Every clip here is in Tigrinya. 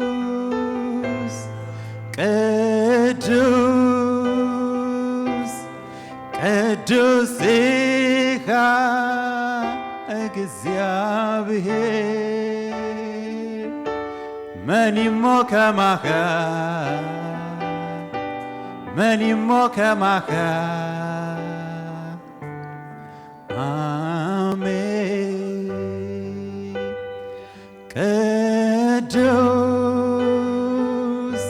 ቅዱስ ቅዱስ ቅዱስ ኢኻ እግዚኣብሔር፣ መን እሞ ከማኻ፣ መን እሞ ከማኻ። ኣሜን። ቅዱስ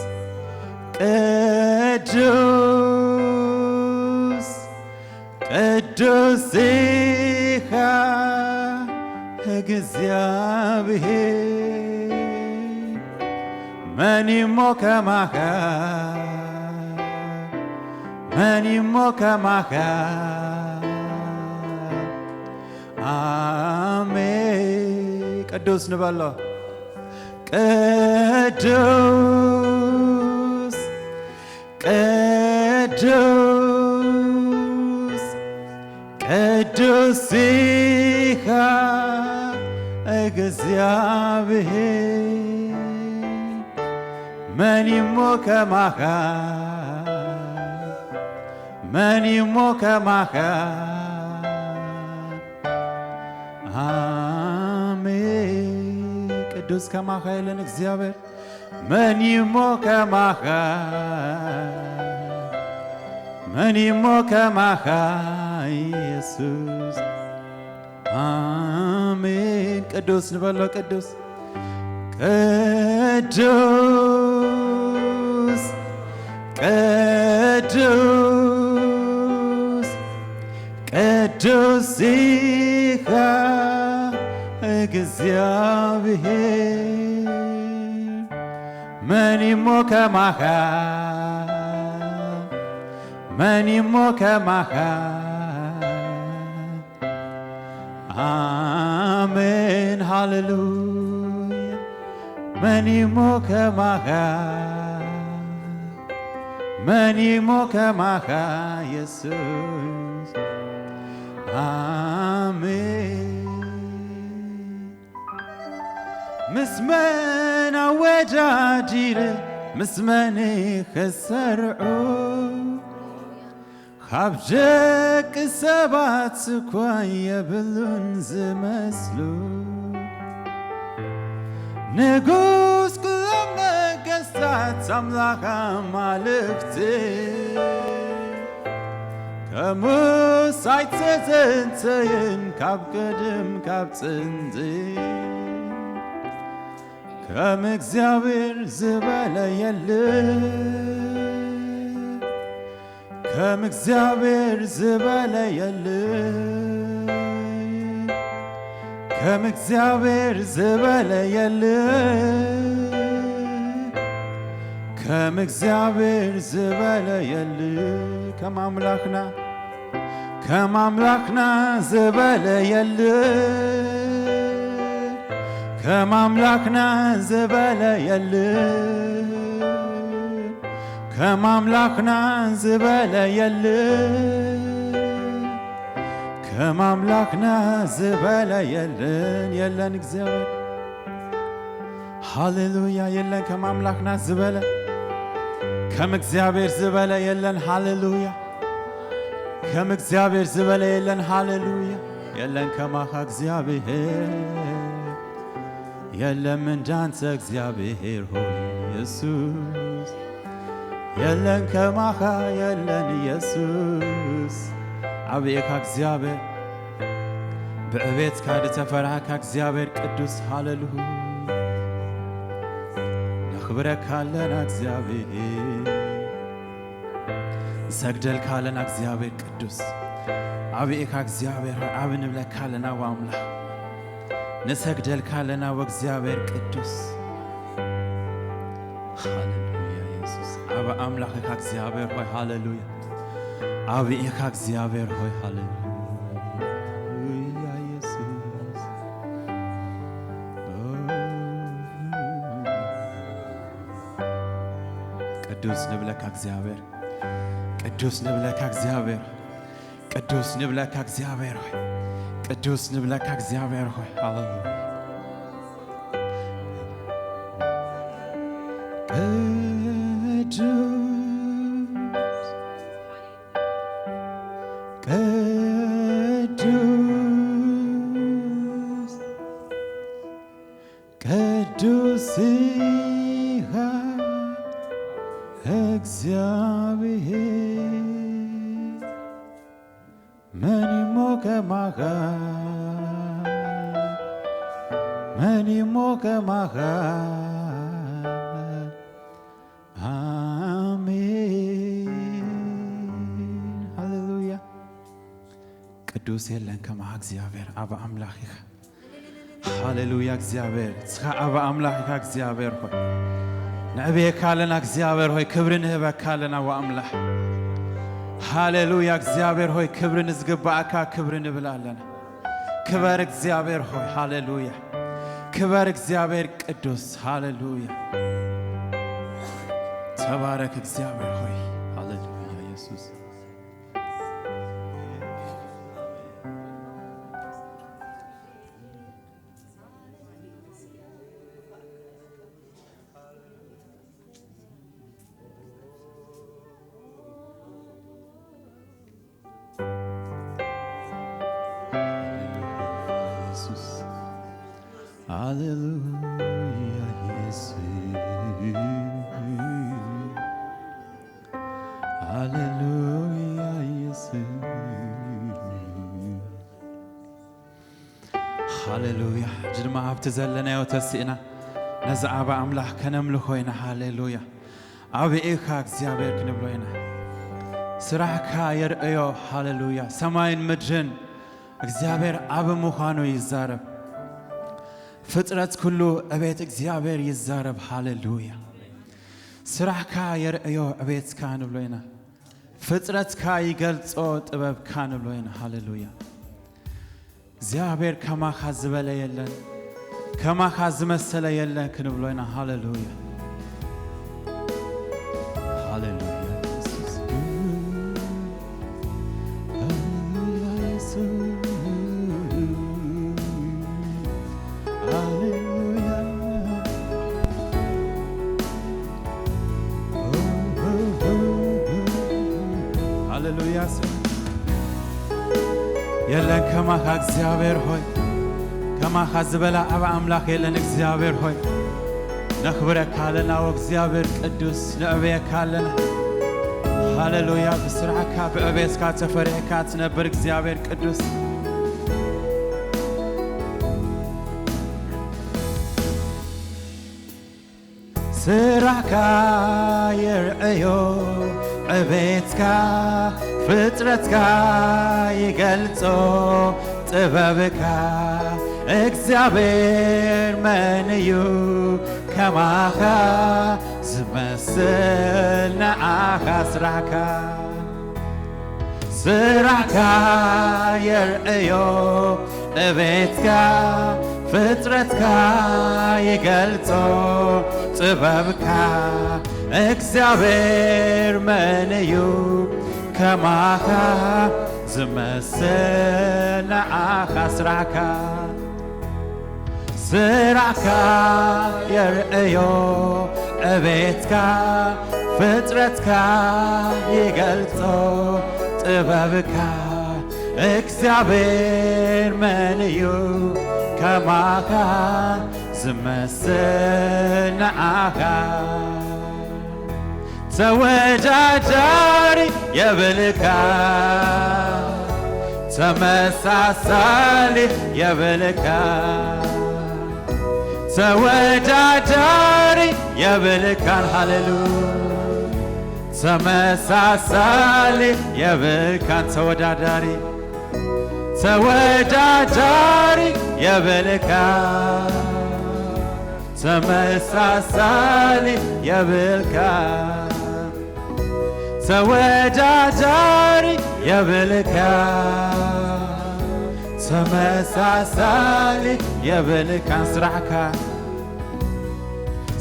ቅዱስ ቅዱስ ኢኻ እግዚኣብሔር፣ መን እሞ ከማኻ፣ መን እሞ ከማኻ። ኣሜን። ቅዱስ ንበሎ። ቅዱስ ቅዱስ ቅዱስ ኢኻ እግዚኣብሔር፣ መን እሞ ከማኻ፣ መን እሞ ከማኻ። ኣሜን። ቅዱስ ከማኻ የለን እግዚኣብሔር። መን እሞ ከማኻ፣ መን እሞ ከማኻ ኢየሱስ። ኣሜን። ቅዱስ ንበሎ። ቅዱስ ቅዱስ ቅዱስ ቅዱስ ኢኻ እግዚኣብሔር፣ መን እሞ ከማኻ፣ መን እሞ ከማኻ። ኣሜን ሃሌሉያ። መን እሞ ከማኻ፣ መን እሞ ከማኻ የሱስ። ኣሜን። ምስ መን ኣወዳዲረ፣ ምስ መን ክሰርዖ፣ ካብ ደቂ ሰባት እኳ የብሉን ዝመስሉ። ንጉስ ኩሎም ነገስታት ኣምላኽ ኣማልኽቲ፣ ከምኡስ ኣይተዘንተየን ካብ ቀደም ካብ ጥንቲ። ከም እግዚኣብሔር ዝበለ የለ፣ ከም እግዚኣብሔር ዝበለ የለ፣ ከም እግዚኣብሔር ዝበለ የለ፣ ከም እግዚኣብሔር ዝበለ የለ። ከም ኣምላኽና ከም ኣምላኽና ዝበለ የለ፣ ከም ኣምላኽና ዝበለ የለ፣ ከም ኣምላኽና ዝበለ የለ፣ ከም ኣምላኽና ዝበለ የለን፣ የለን እግዚኣብሔር። ሃሌሉያ። የለን ከም ኣምላኽና ዝበለ፣ ከም እግዚኣብሔር ዝበለ የለን። ሃሌሉያ። ከም እግዚኣብሔር ዝበለ የለን። ሃሌሉያ። የለን ከማኻ እግዚኣብሔር፣ የለም እንዳንተ እግዚኣብሔር ሆይ ኢየሱስ። የለን ከማኻ የለን ኢየሱስ። ዓብይ ኢኻ እግዚኣብሔር፣ ብዕቤትካ ዝተፈራህካ እግዚኣብሔር ቅዱስ። ሃሌሉያ። ነኽብረካ ኣለና እግዚኣብሔር፣ ንሰግደልካ ኣለና እግዚኣብሔር ቅዱስ። ዓብይ ኢኻ እግዚኣብሔር ሆይ፣ ዓቢ ንብለካ ኣለና ወኣምላኽ። ንሰግደልካ ኣለና ወእግዚኣብሔር ቅዱስ። ሃሌሉያ ኢየሱስ። ዓቢ ኣምላኽ ኢኻ እግዚኣብሔር ሆይ፣ ሃሌሉያ። ዓቢ ኢኻ እግዚኣብሔር ሆይ፣ ሃሌሉያ ኢየሱስ። ቅዱስ ንብለካ እግዚኣብሔር፣ ቅዱስ ንብለካ እግዚኣብሔር። ቅዱስ ንብለካ እግዚኣብሔር ሆይ፣ ቅዱስ ንብለካ እግዚኣብሔር ሆይ። ሃሌሉያ። ቅዱስ፣ ቅዱስ፣ ቅዱስ ኢኻ እግዚኣብሔር። መን እሞ ከማኻ፣ መን እሞ ከማኻ። ኣሜን። ሃሌሉያ። ቅዱስ የለን ከማኻ እግዚኣብሔር፣ ኣበ ኣምላኽ ኢኻ። ሃሌሉያ እግዚኣብሔር፣ ንስኻ ኣበ ኣምላኽ ኢኻ እግዚኣብሔር ሆይ። ነዕብየካ ኣለና እግዚኣብሔር ሆይ፣ ክብሪ ንህበካ ኣለና ኣበ ኣምላኽ። ሃሌሉያ እግዚኣብሔር ሆይ፣ ክብሪ ንዝግባኣካ ክብሪ ንብል ኣለና። ክበር እግዚኣብሔር ሆይ፣ ሃሌሉያ። ክበር እግዚኣብሔር ቅዱስ፣ ሃሌሉያ። ተባረክ እግዚኣብሔር ሆይ፣ ሃሌሉያ ኢየሱስ። ኢየሱስ። ሃሌሉያ ኢየሱስ። ሃሌሉያ ኢየሱስ። ሃሌሉያ። ሕጂ ድማ ኣብቲ ዘለናዮ ተሲእና ነዚ ኣበ ኣምላኽ ከነምልኾ ኢና። ሃሌሉያ። ኣበ ኢኻ እግዚኣብሔር ክንብሎ ኢና። ስራሕካ የርእዮ። ሃሌሉያ። ሰማይን ምድርን እግዚኣብሔር ኣበ ምዃኑ ይዛረብ። ፍጥረት ኩሉ ዕቤት እግዚኣብሔር ይዛረብ። ሃሌሉያ። ስራሕካ የርእዮ ዕቤትካ ንብሎ ኢና። ፍጥረትካ ይገልጾ ጥበብካ ንብሎ ኢና። ሃሌሉያ። እግዚኣብሔር ከማኻ ዝበለ የለን፣ ከማኻ ዝመሰለ የለን ክንብሎ ኢና። ሃሌሉያ። ሃሌሉያ ኢየሱስ። ሃሌሉያ ኢየሱስ። ሃሌሉያ። ሃሌሉያ። የለን ከማኻ እግዚኣብሔር ሆይ፣ ከማኻ ዝበላ ኣብ ኣምላኽ የለን እግዚኣብሔር ሆይ። ነኽብረካ ኣለና ወእግዚኣብሔር ቅዱስ፣ ነዕብየካ ኣለና። ሃሌሉያ። ብስራሕካ ብዕቤትካ ተፈሪሕካ ትነብር እግዚኣብሔር ቅዱስ። ስራሕካ የርዕዮ ዕቤትካ፣ ፍጥረትካ ይገልጾ ጥበብካ። እግዚኣብሔር መን እዩ ከማኻ ዝመስል ንዓኻ ስራሕካ? ስራሕካ የርእዮ ዕቤትካ፣ ፍጥረትካ ይገልጾ ጥበብካ። እግዚኣብሔር መን እዩ ከማኻ ዝመስል ንዓኻ ስራሕካ? ስራሕካ የርእዮ ዕቤትካ፣ ፍጥረትካ ይገልጾ ጥበብካ። እግዚኣብሔር መን እዩ ከማኻ ዝመስል ንዓኻ? ተወዳዳሪ የብልካ፣ ተመሳሳሊ የብልካ። ተወዳዳሪ የብልካን፣ ሃሌሉያ። ተመሳሳሊ የብልካን፣ ተወዳዳሪ፣ ተወዳዳሪ የብልካ፣ ተመሳሳሊ የብልካ፣ ተወዳዳሪ የብልካ፣ ተመሳሳሊ የብልካን። ስራሕካ፣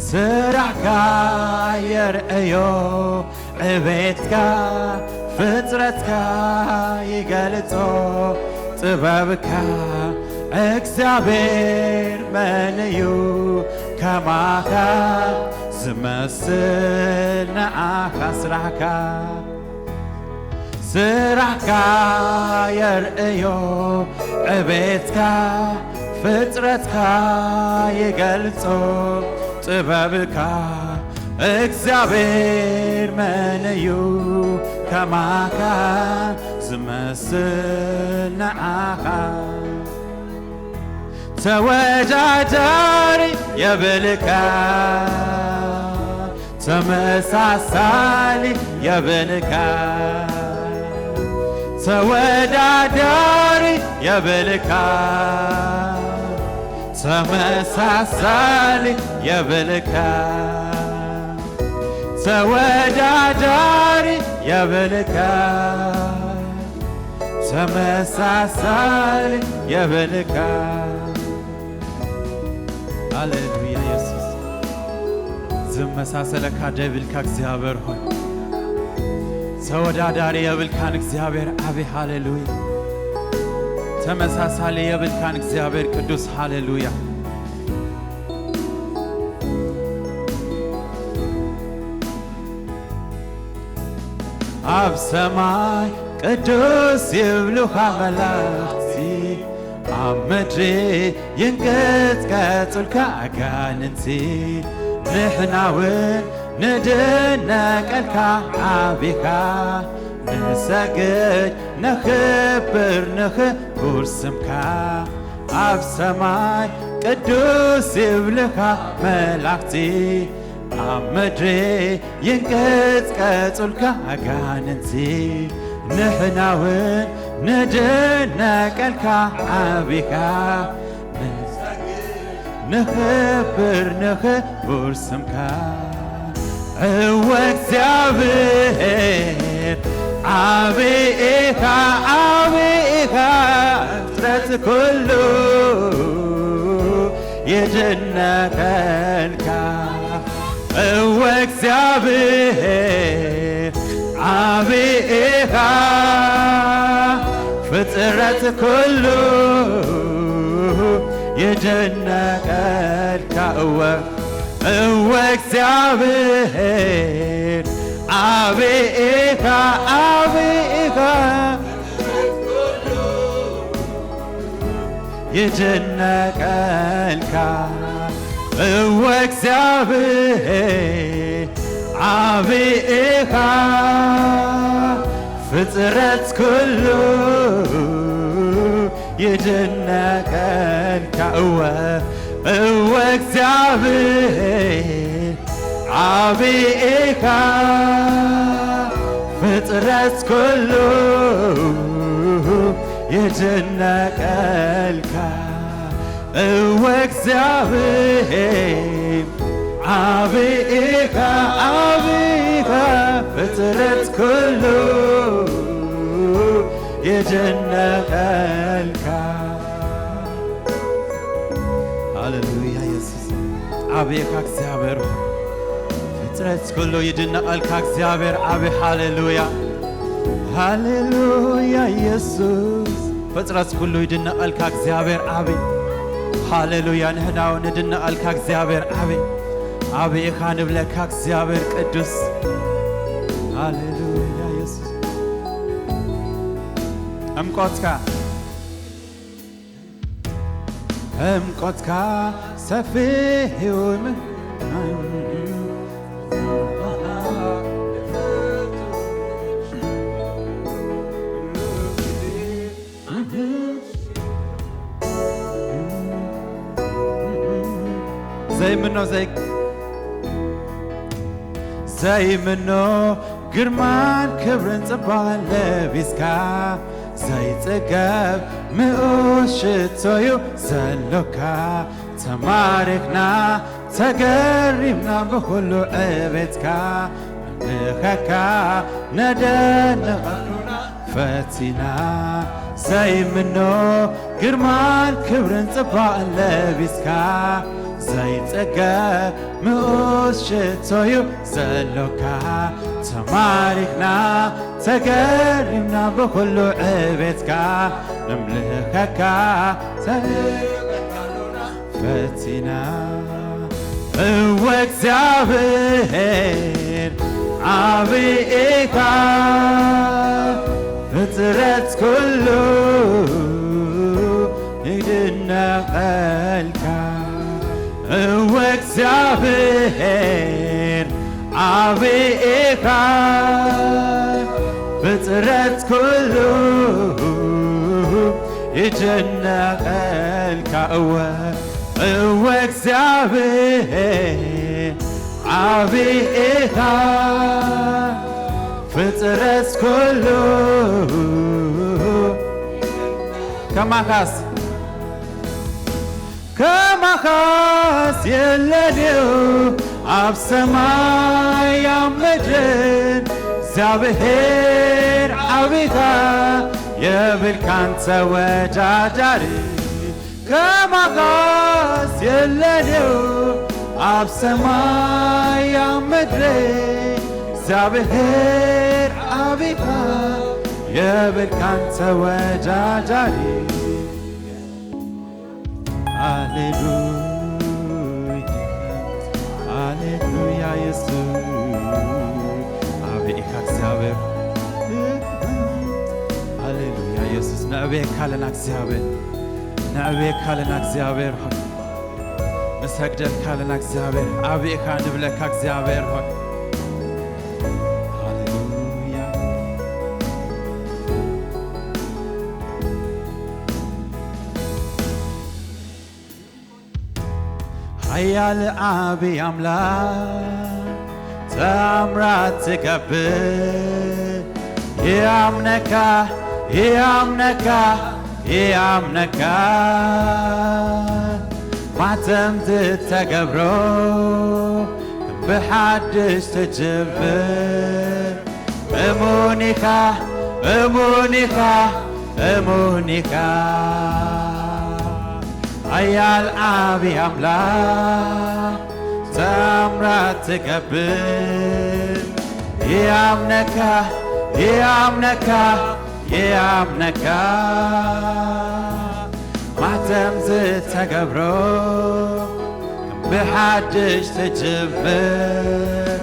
ስራሕካ የርእዮ ዕቤትካ፣ ፍጥረትካ ይገልጾ ጥበብካ። እግዚኣብሔር መን እዩ ከማኻ ዝመስል ንዓኻ ስራሕካ፣ ስራሕካ የርእዮ ዕቤትካ፣ ፍጥረትካ ይገልጾ ጥበብካ። እግዚኣብሔር መን እዩ ከማኻ ዝመስል ንዓኻ? ተወዳዳሪ የብልካ፣ ተመሳሳሊ የብልካ፣ ተወዳዳሪ የብልካ፣ ተመሳሳሊ የብልካ፣ ተወዳዳሪ የብልካ፣ ተመሳሳሊ የብልካ። ሃሌሉያ የሱስ፣ ዝመሳሰለካ ደብልካ እግዚኣብሔር ሆይ፣ ተወዳዳሪ የብልካን እግዚኣብሔር ኣቢ። ሃሌሉያ፣ ተመሳሳሊ የብልካን እግዚኣብሔር ቅዱስ። ሃሌሉያ። ኣብ ሰማይ ቅዱስ ይብሉኻ መላእኽቲ፣ ኣብ ምድሪ ይንቀጥቀጡልካ ኣጋንንቲ። ንሕና እውን ንድነቀልካ ዓቢኻ፣ ንሰግድ ነኽብር ንኽቡር ስምካ። ኣብ ሰማይ ቅዱስ ይብሉኻ መላእኽቲ፣ ኣብ ምድሪ ይንቀጥቀጡልካ ኣጋንንቲ። ንሕና እውን ንድነቀልካ ዓቢኻ፣ ንኽብር ንኽቡር ስምካ። እወ እግዚኣብሔር ዓቢ ኢኻ፣ ዓቢ ኢኻ፣ ፍጥረት ኩሉ ይድነቀልካ። እወ እግዚኣብሔር ዓቢ ኢኻ፣ ፍጥረት ኩሉ ይድነቀልካ። እወ፣ እወ እግዚኣብሔር ዓቢ ኢኻ፣ ዓቢ ኢኻ፣ ይድነቀልካ። እወ እግዚኣብሔር ዓቢ ኢኻ፣ ፍጥረት ኩሉ ይድነቀልካ። እወ፣ እወ እግዚኣብሔር ዓቢ ኢኻ፣ ፍጥረት ኩሉ ይድነቀልካ። እወ እግዚኣብሔር ዓቢ ኢኻ፣ ዓቢ ኢኻ፣ ፍጥረት ኩሉ ይድነቀልካ። ሃሌሉያ የሱስ፣ ዓቢ ኢኻ እግዚኣብሔር። ፍጥረት ኩሉ ይድነቐልካ እግዚኣብሔር ዓቢ። ሃሌሉያ፣ ሃሌሉያ የሱስ። ፍጥረት ኩሉ ይድነቐልካ እግዚኣብሔር ዓቢ። ሃሌሉያ፣ ንሕና እውን ንድነቐልካ እግዚኣብሔር ዓቢ። ዓቢ ኢኻ ንብለካ እግዚኣብሔር ቅዱስ። ሃሌሉያ የሱስ። ዕምቆትካ፣ ዕምቆትካ ሰፊሕ እዩ። ዘይምኖ ዘይ-፣ ዘይምኖ ግርማን ክብርን ጽባቐን ለቢስካ፣ ዘይጽገብ ምኡዝ ሽቶዩ ዘሎካ። ተማሪኽና ተገሪምና ብኹሉ ዕቤትካ፣ ንምልኸካ ነደንቐሉና ፈቲና። ዘይምኖ ግርማን ክብርን ጽባቐን ለቢስካ፣ ዘይጽገብ ምኡዝ ሽቶዩ ዘሎካ። ተማሪኽና ተገሪምና ብኹሉ ዕቤትካ፣ ንምልኸካ ተልቀሉና ፈቲና። እወ እግዚኣብሔር ዓቢ ኢኻ፣ ፍጥረት ኩሉ ይድነቐልካ። እወ እግዚኣብሔር ዓቢ ኢኻ፣ ፍጥረት ኩሉ ይድነቐልካ። እወ እወ እግዚኣብሔር ዓቢ ኢኻ፣ ፍጥረት ኩሉ ከማኻስ ከማኻስ የለን እዩ ኣብ ሰማይ ኣብ ምድርን፣ እግዚኣብሔር ዓቢኻ የብልካን ተወዳዳሪ። ከማኻስ የለን እዩ ኣብ ሰማይ ኣብ ምድሪ፣ እግዚኣብሔር ዓቢኻ የብልካን ተወዳዳሪ። ሃሌሉያ፣ ሃሌሉያ፣ የሱስ ዓቢ ኢኻ እግዚኣብሔር። ሃሌሉያ፣ የሱስ ነዕብየካ ኣለና እግዚኣብሔር፣ ነዕብየካ ኣለና እግዚኣብሔር ሆይ፣ ንሰግደልካ ኣለና እግዚኣብሔር፣ ዓቢ ኢኻ ንብለካ እግዚኣብሔር ሆይ። ሃሌሉያ። ሓያል ዓቢ ኣምላኽ ተኣምራት ትገብር፣ ይኣምነካ፣ ይኣምነካ፣ ይኣምነካ። ማተም ዝተገብሮ ብሓድሽ ትጅምር። እሙን ኢኻ፣ እሙን ኢኻ፣ እሙን ኢኻ። ሓያል ዓቢ ኣምላኽ ተኣምራት ትገብር። ይኣምነካ፣ ይኣምነካ፣ ይኣምነካ። ማተም ዝተገብሮ ብሓድሽ ትጅምር።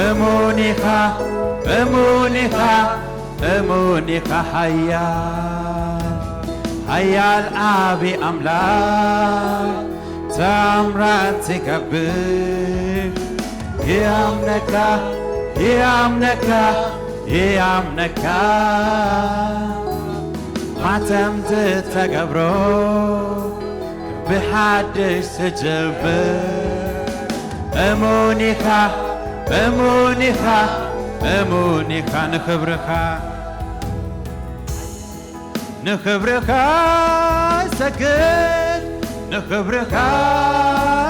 እሙን ኢኻ፣ እሙን ኢኻ፣ እሙን ኢኻ። ሓያል፣ ሓያል ዓቢ ኣምላኽ ተኣምራት ትገብር። ይኣምነካ፣ ይኣምነካ፣ ይኣምነካ። ማተም ዝተገብሮ ብሓድሽ ትጅምር። እሙን ኢኻ፣ እሙን ኢኻ፣ እሙን ኢኻ። ንኽብርኻ፣ ንኽብርኻ ሰግድ፣ ንኽብርኻ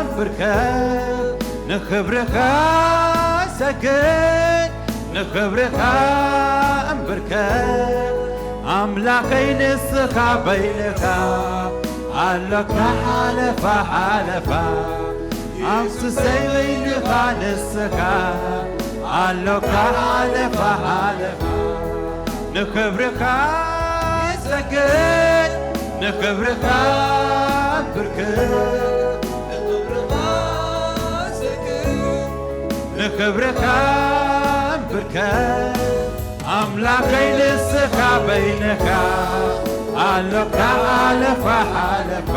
እንብርከክ፣ ንኽብርኻ ሰግድ፣ ንኽብርኻ እንብርከክ። ኣምላኸይ ንስኻ በይንኻ ኣሎካ ሓለፋ ሓለፋ። ኣምስሰይ በይንኻ ንስኻ ኣሎካ ሓለፋ ሓለፋ። ንኽብርኻ ሰግድ፣ ንኽብርኻ ብርክ፣ ንኽብርኻ ሰግድ፣ ንኽብርኻ ብርከ። ኣምላኸይ ንስኻ በይንኻ ኣሎካ ሓለፋ ሓለፋ።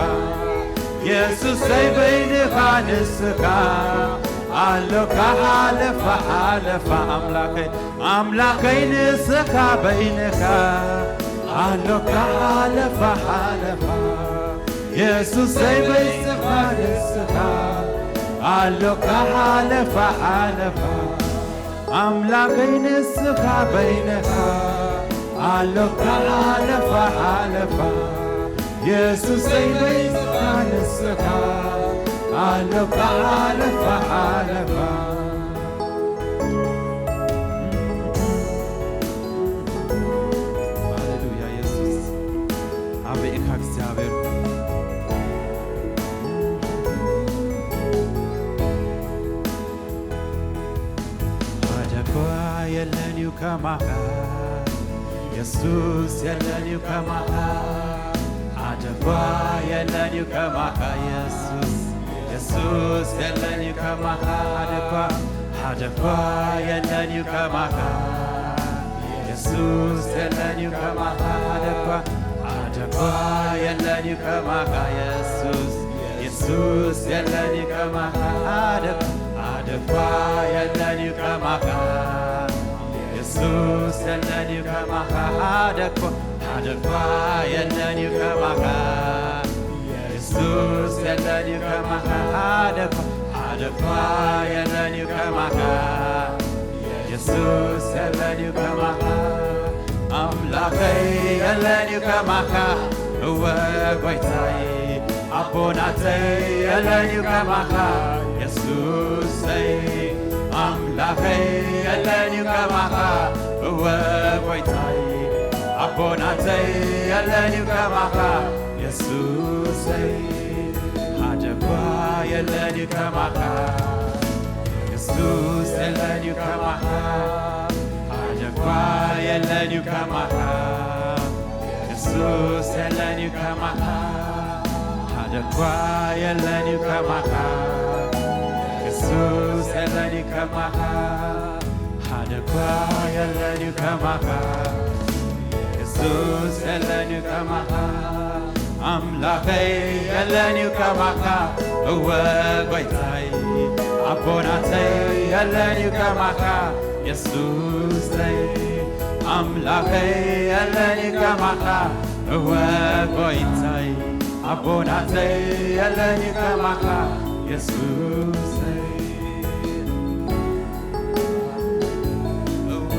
የሱሰይ በይንኻ ንስኻ ኣሎካ ሓለፋ ሓለፋ። ኣምላኸይ ኣምላኸይ ንስኻ በይንኻ ኣሎካ ሓለፋ ሓለፋ። የሱሰይ በይንኻ ንስኻ ኣሎካ ሓለፋ ሓለፋ። ኣምላኸይ ንስኻ በይንኻ ኣሎካ ሓለፋ ሓለፋ። የሱሰይ በይንኻ ንስኻ ኣሎካ ሓለፋ ሓለፋ። ሃሌሉያ የሱስ። ዓቢ ኢኻ እግዚኣብሔር። ሓደ እኳ የለን እዩ ከማኻ የሱስ፣ የለን እዩ ከማኻ። ሓደ እኳ የለን እዩ ከማኻ የሱስ። የሱስ የለን እዩ ከማኻ ሓደ እኳ፣ ሓደ እኳ የለን እዩ ከማኻ። የሱስ የለን እዩ ከማኻ ሓደ እኳ፣ ሓደ እኳ የለን እዩ ከማኻ። የሱስ፣ የሱስ የለን እዩ ከማኻ ሓደ፣ ሓደ እኳ የለን እዩ ከማኻ። የሱስ የለን እዩ ከማኻ ሓደ እኳ፣ ሓደ እኳ የለን እዩ ከማኻ። የሱስ የለን እዩ ከማኻ ሓደ እኳ፣ ሓደ እኳ የለን እዩ ከማኻ። የሱስ የለን እዩ ከማኻ። ኣምላኸይ የለን እዩ ከማኻ። እወ ጎይታይ ኣቦ ናተይ የለን እዩ ከማኻ። የሱሰይ ኣምላኸይ የለን እዩ ከማኻ። እወ ጎይታይ ኣቦ ናተይ የለን እዩ ከማኻ። የሱሰይ ሓደ እኳ የለን እዩ ከማኻ። የሱስ የለን እዩ ከማኻ። ሓደ እኳ የለን እዩ ከማኻ። የሱስ የለን እዩ ከማኻ። ሓደ እኳ የለን እዩ ከማኻ። የሱስ የለን እዩ ከማኻ። ሓደ እኳ የለን እዩ ከማኻ። የሱስ የለን እዩ ከማኻ። ኣምላኸይ የለን እዩ ከማኻ። እወ ጎይታይ ኣቦ ናተይ የለን እዩ ከማኻ። የሱሰይ ኣምላኸይ የለን እዩ ከማኻ። እወ ጎይታይ ኣቦ ናተይ የለን እዩ ከማኻ። የሱሰይ እወ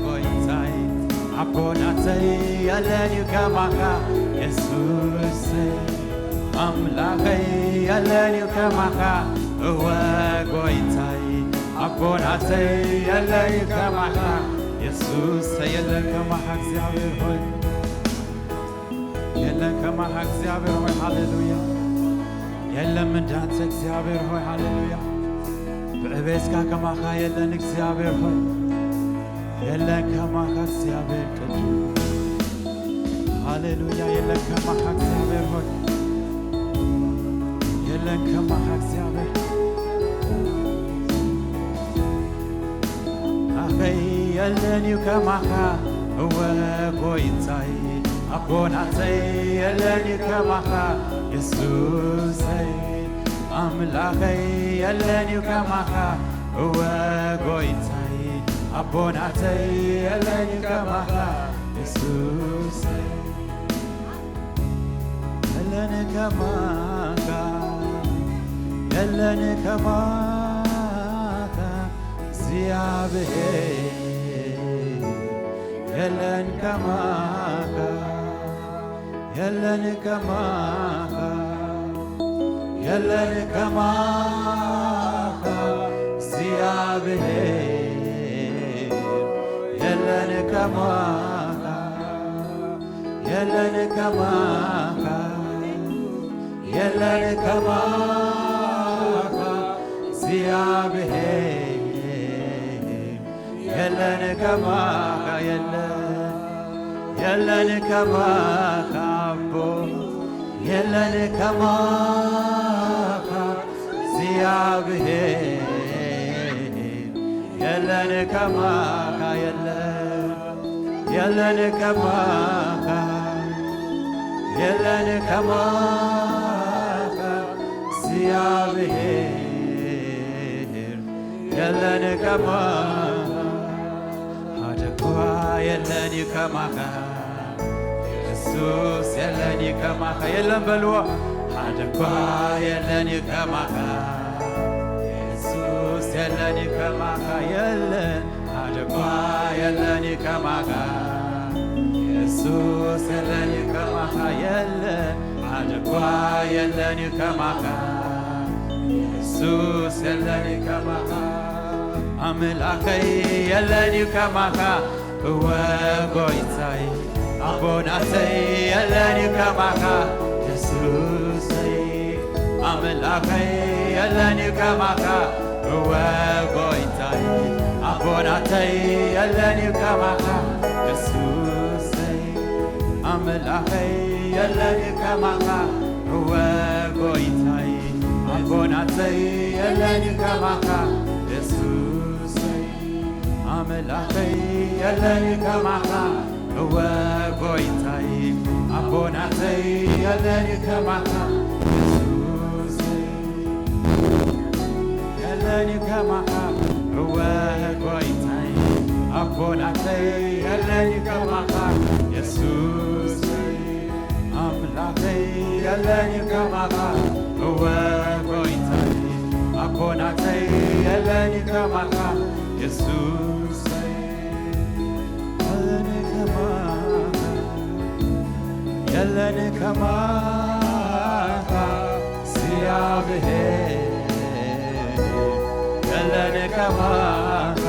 ጎይታይ ኣቦ ናተይ የለን እዩ ከማኻ። የሱሰይ ኣምላኸይ የለን እዩ ከማኻ። እወ ጎይታይ ኣቦ ናተይ የለን እዩ ከማኻ። የሱሰይ የለን ከማኻ እግዚኣብሔር ሆይ። የለን ከማኻ እግዚኣብሔር ሆይ፣ ሃሌሉያ። የለን እንዳንተ እግዚኣብሔር ሆይ፣ ሃሌሉያ። ብዕቤትካ ከማኻ የለን እግዚኣብሔር ሆይ፣ የለን ከማኻ እግዚኣብሔር ቅዱስ፣ ሃሌሉያ። የለን ከማኻ እግዚኣብሔር ሆይ፣ የለን ከማኻ እግዚኣብሔር። ኣኸይ የለን እዩ ከማኻ እወ ጎይታይ ኣቦ ናተይ የለን እዩ ከማኻ። የሱሰይ ኣምላኸይ የለን እዩ ከማኻ እወ ጎይታይ ኣቦ ናተይ የለን እዩ ከማኻ። የሱሰይ የለን ከማኻ የለን ከማኻ እግዚኣብሔር የለን ከማኻ የለን ከማኻ የለን ከማኻ እግዚኣብሔር የለን ከማኻ የለን ከማኻ የለን ከማኻ እግዚኣብሔር የለን ከማኻ የለን የለን ከማኻ ኣቦ የለን ከማኻ እግዚኣብሔር የለን ከማኻ የለን የለን ከማኻ የለን ከማኻ እግዚኣብሔር የለን ከማኻ ሓደ እኳ የለን እዩ ከማኻ የሱስ የለን እዩ ከማኻ የለን በልዎ ሓደ እኳ የለን እዩ ከማኻ የሱስ የለን እዩ ከማኻ የለን ሓደ እኳ የለን እዩ ከማኻ የሱስ የለን እዩ ከማኻ የለን ሓደ እኳ የለን እዩ ከማኻ የሱስ የለን እዩ ከማኻ ኣምላኸይ የለን እዩ ከማኻ እወ ጎይታይ ኣቦ ናተይ የለን እዩ ከማኻ የሱሰይ ኣምላኸይ የለን እዩ ከማኻ እወ ጎይታይ ኣቦ ናተይ የለን እዩ ከማኻ የሱሰይ ኣምላኸይ የለን እዩ ከማኻ እወ ጎይታይ ኣቦ ኣቦናተይ የለን ከማኻ የሱሰይ፣ ኣምላኸይ የለን ከማኻ እወ ጎይታይ፣ ኣቦናተይ የለን ከማኻ የሱሰይ፣ የለን ከማኻ እወ ጎይታይ፣ ኣቦናተይ የለን ከማኻ የሱሰይ፣ ኣምላኸይ የለን ከማኻ እወ ጎይታይ፣ ኣቦናተይ የለን ከማኻ የሱሰይ፣ የለን ከማኻ፣ የለን ከማኻ እግዚኣብሔር፣ የለን ከማኻ፣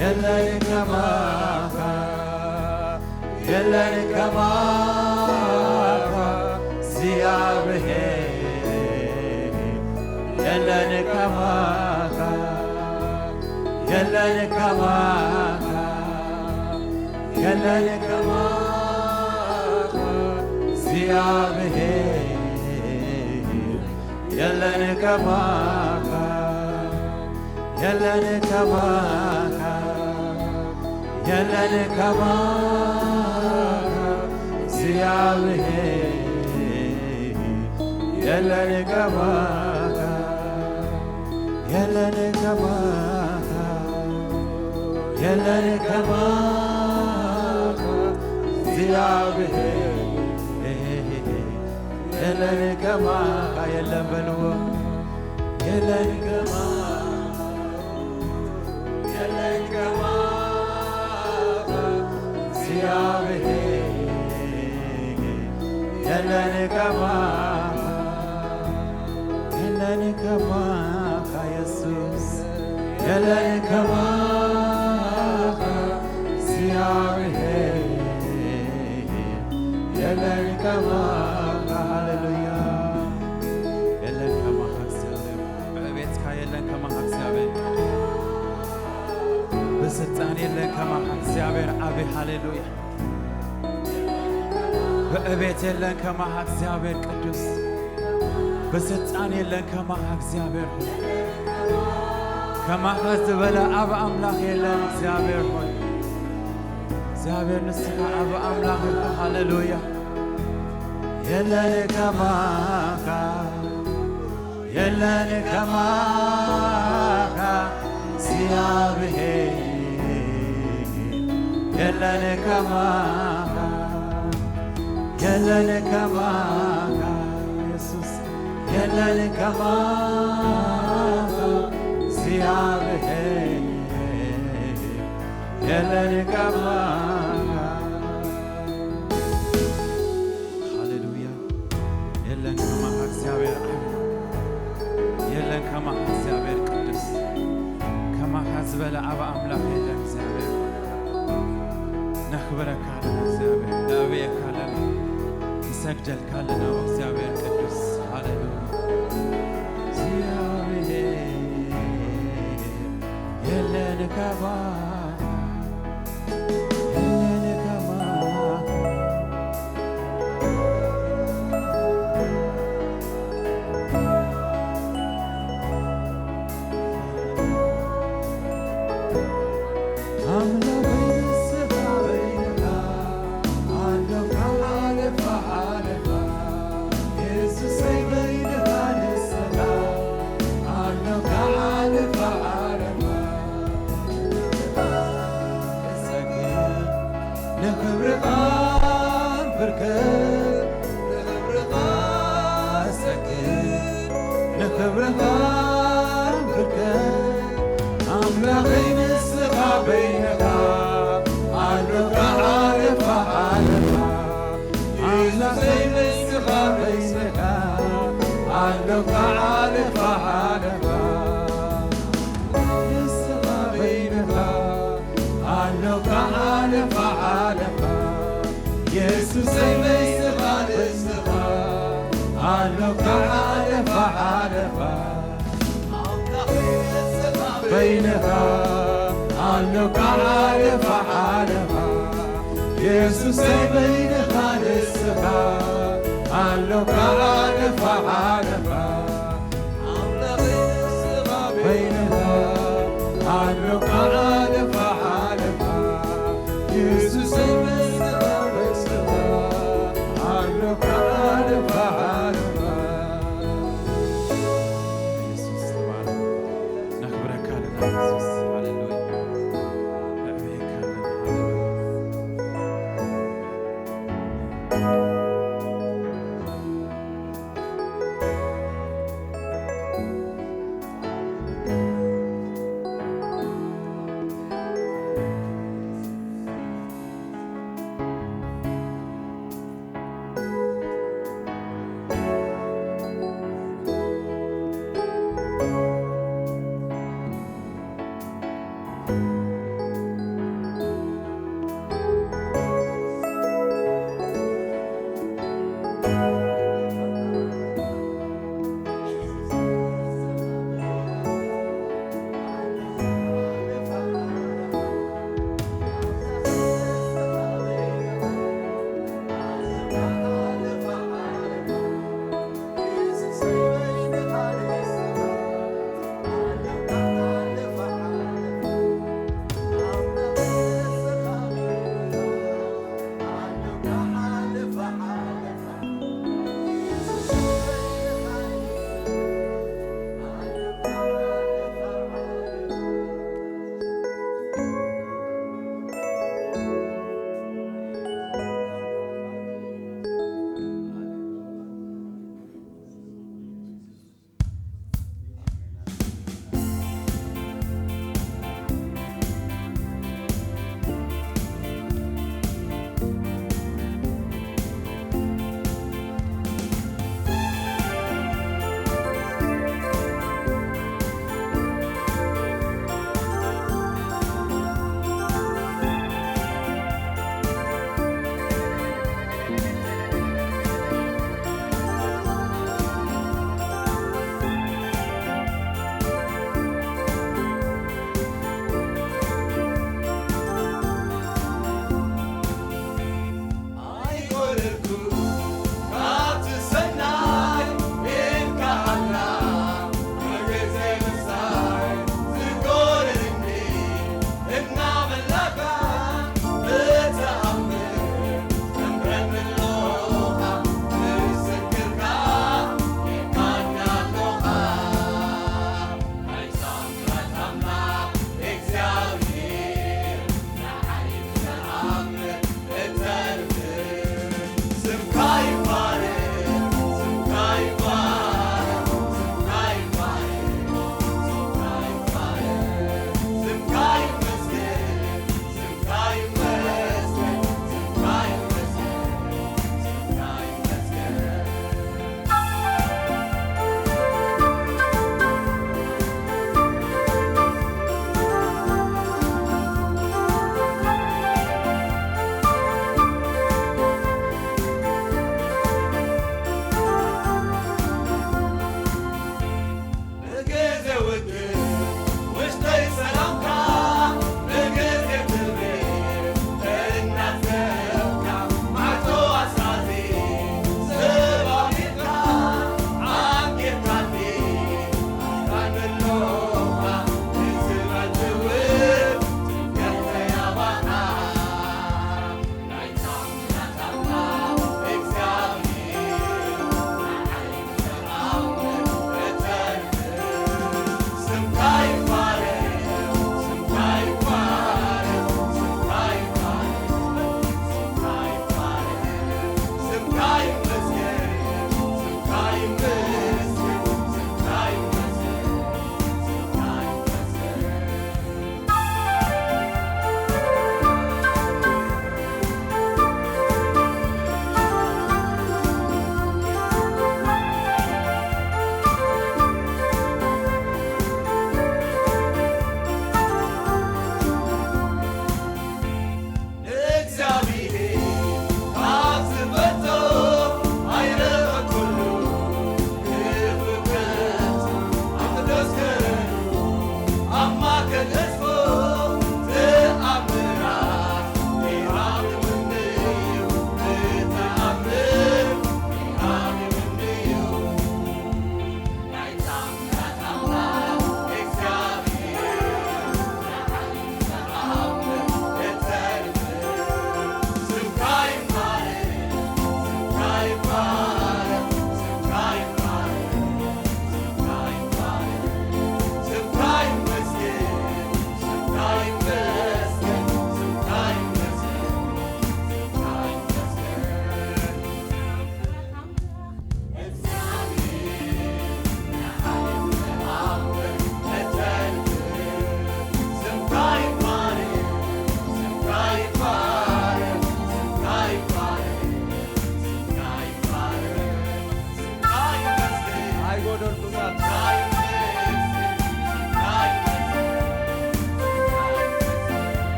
የለን ከማኻ፣ የለን ከማኻ እግዚኣብሔር፣ የለን ከማኻ፣ የለን ከማኻ፣ የለን ከማኻ እግዚኣብሔር፣ የለን ከማኻ፣ የለን ከማኻ፣ የለን ከማኻ እግዚኣብሔር፣ የለን ከማኻ፣ የለን ከማኻ፣ የለን ከማኻ እግዚኣብሔር፣ የለን ከማኻ፣ የለን በልዎ፣ የለን ከማኻ፣ የለን ከማኻ እግዚኣብሔር፣ የለን ከማኻ፣ የለን ከማኻ የሱስ፣ የለን ከማኻ እግዚኣብሔር፣ የለን ከማኻ። ሃሌሉያ። የለን ከማኻ እግዚኣብሔር፣ ብዕቤትካ የለን ከማኻ እግዚኣብሔር፣ ብስልጣን የለን ከማኻ እግዚኣብሔር ዓቢ። ሃሌሉያ። ብዕቤት የለን ከማኻ እግዚኣብሔር ቅዱስ፣ ብስልጣን የለን ከማኻ እግዚኣብሔር ሆይ። ከማኻ ዝበለ ኣብ ኣምላኽ የለን እግዚኣብሔር ሆይ። እግዚኣብሔር ንስኻ ኣብ ኣምላኽ ኢኻ። ሃሌሉያ። የለን ከማኻ፣ የለን ከማኻ እግዚኣብሔር፣ የለን ከማኻ፣ የለን ከማኻ የሱስ፣ የለን ከማኻ እግዚኣብሔር፣ የለን ከማኻ። ሃሌሉያ። የለን ከማኻ እግዚኣብሔር ዓቢ፣ የለን ከማኻ እግዚኣብሔር ቅዱስ፣ ከማኻ ዝበለ ኣብ ኣምላኽ የለን እግዚኣብሔር። ነኽብረካ ኣለና እግዚኣብሔር፣ ነእብየካ ኣለና፣ ንሰግደልካ ኣለና እግዚኣብሔር ቅዱስ። ሃሌሉያ። እግዚኣብሔር የለን ከማኻ፣ የለን ከማኻ። ኣምላኸይ ንስኻ በይንኻ ኣሎካ፣ ሓለፋ ሓለፋ። የሱሰይ በይንኻ ንስኻ ኣሎካ፣ ሓለፋ ሓለፋ። ንኽብርኻ ብርከት፣ ንኽብርኻ ሰግድ፣ ንኽብርኻ ብርከት። ኣምላኸይ ንስኻ በይንኻ ኣሎካ፣ ሓለፋ ሓለፋ። ኣምላኸይ ንስኻ በይንኻ ኣሎካ፣ ሓለፋ ሓለፋ። ንስኻ በይንኻ ኣሎካ፣ ሓለፋ ሓለፋ። የሱሰይ በይንኻ ንስኻ ኣሎካ፣ ሓለፋ ሓለፋ። በይንኻ ኣሎካ፣ ሓለፋ ሓለፋ። የሱሰይ በይንኻ ንስኻ ኣሎካ፣ ሓለፋ ሓለፋ።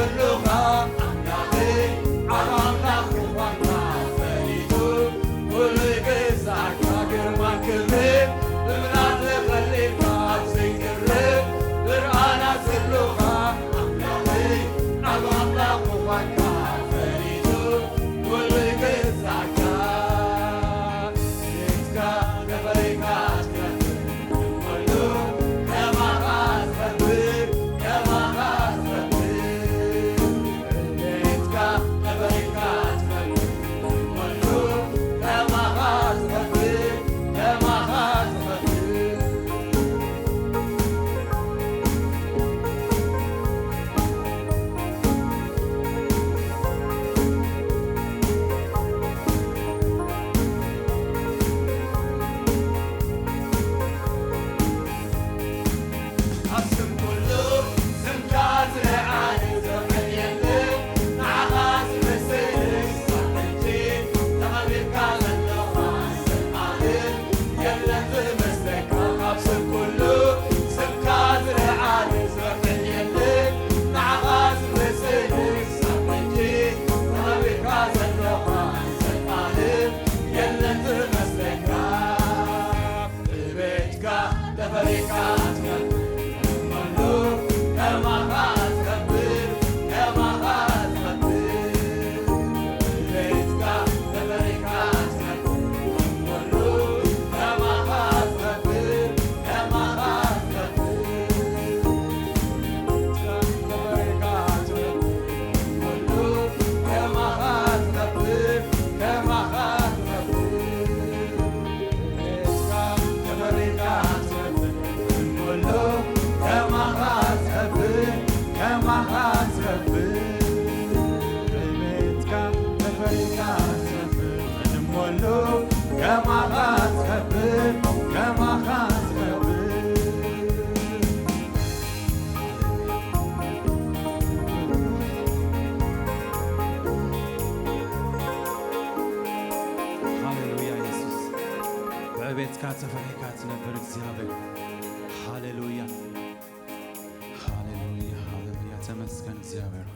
ዘለኻ ኣምላኸይ፣ ዓብ ኣምላኽ ምዃንካ ፈሊጡ፣ ኩሉ ይገዛእካ ግርማን ክብርን ብምልኣት ተኸሊልካ ኣብ ዘይቅረብ ብርሃናት ዘለኻ ኣምላኸይ፣ ዓብ ኣምላኽ ምዃንካ ፈሊጡ፣ ኩሉ ይገዛእካ። ቤትካ ተፈሪካ ትነብር፣ ኩሉ ከማኻ ዝኸብር፣ ከማኻ ዝኸብር። ቤትካ ተፈሪካ ትነብር፣ ኩሉ ከማኻ ዝኸብር፣ ከማኻ ዝኸብር። ኣብ ስም ኩሉ ስምካ ዝለዓለ ዘውሕድ የለን፣ ንዓኻ ዝመስል ክሳብ ሕጂ ተቐቢልካ ዘለኻ ሰብ ዓለም የለን ዝመስለካ። ኣብ ስም ኩሉ ስምካ ዝለዓለ ዘውሕድ የለን፣ ንዓኻ ዝመስል ክሳብ ሕጂ ተቐቢልካ ዘለኻ ሰብ ዓለም የለን ዝመስለካ። ብቤትካ ተፈሪካ ትነብር፣ ኩሉ ከማኻ ዝኸብር፣ ከማኻ ዝኸብር። ብቤትካ ተፈሪካ ትነብር፣ ኩሉ ከማኻ ዝኸብር፣ ከማኻ ዝኸብር። ከማኻ ዝኸብር፣ ከማኻ ዝኸብር። ሃሌሉያ የሱስ፣ ብዕቤትካ ተፈሪሕካ ትነብር እግዚኣብሔር። ሃሌሉያ፣ ሃሌሉያ፣ ሃሌሉያ። ተመስገን እግዚኣብሔር።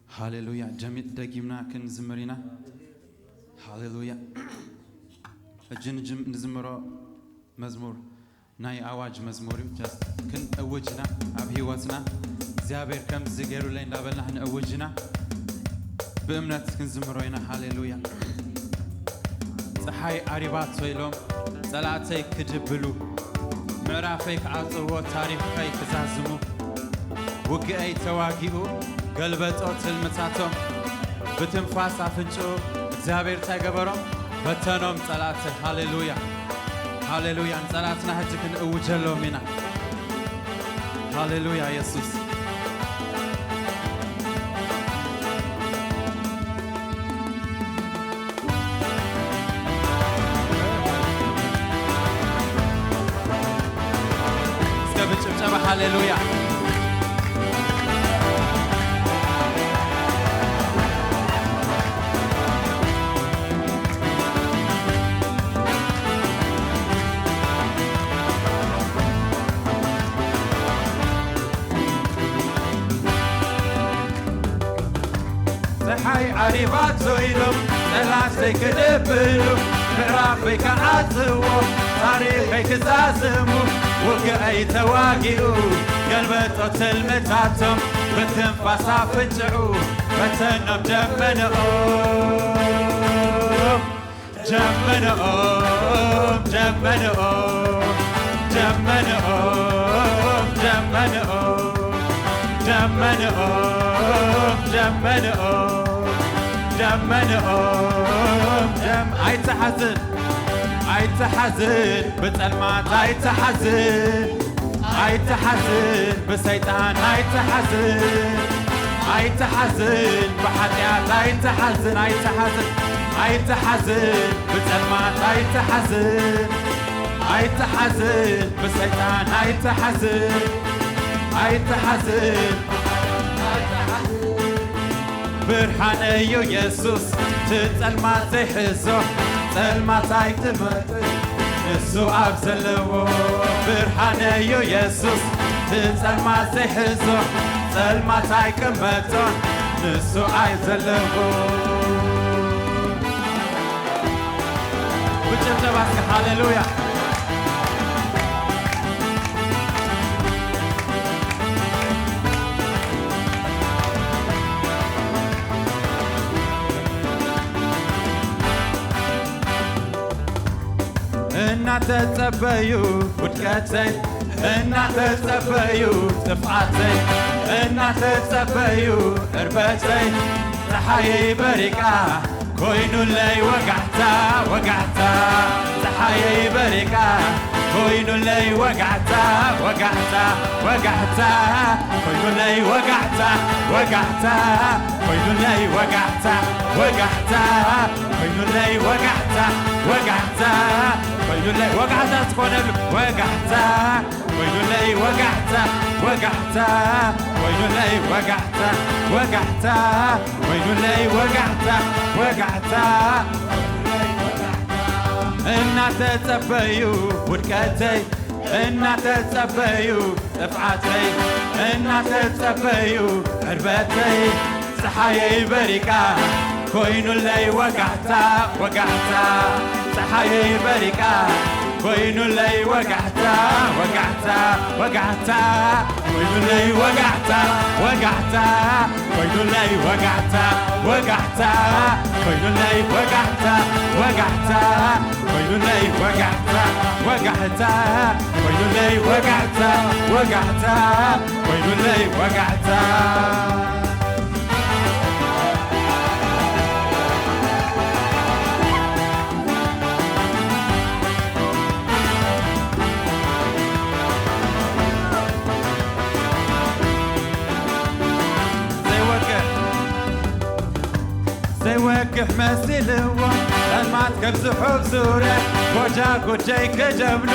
ሃሌሉያ። ጀሚ-፣ ደጊምና ክንዝምር ኢና። ሃሌሉያ። እጂ ንጅም-፣ ንዝምሮ መዝሙር ናይ ኣዋጅ መዝሙር እዩ። ጀስት ክንእውጅ ኢና ኣብ ህይወትና። እግዚኣብሔር ከምዚ ገይሩለይ እንዳበልና ክንእውጅ ኢና። ብእምነት ክንዝምሮ ኢና። ሃሌሉያ። ፀሓይ ዓሪባቶ ኢሎም ፀላእተይ ክድብሉ፣ ምዕራፈይ ክዓፅዎ፣ ታሪኸይ ክዛዝሙ፣ ውግአይ ተዋጊኡ ገልበጦ ትልምታቶም። ብትንፋስ ኣፍንጭኡ እግዚኣብሔር እንታይ ገበሮም? በተኖም ፀላእተይ። ሃሌሉያ፣ ሃሌሉያ። ንፀላእትና ሕጂ ክንእውጀሎም ኢና። ሃሌሉያ የሱስ። እስከ ብጭብጨባ ሃሌሉያ። ፀሓይ ዓሪባቶ ኢሎም ጠላተይ ክድብሉ፣ ምዕራፈይ ክዓጽዎ፣ ታሪኸይ ክዛዝሙ፣ ውግአይ ተዋጊኡ ገልበጦ ትልምታቶም። ብትንፋስ ኣፍንጭዑ በተኖም ደመንኦም። ደመንኦም፣ ደመንኦም፣ ደመንኦም፣ ደመንኦም፣ ደመንኦም፣ ደመንኦም፣ ደመንኦም፣ ደም-፣ ኣይትሓዝን፣ ኣይትሓዝን፣ ብጸልማት ኣይትሓዝን። ኣይትሓዝን፣ ብሰይጣን ኣይትሓዝን፣ ኣይትሓዝን፣ ብሓጢኣት ኣይትሓዝን፣ ኣይትሓዝን፣ ኣይትሓዝን፣ ብጸልማት ኣይትሓዝን፣ ኣይትሓዝን፣ ብሰይጣን ኣይትሓዝን፣ ኣይትሓዝን። ብርሃን እዩ የሱስ፣ እቲ ጸልማት ዘይሕዞ፣ ጸልማት ኣይትመጽእ፣ ንሱ ኣብ ዘለዎ። ብርሃን እዩ የሱስ፣ እቲ ጸልማት ዘይሕዞ፣ ጸልማት ኣይቅመጦን ንሱ ኣይ ዘለኹ። ብጭብጨባ እስኪ ሃሌሉያ። እናተጸበዩ ውድቀተይ፣ እናተጸበዩ ጥፍኣተይ፣ እናተጸበዩ ዕርበተይ፣ ጸሓየይ በሪቃ ኮይኑለይ ወጋሕታ፣ ወጋሕታ። ጸሓየይ በሪቃ ኮይኑለይ ወጋሕታ፣ ወጋሕታ፣ ወጋሕታ። ኮይኑለይ ወጋሕታ፣ ወጋሕታ። ኮይኑለይ ወጋሕታ፣ ወጋሕታ። ኮይኑለይ ወጋሕታ፣ ወጋሕታ። ኮይኑለይ ወጋሕታ ዝኾነሉ ወጋሕታ። ኮይኑለይ ወጋሕታ፣ ወጋሕታ። ኮይኑለይ ወጋሕታ፣ ወጋሕታ። ኮይኑለይ ወጋሕታ፣ ወጋሕታ። እናተጸበዩ ውድቀተይ፣ እናተጸበዩ ጥፍኣተይ፣ እናተጸበዩ ዕርበተይ፣ ጸሓየይ በሪቃ ኮይኑለይ ወጋሕታ፣ ወጋሕታ። ጸሓየይ በሪቃ ኮይኑለይ ወጋሕታ፣ ወጋሕታ፣ ወጋሕታ። ኮይኑለይ ወጋሕታ፣ ወጋሕታ። ኮይኑለይ ወጋሕታ፣ ወጋሕታ። ኮይኑለይ ወጋሕታ፣ ወጋሕታ። ኮይኑለይ ወጋሕታ፣ ወጋሕታ። ኮይኑለይ ወጋሕታ፣ ወጋሕታ። ኮይኑለይ ወጋሕታ። ዘይወግሕ፣ ዘይወግሕ መሲልዎ ጸልማት ከብዝሑ ዙርያ፣ ጎጃ ጎጀይ ክጀብሉ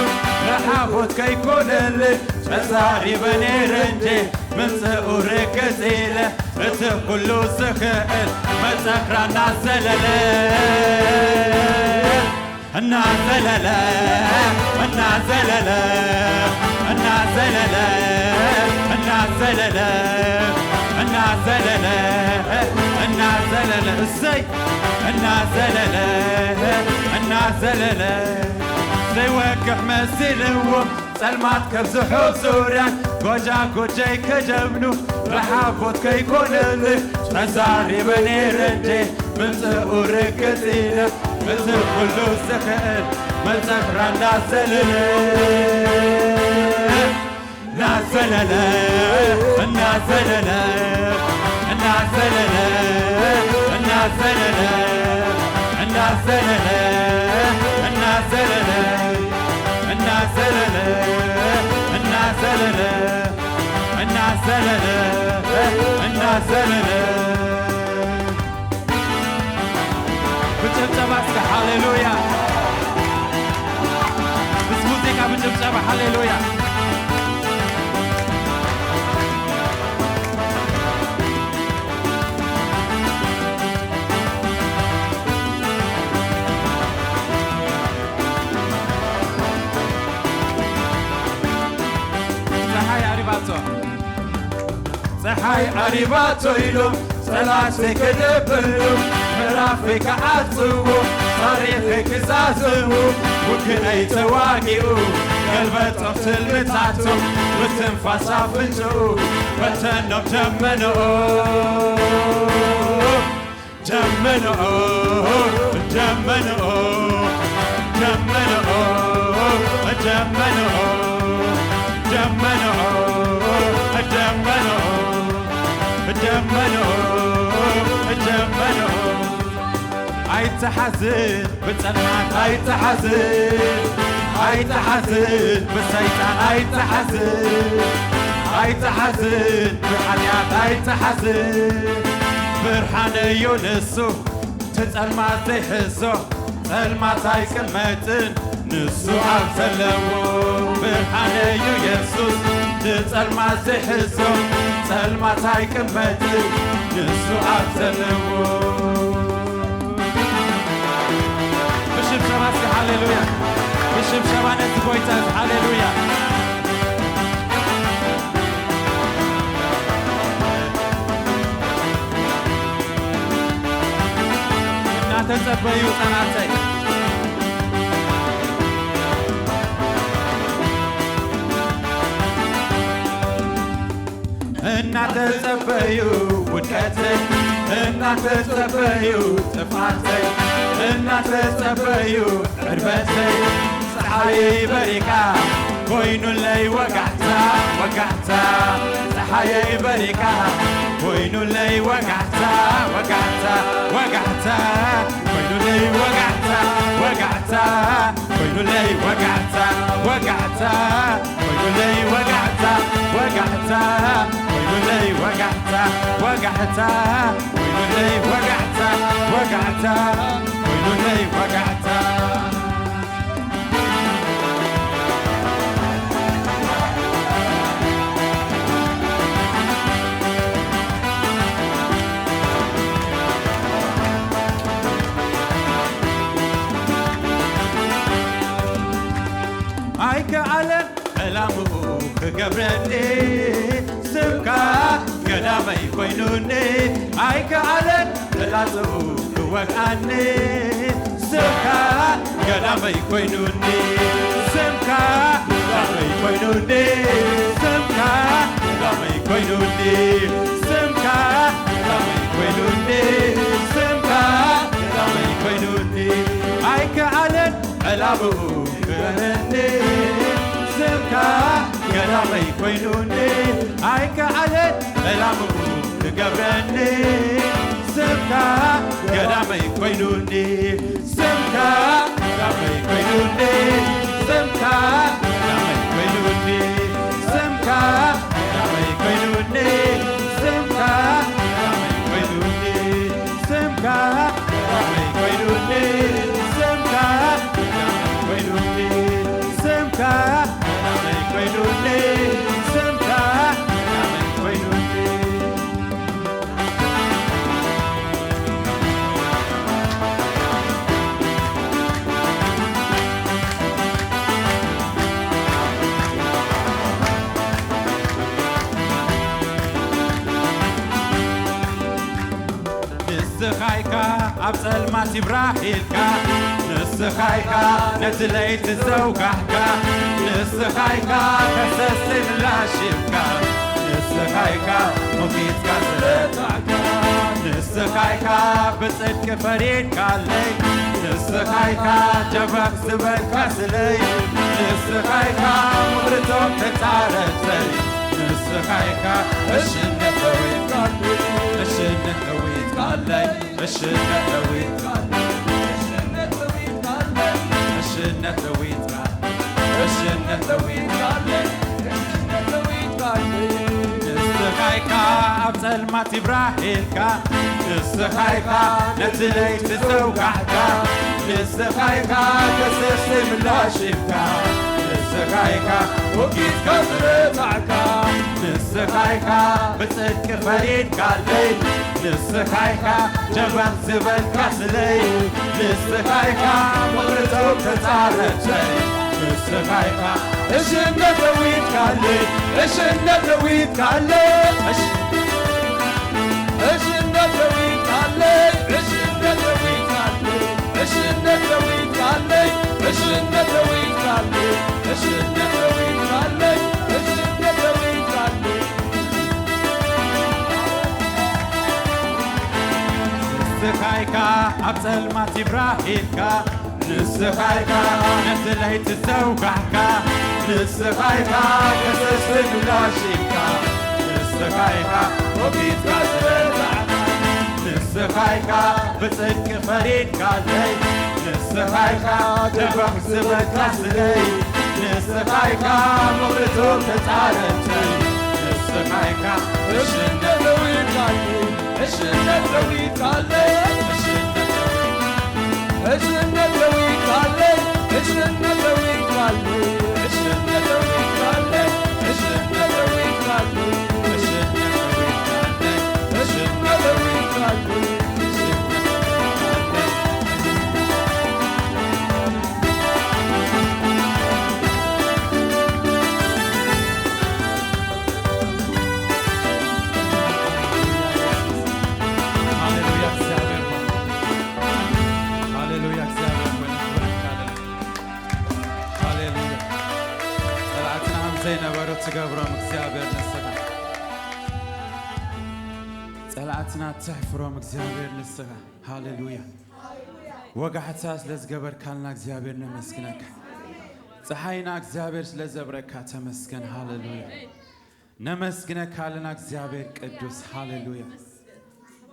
ረሓቦት ከይኮነል ተዛሪበ ነይረ እንጂ ምምጽኡ ርግጽ ኢለ እቲ ኩሉ ዝኽእል መጸኽራ እናዘለለ እናዘለለ እናዘለለ እናዘለለ እናዘለለ እናዘለለ እሰይ እናዘለለ እናዘለለ ዘይወግሕ መሲልዎ ጸልማት ከብዝሑ ዙርያን ጎጃ ጎጀይ ከጀብኑ ረሓቦት ከይኮነል ተዛሪበ ነይረ እንዴ ምምጽኡ ርግጽ ኢለ እቲ ኩሉ ዝኽእል መጸኽራ እናዘለለ እናዘለለ እናዘለለ እናዘለለ እናዘለለ እናዘለለ እናዘለለ እናዘለለ እናዘለለ እናዘለለ እናዘለለ ብጭብጨባ እስከ ሃሌሉያ። ምስ ሙዚቃ ብጭብጨባ ሃሌሉያ። ጸሓይ ዓሪባቶ፣ ጸሓይ ዓሪባቶ ኢሎም ጸላተይ ከደብሉ ምዕራፈይ ክዓጽዎ ታሪኸይ ክዛዝሙ ውግነይ ተዋጊኡ ገልበጦም ትልምታቶም ብትንፋስ ኣፍንጭኡ በተኖም ደመንኦ ደመንኦ ደመንኦ ደመንኦ ደመንኦ ደመንኦ ደመንኦ ደመንኦ ደመንኦ ኣይተሓዝን ብጸልማት ኣይተሓዝን ኣይተሓዝን ብሰይጣን ኣይተሓዝን ኣይተሓዝን ብሓጢኣት ኣይተሓዝን ብርሃን እዩ ንሱ ትጸልማት ዘይሕዞ ጸልማት ኣይቅመጥን ንሱ ኣብ ዘለዎ ብርሃን እዩ የሱስ ትጸልማት ዘይሕዞ ጸልማት ኣይቅመጥን ንሱ ኣብ ዘለዎ ብሽብሸባ እስኪ ሃሌሉያ ብሽብሸባ ነቲ ጎይታ እዚ ሃሌሉያ ተጸበዩ ጸናተይ። እናተጸበዩ ውድቀተይ፣ እናተጸበዩ ጥፍኣተይ፣ እናተጸበዩ ዕርበተይ፣ ጸሓየይ በሪቃ ኮይኑለይ ወጋሕታ፣ ወጋሕታ፣ ጸሓየይ በሪቃ ኮይኑለይ ወጋሕታ፣ ወጋሕታ፣ ወጋሕታ፣ ኮይኑለይ ወጋሕታ፣ ወጋሕታ፣ ኮይኑለይ ወጋሕታ፣ ወጋሕታ፣ ኮይኑለይ ወጋሕታ፣ ወጋሕታ፣ ኮይኑለይ ወጋሕታ፣ ወጋሕታ፣ ኮይኑለይ ወጋሕታ፣ ወጋሕታ፣ ኮይኑለይ ወጋሕታ። ኣይከኣለን ዕላምኡ ክገብረኒ፣ ስምካ ገዳመይ ኮይኑኒ። ኣይከኣለን ፍላጽኡ ክወግኣኒ፣ ስምካ ገዳመይ ኮይኑኒ። ስምካ ገዳመይ ኮይኑኒ። ስምካ ገዳመይ ኮይኑኒ። ስምካ ገዳመይ ኮይኑኒ። ስምካ ገዳመይ ኮይኑኒ። ኣይከኣለን ዕላምኡ ክበረኒ፣ ስምካ ገዳመይ ኮይኑኒ። ኣይከኣለን ዕላምኡ ክገብረኒ፣ ስምካ ገዳመይ ኮይኑኒ። ስምካ ገዳመይ ኮይኑኒ። ስምካ ገዳመይ ኮይኑኒ። ስምካ ገዳመይ ኮይኑኒ። ስምካ ገዳመይ ኮይኑኒ። ስምካ ገዳመይ ኮይኑኒ። ስምካ ገዳመይ ኮይኑኒ። ስምካ ገዳመይ ኮይኑኒ። ስምካ ገዳመይ ኮይኑኒ። ንስኻ ኢኻ ኣብ ጸልማት ይብራህ ኢልካ፣ ንስኻ ኢኻ ነቲ ለይቲ ዘውጋሕካ፣ ንስኻ ኢኻ ከሰሲ ምላሽ ሂብካ፣ ንስኻ ኢኻ ሞጊትካ ዝረታዕካ፣ ንስኻ ኢኻ ብጽድቂ ፈሪድካለይ፣ ንስኻ ኢኻ ጀበኽ ዝበልካ ስለይ፣ ንስኻ ኢኻ ምኽርቶም ተጻረተይ፣ ንስኻ ኢኻ እሽነት ለዊጥካለይ፣ እሽነት ለዊጥካለይ፣ እሽነት ለዊጥካለይ፣ እሽነት ለዊጥካለይ፣ እሽነት ለዊጥካ፣ እሽነት ለዊጥካለይ፣ እሽነት ለዊጥካለይ። ንስኻ ኢኻ ኣብ ጸልማት ይብራህ ኢልካ፣ ንስኻ ኢኻ ነቲ ለይቲ ዘውጋሕካ፣ ንስኻ ኢኻ ከሰሲ ምላሽ ሂብካ፣ ንስኻ ኢኻ ወጊድካ ዝረታዕካ፣ ንስኻ ኢኻ ብጽድቂ ፈሪድካለይ፣ ንስኻ ኢኻ ጀበኽ ዝበልካ ስለይ፣ ንስኻ ኢኻ ምኽርቶም ተጻረተይ፣ ንስኻ ኢኻ እሽነት ለዊጥካለይ፣ እሽነት ለዊጥካለይ፣ እሽ-፣ እሽነት ለዊጥካለይ፣ እሽነት ለዊጥካለይ፣ እሽነት ለዊጥካለይ፣ እሽነት ለዊጥካለይ፣ እሽነት ለዊጥካለይ፣ እሽነት ለዊጥካለይ። ንስኻ ኢኻ ኣብ ጸልማት ይብራህ ኢልካ፣ ንስኻ ኢኻ ነቲ ለይቲ ዘውጋሕካ፣ ንስኻ ኢኻ ከሰሲ ምላሽ ሂብካ፣ ንስኻ ኢኻ ወጊድካ ዝረታዕካ፣ ንስኻ ኢኻ ብጽድቂ ፈሪድካለይ፣ ንስኻ ኢኻ ደበኽ ዝበልካ ስለይ፣ ንስኻ ኢኻ ምኽርቶም ተጻረተይ፣ ንስኻ ኢኻ እሽነት ለዊጥካለይ፣ እሽነት ለዊጥካለይ፣ እሽነት ለዊጥካለይ፣ እሽነት ለዊጥካለይ፣ እሽነት ለዊጥካለይ፣ እሽነት ለዊጥካለይ፣ እሽነት ለዊጥካለይ፣ እሽነት ለዊጥካለይ፣ እሽነት ለዊጥካለይ፣ እሽነት ለዊጥካለይ። ሃሌሉያ፣ እግዚኣብሔር ይባርክ። ዘይነበሩ ትገብሮም እግዚኣብሔር ንስኻ። ጸላእትና ተሕፍሮም እግዚኣብሔር ንስኻ። ሃሌሉያ። ወጋሕታ ስለ ዝገበርካልና እግዚኣብሔር ነመስግነካ። ፀሓይና እግዚኣብሔር ስለ ዘብረካ ተመስገን። ሃሌሉያ። ነመስግነካ ኣለና እግዚኣብሔር ቅዱስ። ሃሌሉያ።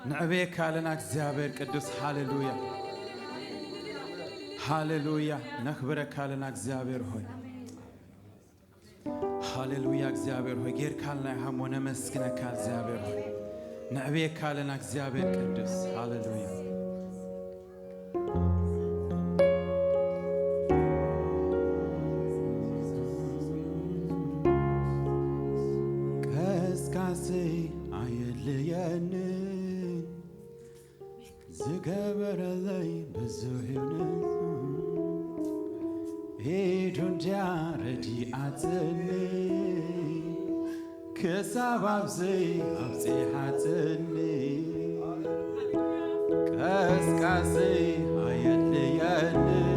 ንዕብየካ ኣለና እግዚኣብሔር ቅዱስ። ሃሌሉያ። ሃሌሉያ። ነኽብረካ ኣለና እግዚኣብሔር ሆይ። ሃሌሉያ እግዚኣብሔር ሆይ፣ ጌርካልና ኢኻ እሞ ነመስግነካ እግዚኣብሔር ሆይ። ንዕብየካ ኣለና እግዚኣብሔር ቅዱስ። ሃሌሉያ። ቀስቃሰይ ኣየድልየንን፣ ዝገበረለይ ብዙሕ ይሁን፣ ኢዱ እንድያ ረዲኣትኒ፣ ክሳብ ኣብዚ ኣብጺሓትኒ። ቀስቃሰይ ኣየድልየንን፣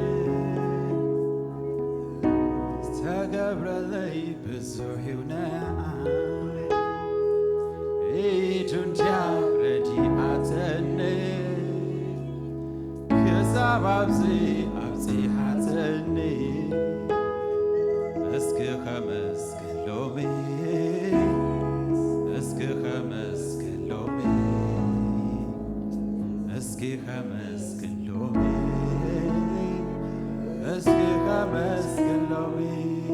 ዝተገብረለይ ብዙሕ እዩ ንዓይ። ኢዱ እንድያ ረዲኣትኒ፣ ክሳብ ኣብዚ ኣብጺሓትኒ። እስኪ ከመስግን ሎሚ፣ እስኪ ከመስግን ሎሚ፣ እስኪ ከመስግን ሎሚ፣ እስኪ ከመስግን ሎሚ።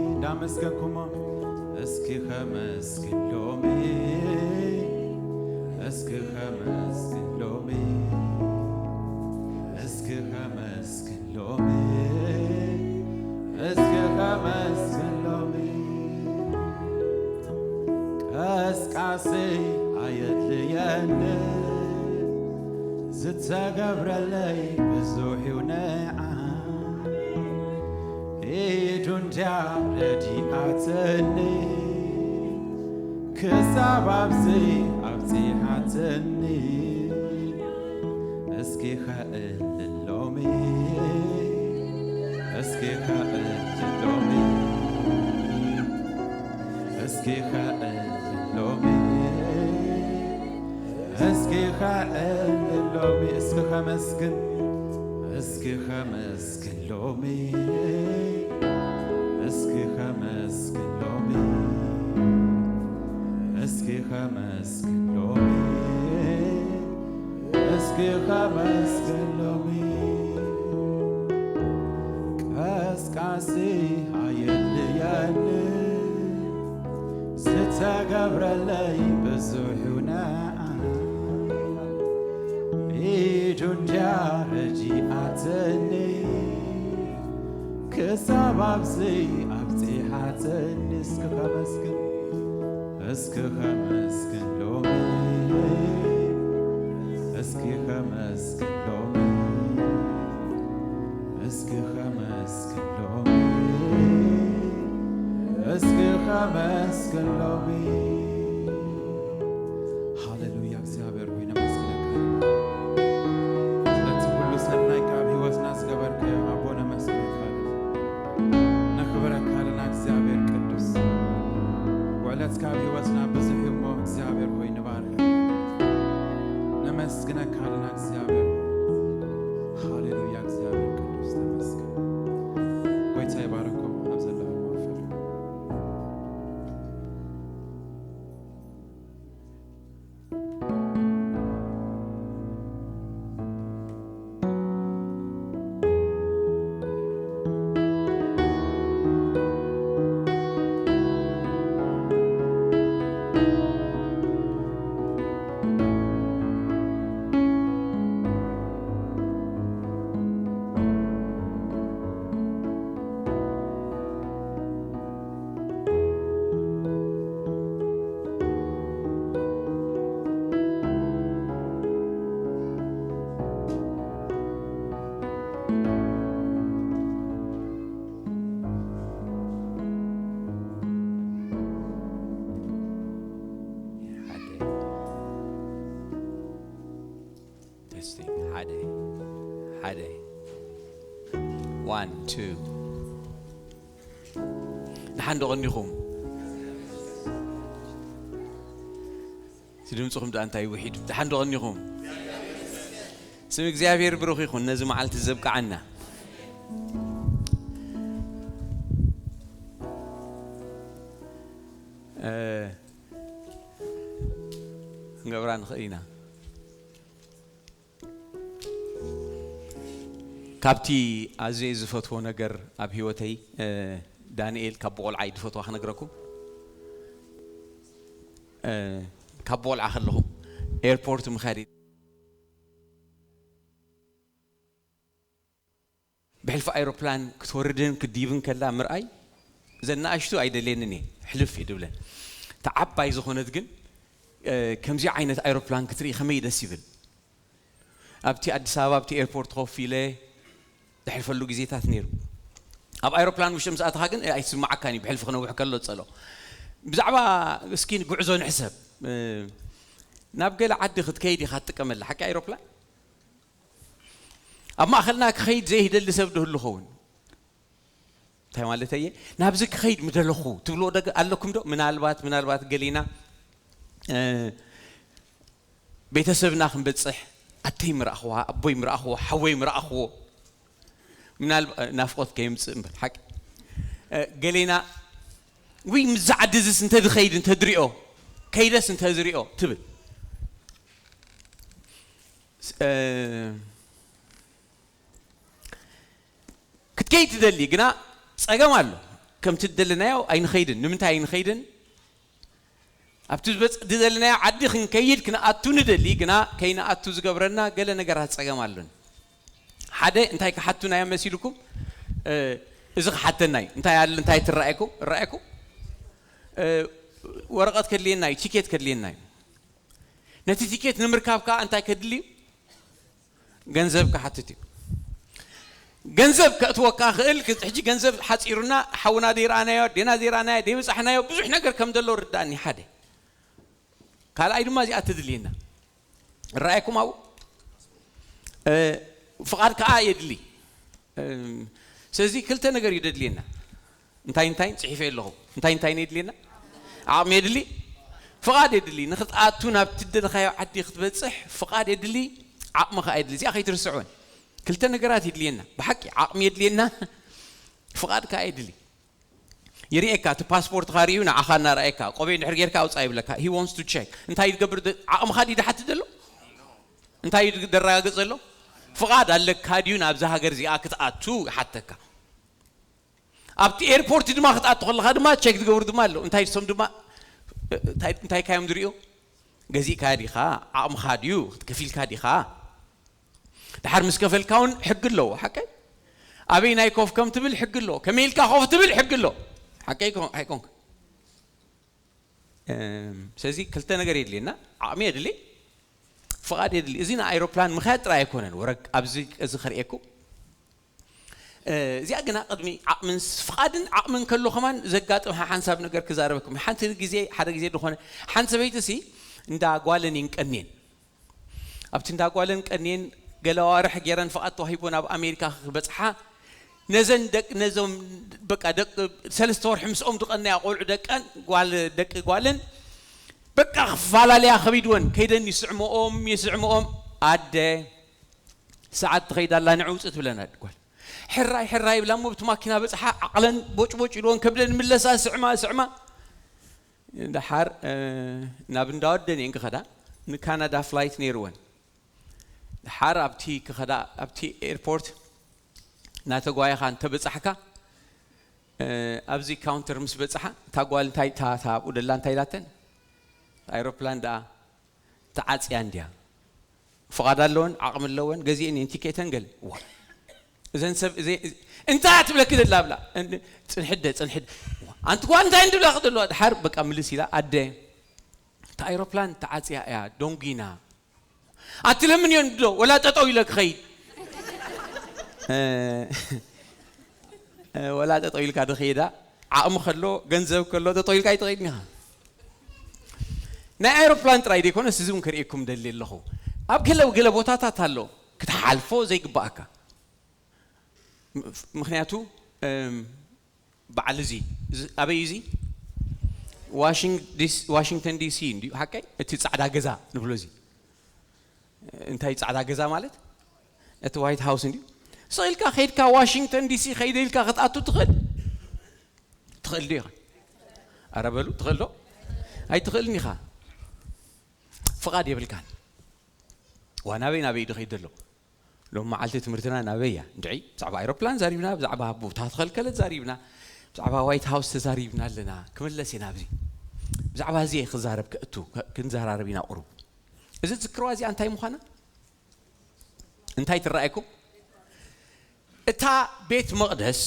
እንዳመስገንኩሞ እስኪ ከመስግን ሎሚ፣ እስኪ ከመስግን ሎሚ፣ እስኪ ከመስግን ሎሚ፣ እስኪ ከመስግን ሎሚ። ቀስቃሲ ኣየድልየኒ፣ ዝተገብረለይ ብዙሕ እዩ ንዓይ። ኢዱ እንድያ ረዲኣትኒ፣ ክሳብ ኣብዚ ኣብጺሓትኒ። እስኪ ከእል ሎሚ፣ እስኪ ከእል ሎሚ፣ እስኪ ከእል ሎሚ፣ እስኪ ከእል ሎሚ። እስኪ ከመስግን፣ እስኪ ከመስግን ሎሚ፣ እስኪ ከመስግን ሎሚ፣ እስኪ ከመስግን ሎሚ፣ እስኪ ከመስግን ሎሚ። ቀስቃሲ ኣየድልየኒ፣ ዝተገብረለይ ብዙሕ እዩ ንዓይ። ኢዱ እንድያ ረዲኣትኒ፣ ክሳብ ኣብዚ ኣብጺሓትኒ። እስኪ ከመስግን፣ እስኪ ከመስግን ሎሚ፣ እስኪ ከመስግን ሎሚ፣ እስኪ ከመስግን ሎሚ፣ እስኪ ከመስግን ሎሚ። ሃሌሉያ፣ እግዚኣብሔር ሆይ ነመስግነካ። ስለቲ ኩሉ ሰናይ ካብ ህይወትና ዝገበርካዮ ኣቦ ነመስግነካ። ነኽብረካ ኣለና እግዚኣብሔር ቅዱስ። ውዕለት ካብ ህይወትና ብዙሕ እዩ እሞ እግዚኣብሔር ሆይ ንባርካ። ነመስግነካ ኣለና እግዚኣብሔር። ሃሌሉያ፣ እግዚኣብሔር ቅዱስ ተመስገን። ጎይታ ይባርኩም ኣብ ዘለኹም ወፍር። ሓደ። Testing. ሓደ። ሓደ። One, two. ንሓንዶ ቀኒኹም። እቲ ድምፅኹም ደኣ እንታይ ውሒዱ? ደሓን ዶ ቐኒኹም? ስም እግዚኣብሔር ብሩኽ ይኹን፣ ነዚ መዓልቲ ዘብቅዓና። እ፣ ክንገብራ ንኽእል ኢና። ካብቲ ኣዝየ ዝፈትዎ ነገር ኣብ ህይወተይ፣ እ፣ ዳንኤል ካብ ብቆልዓይ ዝፈትዋ ክነግረኩም። እ፣ ካብ ብቆልዓ ከለኹ ኤርፖርት ምኻድ፣ ብሕልፊ ኣይሮፕላን ክትወርድን ክትድይብን ከላ ምርኣይ ዘናኣሽቱ ኣይደልየንን እየ፣ ሕልፍ እየ ድብለን። እታ ዓባይ ዝኾነት ግን፣ እ፣ ከምዚ ዓይነት ኣይሮፕላን ክትርኢ ከመይ ደስ ይብል። ኣብቲ ኣዲስ ኣበባ ኣብቲ ኤርፖርት ኮፍ ኢለ ዘሕልፈሉ ግዜታት ነይሩ። ኣብ ኣይሮፕላን ውሽጢ ምስ ኣተኻ ግን ኣይስማዓካን እዩ፣ ብሕልፊ ክነውሕ ከሎ ጸሎ። ብዛዕባ እስኪ ጉዕዞ ንሕሰብ። እ፣ ናብ ገለ ዓዲ ክትከይድ ኢኻ ትጥቀመላ፣ ሓቂ ኣይሮፕላን? ኣብ ማእከልና ክኸይድ ዘይደሊ ሰብ ዶ ህሉ ኸውን? እንታይ ማለተይ እየ? ናብዚ ክኸይድ ምደለኹ ትብልዎ ደገ ኣለኩም ዶ? ምናልባት፣ ምናልባት ገሊና፣ እ፣ ቤተሰብና ክንበጽሕ፣ ኣተይ ምረኣኽዋ፣ ኣቦይ ምረኣኽዎ፣ ሓወይ ምረኣኽዎ። ምናልባ-፣ እ፣ ናፍቆት ከየምጽእ እምበር፣ ሓቂ። እ፣ ገሊና፣ ውይ፣ ምስዚ ዓዲ እዚስ እንተ ዝኸይድ፣ እንተ ዝሪኦ፣ ከይደስ እንተ ዝሪኦ ትብል። እ፣ ክትከይድ ትደሊ፣ ግና ጸገም ኣሎ። ከምቲ ዝደለናዮ ኣይንኸይድን። ንምንታይ ኣይንኸይድን? ኣብቲ ዝበጽ-፣ ዝደለናዮ ዓዲ ክንከይድ፣ ክንኣቱ ንደሊ፣ ግና ከይንኣቱ ዝገብረና ገለ ነገራት ጸገም ኣሎን። ሓደ፣ እንታይ ክሓቱና እዮም መሲልኩም? እ፣ እዚ ክሓተና እዩ። እንታይ ኣለ-፣ እንታይ ትረኣየኩም? እረኣየኩም? እ፣ ወረቐት ከድልየና እዩ፣ ቲኬት ከድልየና እዩ። ነቲ ቲኬት ንምርካብ ከኣ እንታይ ከድሊ እዩ? ገንዘብ ክሓትት እዩ። ገንዘብ ከእትወካ ክእል፣ ግን ሕጂ ገንዘብ ሓጺሩና፣ ሓውና ዘይረኣናዮ፣ ኣዴና ዘይረኣናዮ፣ ዘይበጻሕናዮ ብዙሕ ነገር ከም ዘሎ ርዳእኒ ሓደ። ካልኣይ ድማ እዚኣ ትድልየና። ረኣየኩም ኣብኡ? እ፣ ፍቓድ ከኣ የድሊ። እም፣ ስለዚ ክልተ ነገር እዩ ደድልየና። እንታይ እንታይ ጽሒፈ ኣለኹ? እንታይ እንታይ የድልየና? ዓቕሚ የድሊ፣ ፍቓድ የድሊ። ንኽትኣቱ፣ ናብቲ ደለኻዮ ዓዲ ክትበጽሕ ፍቓድ የድሊ፣ ዓቕሚ ከኣ የድሊ። እዚኣ ከይትርስዕወን። ክልተ ነገራት የድልየና። ብሓቂ ዓቕሚ የድልየና፣ ፍቓድ ከኣ የድሊ። ይርእየካ፣ እቲ ፓስፖርትኻ ርእዩ ንዓኻ እናረኣየካ፣ ቆቢዕ እንድሕር ጌርካ ኣውጻእ ይብለካ። He wants to check። እንታይ ይገብር ደ-፣ ዓቕምኻ ድዩ ድሓትት ዘሎ? እንታይ እዩ ደረጋግጽ ዘሎ? ፍቓድ ኣለካ ድዩ ናብዛ ሃገር እዚኣ ክትኣቱ ይሓተካ። ኣብቲ ኤርፖርት ድማ ክትኣቱ ከለኻ ድማ ቸክ ዝገብሩ ድማ ኣለዉ። እንታይ እሶም ድማ፣ እንታይ፣ እንታይ ካዮም ዝርእዩ? ገዚእካ ዲኻ? ዓቕምኻ ድዩ? ክትከፊልካ ዲኻ? ድሓር ምስ ከፈልካ እውን ሕጊ ኣለዎ፣ ሓቀይ? ኣበይ ናይ ኮፍ ከም ትብል ሕጊ ኣለዎ። ከመይ ኢልካ ኮፍ ትብል ሕጊ ኣለዎ። ሓቀይ ኮን-፣ ኣይኮንኩ። እም፣ ስለዚ ክልተ ነገር የድልየና። ዓቕሚ የድሊ፣ ፍቓድ የድሊ። እዚ ንኣይሮፕላን ምኽያድ ጥራይ ኣይኮነን። ወረግ ኣብዚ እዚ ከርእየኩም። እ፣ እዚኣ ግና ቅድሚ ዓቕምን ስ-፣ ፍቓድን ዓቕምን ከሎ ከማን ዘጋጥም ሓ-፣ ሓንሳብ ነገር ክዛረበኩም። ሓንቲ ግዜ፣ ሓደ ግዜ ዝኾነ ሓንቲ ሰበይቲ ሲ እንዳ ጓለን ይንቀኔን። ኣብቲ እንዳ ጓለን ቀኔን ገለ ኣዋርሕ ገይረን ፍቓድ ተዋሂቦ ናብ ኣሜሪካ ክበጽሓ፣ ነዘን ደቅ-፣ ነዞም በቃ ደቅ-፣ ሰለስተ ወርሒ ምስኦም ዝቐነያ ቆልዑ ደቀን፣ ጓል፣ ደቂ ጓለን በቃ ክፈላለያ ከቢድወን፣ ከይደን ይስዕምኦም፣ ይስዕምኦም። ኣደ፣ ሰዓት ትኸይድ ኣላ፣ ንዒ ውጽእ ትብለን ኣደ ጓል። ሕራይ፣ ሕራይ ይብላ እሞ፣ ብቲ ማኪና በጽሓ፣ ዓቕለን ቦጭቦጭ ኢልወን፣ ከብደን ምለሳ፣ ስዕማ፣ ስዕማ። ደሓር፣ እ፣ ናብ እንዳ ወደን እየን ክኸዳ፣ ንካናዳ ፍላይት ነይርወን። ደሓር ኣብቲ ክኸዳ፣ ኣብቲ ኤርፖርት እናተጓየኻ እንተበጻሕካ፣ እ፣ ኣብዚ ካውንተር ምስ በጽሓ፣ እታ ጓል እንታይ፣ እታ፣ እታ ኣብኡ ደላ እንታይ ኢላተን? ኣይሮፕላን ደኣ ተዓጽያ እንድያ። ፍቓድ ኣለወን፣ ዓቕሚ ኣለወን፣ ገዚኤን እየን ቲኬተን ገለ። ዋ። እዘን ሰብ፣ እዘ-፣ እዘ-፣ እንታይ እያ ትብለኪ ዘላ ብላ። እን-፣ ጽንሕደ፣ ጽንሕደ። ዋ። ኣንቲ ጓል እንታይ እንድብላኺ ዘለዋ? ድሓር በቃ ምልስ ኢላ፣ ኣደ፣ እታ ኣይሮፕላን ተዓጽያ እያ፣ ዶንጊና። ኣቲ ለምን እዮን ዶ? ወላ ጠጠው ኢለ ክኸይድ። እ፣ እ፣ ወላ ጠጠው ኢልካ ዶ ኸይዳ? ዓቕሚ ከሎ፣ ገንዘብ ከሎ፣ ጠጠው ኢልካ ኣይትኸይድን ኢኻ። ናይ ኣይሮፕላን ጥራይ ዘይኮነስ፣ እዚ እውን ከርእየኩም ደሊ ኣለኹ። ኣብ ገለ፣ ገለ ቦታታት ኣሎ፣ ክትሓልፎ ዘይግባኣካ። ም-፣ ምኽንያቱ፣ እም፣ በዓል እዚ፣ እዚ ኣበይ እዩ እዚ? ዋሽንግተን ዲሲ እንዲዩ ሓቀይ? እቲ ጻዕዳ ገዛ ንብሎ እዚ እንታይ ጻዕዳ ገዛ ማለት እቲ ዋይት ሃውስ እንዲዩ። ስቕ ኢልካ ከይድካ ዋሽንግተን ዲሲ ከይደ ኢልካ ክትኣቱ ትኽእል ትኽእል ዶ ኢኻ? ኣረ በሉ ትኽእል ዶ? ኣይትኽእልን ኢኻ። ፍቓድ የብልካን። ዋ ናበይ ናበይ ድኸይድ ዘሎ? ሎም መዓልቲ ትምህርትና ናበይ እያ? እንድዒ ብዛዕባ ኣይሮፕላን ዛሪብና፣ ብዛዕባ ቦታ ተኸልከለት ዛሪብና፣ ብዛዕባ ዋይት ሃውስ ተዛሪብና ኣለና። ክምለስ እየ ናብዚ። ብዛዕባ እዚ እየ ክዛረብ ክእቱ፣ ክ- ክንዘራረብ ኢና ቁሩብ። እዚ ዝክርዋ እዚኣ እንታይ ምዃና? እንታይ ትረኣየኩም? እታ ቤት መቕደስ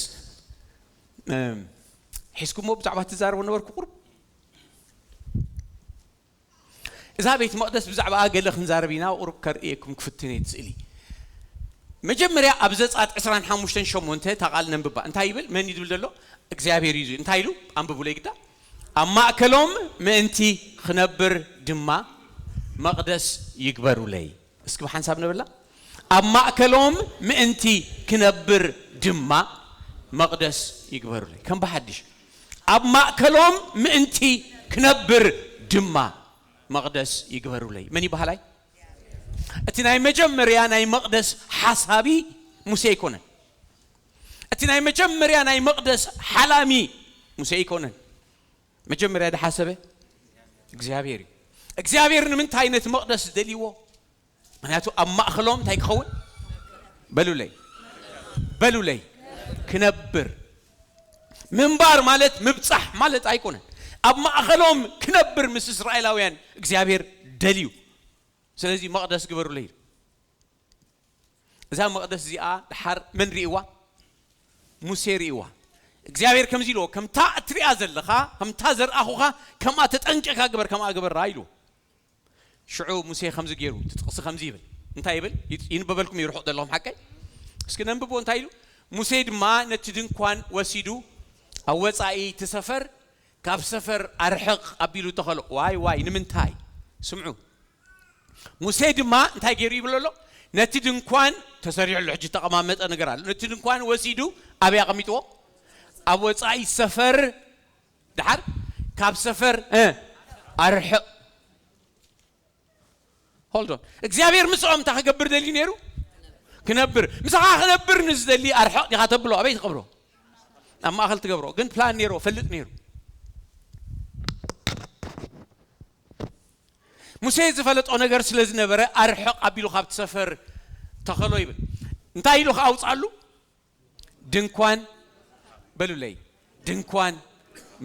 እም፣ ሒዝኩሞ ብዛዕባ ትዛረቡ ነበርኩ ቁሩብ። እዛ ቤት መቕደስ ብዛዕባኣ ገለ ክንዛረብ ኢና፣ ቁሩብ ከርእየኩም ክፍትን እየ እቲ ስእሊ። መጀመርያ ኣብ ዘጻት ዕስራን ሓሙሽተን ሸሞንተ እታ ቃል ነንብባ። እንታይ ይብል? መን እዩ ዝብል ዘሎ? እግዚኣብሔር እዩ ዝብል። እንታይ ኢሉ? ኣንብቡለይ ግዳ። ኣብ ማእከሎም ምእንቲ ክነብር ድማ መቕደስ ይግበሩለይ። እስኪ ብሓንሳብ ንብላ። ኣብ ማእከሎም ምእንቲ ክነብር ድማ መቕደስ ይግበሩለይ። ከም ብሓድሽ ኣብ ማእከሎም ምእንቲ ክነብር ድማ መቕደስ ይግበሩለይ። መን ይበሃላይ? እቲ ናይ መጀመርያ ናይ መቕደስ ሓሳቢ ሙሴ ኣይኮነን። እቲ ናይ መጀመርያ ናይ መቕደስ ሓላሚ ሙሴ ኣይኮነን። መጀመርያ ዝሓሰበ እግዚኣብሔር እዩ። እግዚኣብሔር ንምንታይ ነቲ መቕደስ ደልይዎ? ምክንያቱ ኣብ ማእኸሎም እንታይ ክኸውን? በሉለይ፣ በሉለይ፣ ክነብር። ምንባር ማለት ምብጻሕ ማለት ኣይኮነን። ኣብ ማእኸሎም ክነብር ምስ እስራኤላውያን እግዚኣብሔር ደልዩ። ስለዚ መቕደስ ግበሩለይ ኢሉ። እዛ መቕደስ እዚኣ ድሓር መን ርእይዋ? ሙሴ ርእይዋ። እግዚኣብሔር ከምዚ ኢልዎ፣ ከምታ እትሪኣ ዘለኻ፣ ከምታ ዘርኣኹኻ፣ ከምኣ ተጠንቂቕካ ግበር፣ ከምኣ ግበራ ኢልዎ። ሽዑ ሙሴ ከምዚ ገይሩ፣ እቲ ጥቕሲ ከምዚ ይብል። እንታይ ይብል? ይት- ይንበበልኩም እዩ፣ ርሑቕ ዘለኹም ሓቀይ። እስኪ ነንብቦ፣ እንታይ ኢሉ? ሙሴ ድማ ነቲ ድንኳን ወሲዱ፣ ኣብ ወጻኢ እቲ ሰፈር፣ ካብ ሰፈር ኣርሕቕ ኣቢሉ ተኸሎ። ዋይ ዋይ፣ ንምንታይ? ስምዑ። ሙሴ ድማ እንታይ ገይሩ ይብል ኣሎ? ነቲ ድንኳን ተሰሪሑ ኣሎ፣ ሕጂ ተቐማመጠ ነገር ኣሎ። ነቲ ድንኳን ወሲዱ ኣበይ ኣቐሚጥዎ? ኣብ ወጻኢ ሰፈር፣ ድሓር ካብ ሰፈር እ፣ ኣርሕቕ። ሆልዶን እግዚኣብሔር ምስኦም እንታይ ክገብር ደልዩ ነይሩ? ክነብር። ምሳኻ ክነብር ንዝደሊ ኣርሕቕ ዲኻ ተብሎ? ኣበይ ትቐብሮ? ኣብ ማእኸል ትገብሮ። ግን ፕላን ነይሩ፣ ፈልጥ ነይሩ። ሙሴ ዝፈለጦ ነገር ስለ ዝነበረ ኣርሕቕ ኣቢሉ ካብቲ ሰፈር ተኸሎ ይብል። እንታይ ኢሉ ከኣውፅኣሉ? ድንኳን በሉለይ፣ ድንኳን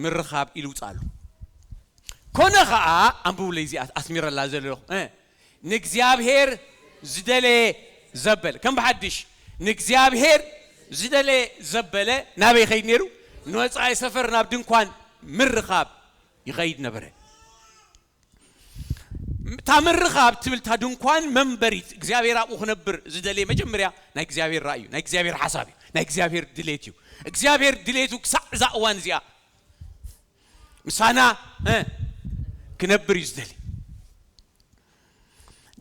ምርኻብ ኢሉ ውፅኣሉ። ኮነ ኸዓ፣ ኣንብቡለይ እዚኣ ኣስሚረላ ዘለኹ እ፣ ንእግዚኣብሔር ዝደለየ ዘበለ ከም ብሓድሽ ንእግዚኣብሔር ዝደለየ ዘበለ ናበይ ይኸይድ ነይሩ? ንወፃኢ ሰፈር ናብ ድንኳን ምርኻብ ይኸይድ ነበረ። እታ ምርኻብ ትብል እታ ድንኳን መንበሪት እግዚኣብሔር ኣብኡ ክነብር ዝደለየ መጀመርያ ናይ እግዚኣብሔር ራእዩ ናይ እግዚኣብሔር ሓሳብ እዩ ናይ እግዚኣብሔር ድሌት እዩ። እግዚኣብሔር ድሌቱ ክሳዕ እዛ እዋን እዚኣ ምሳና እ፣ ክነብር እዩ ዝደሊ።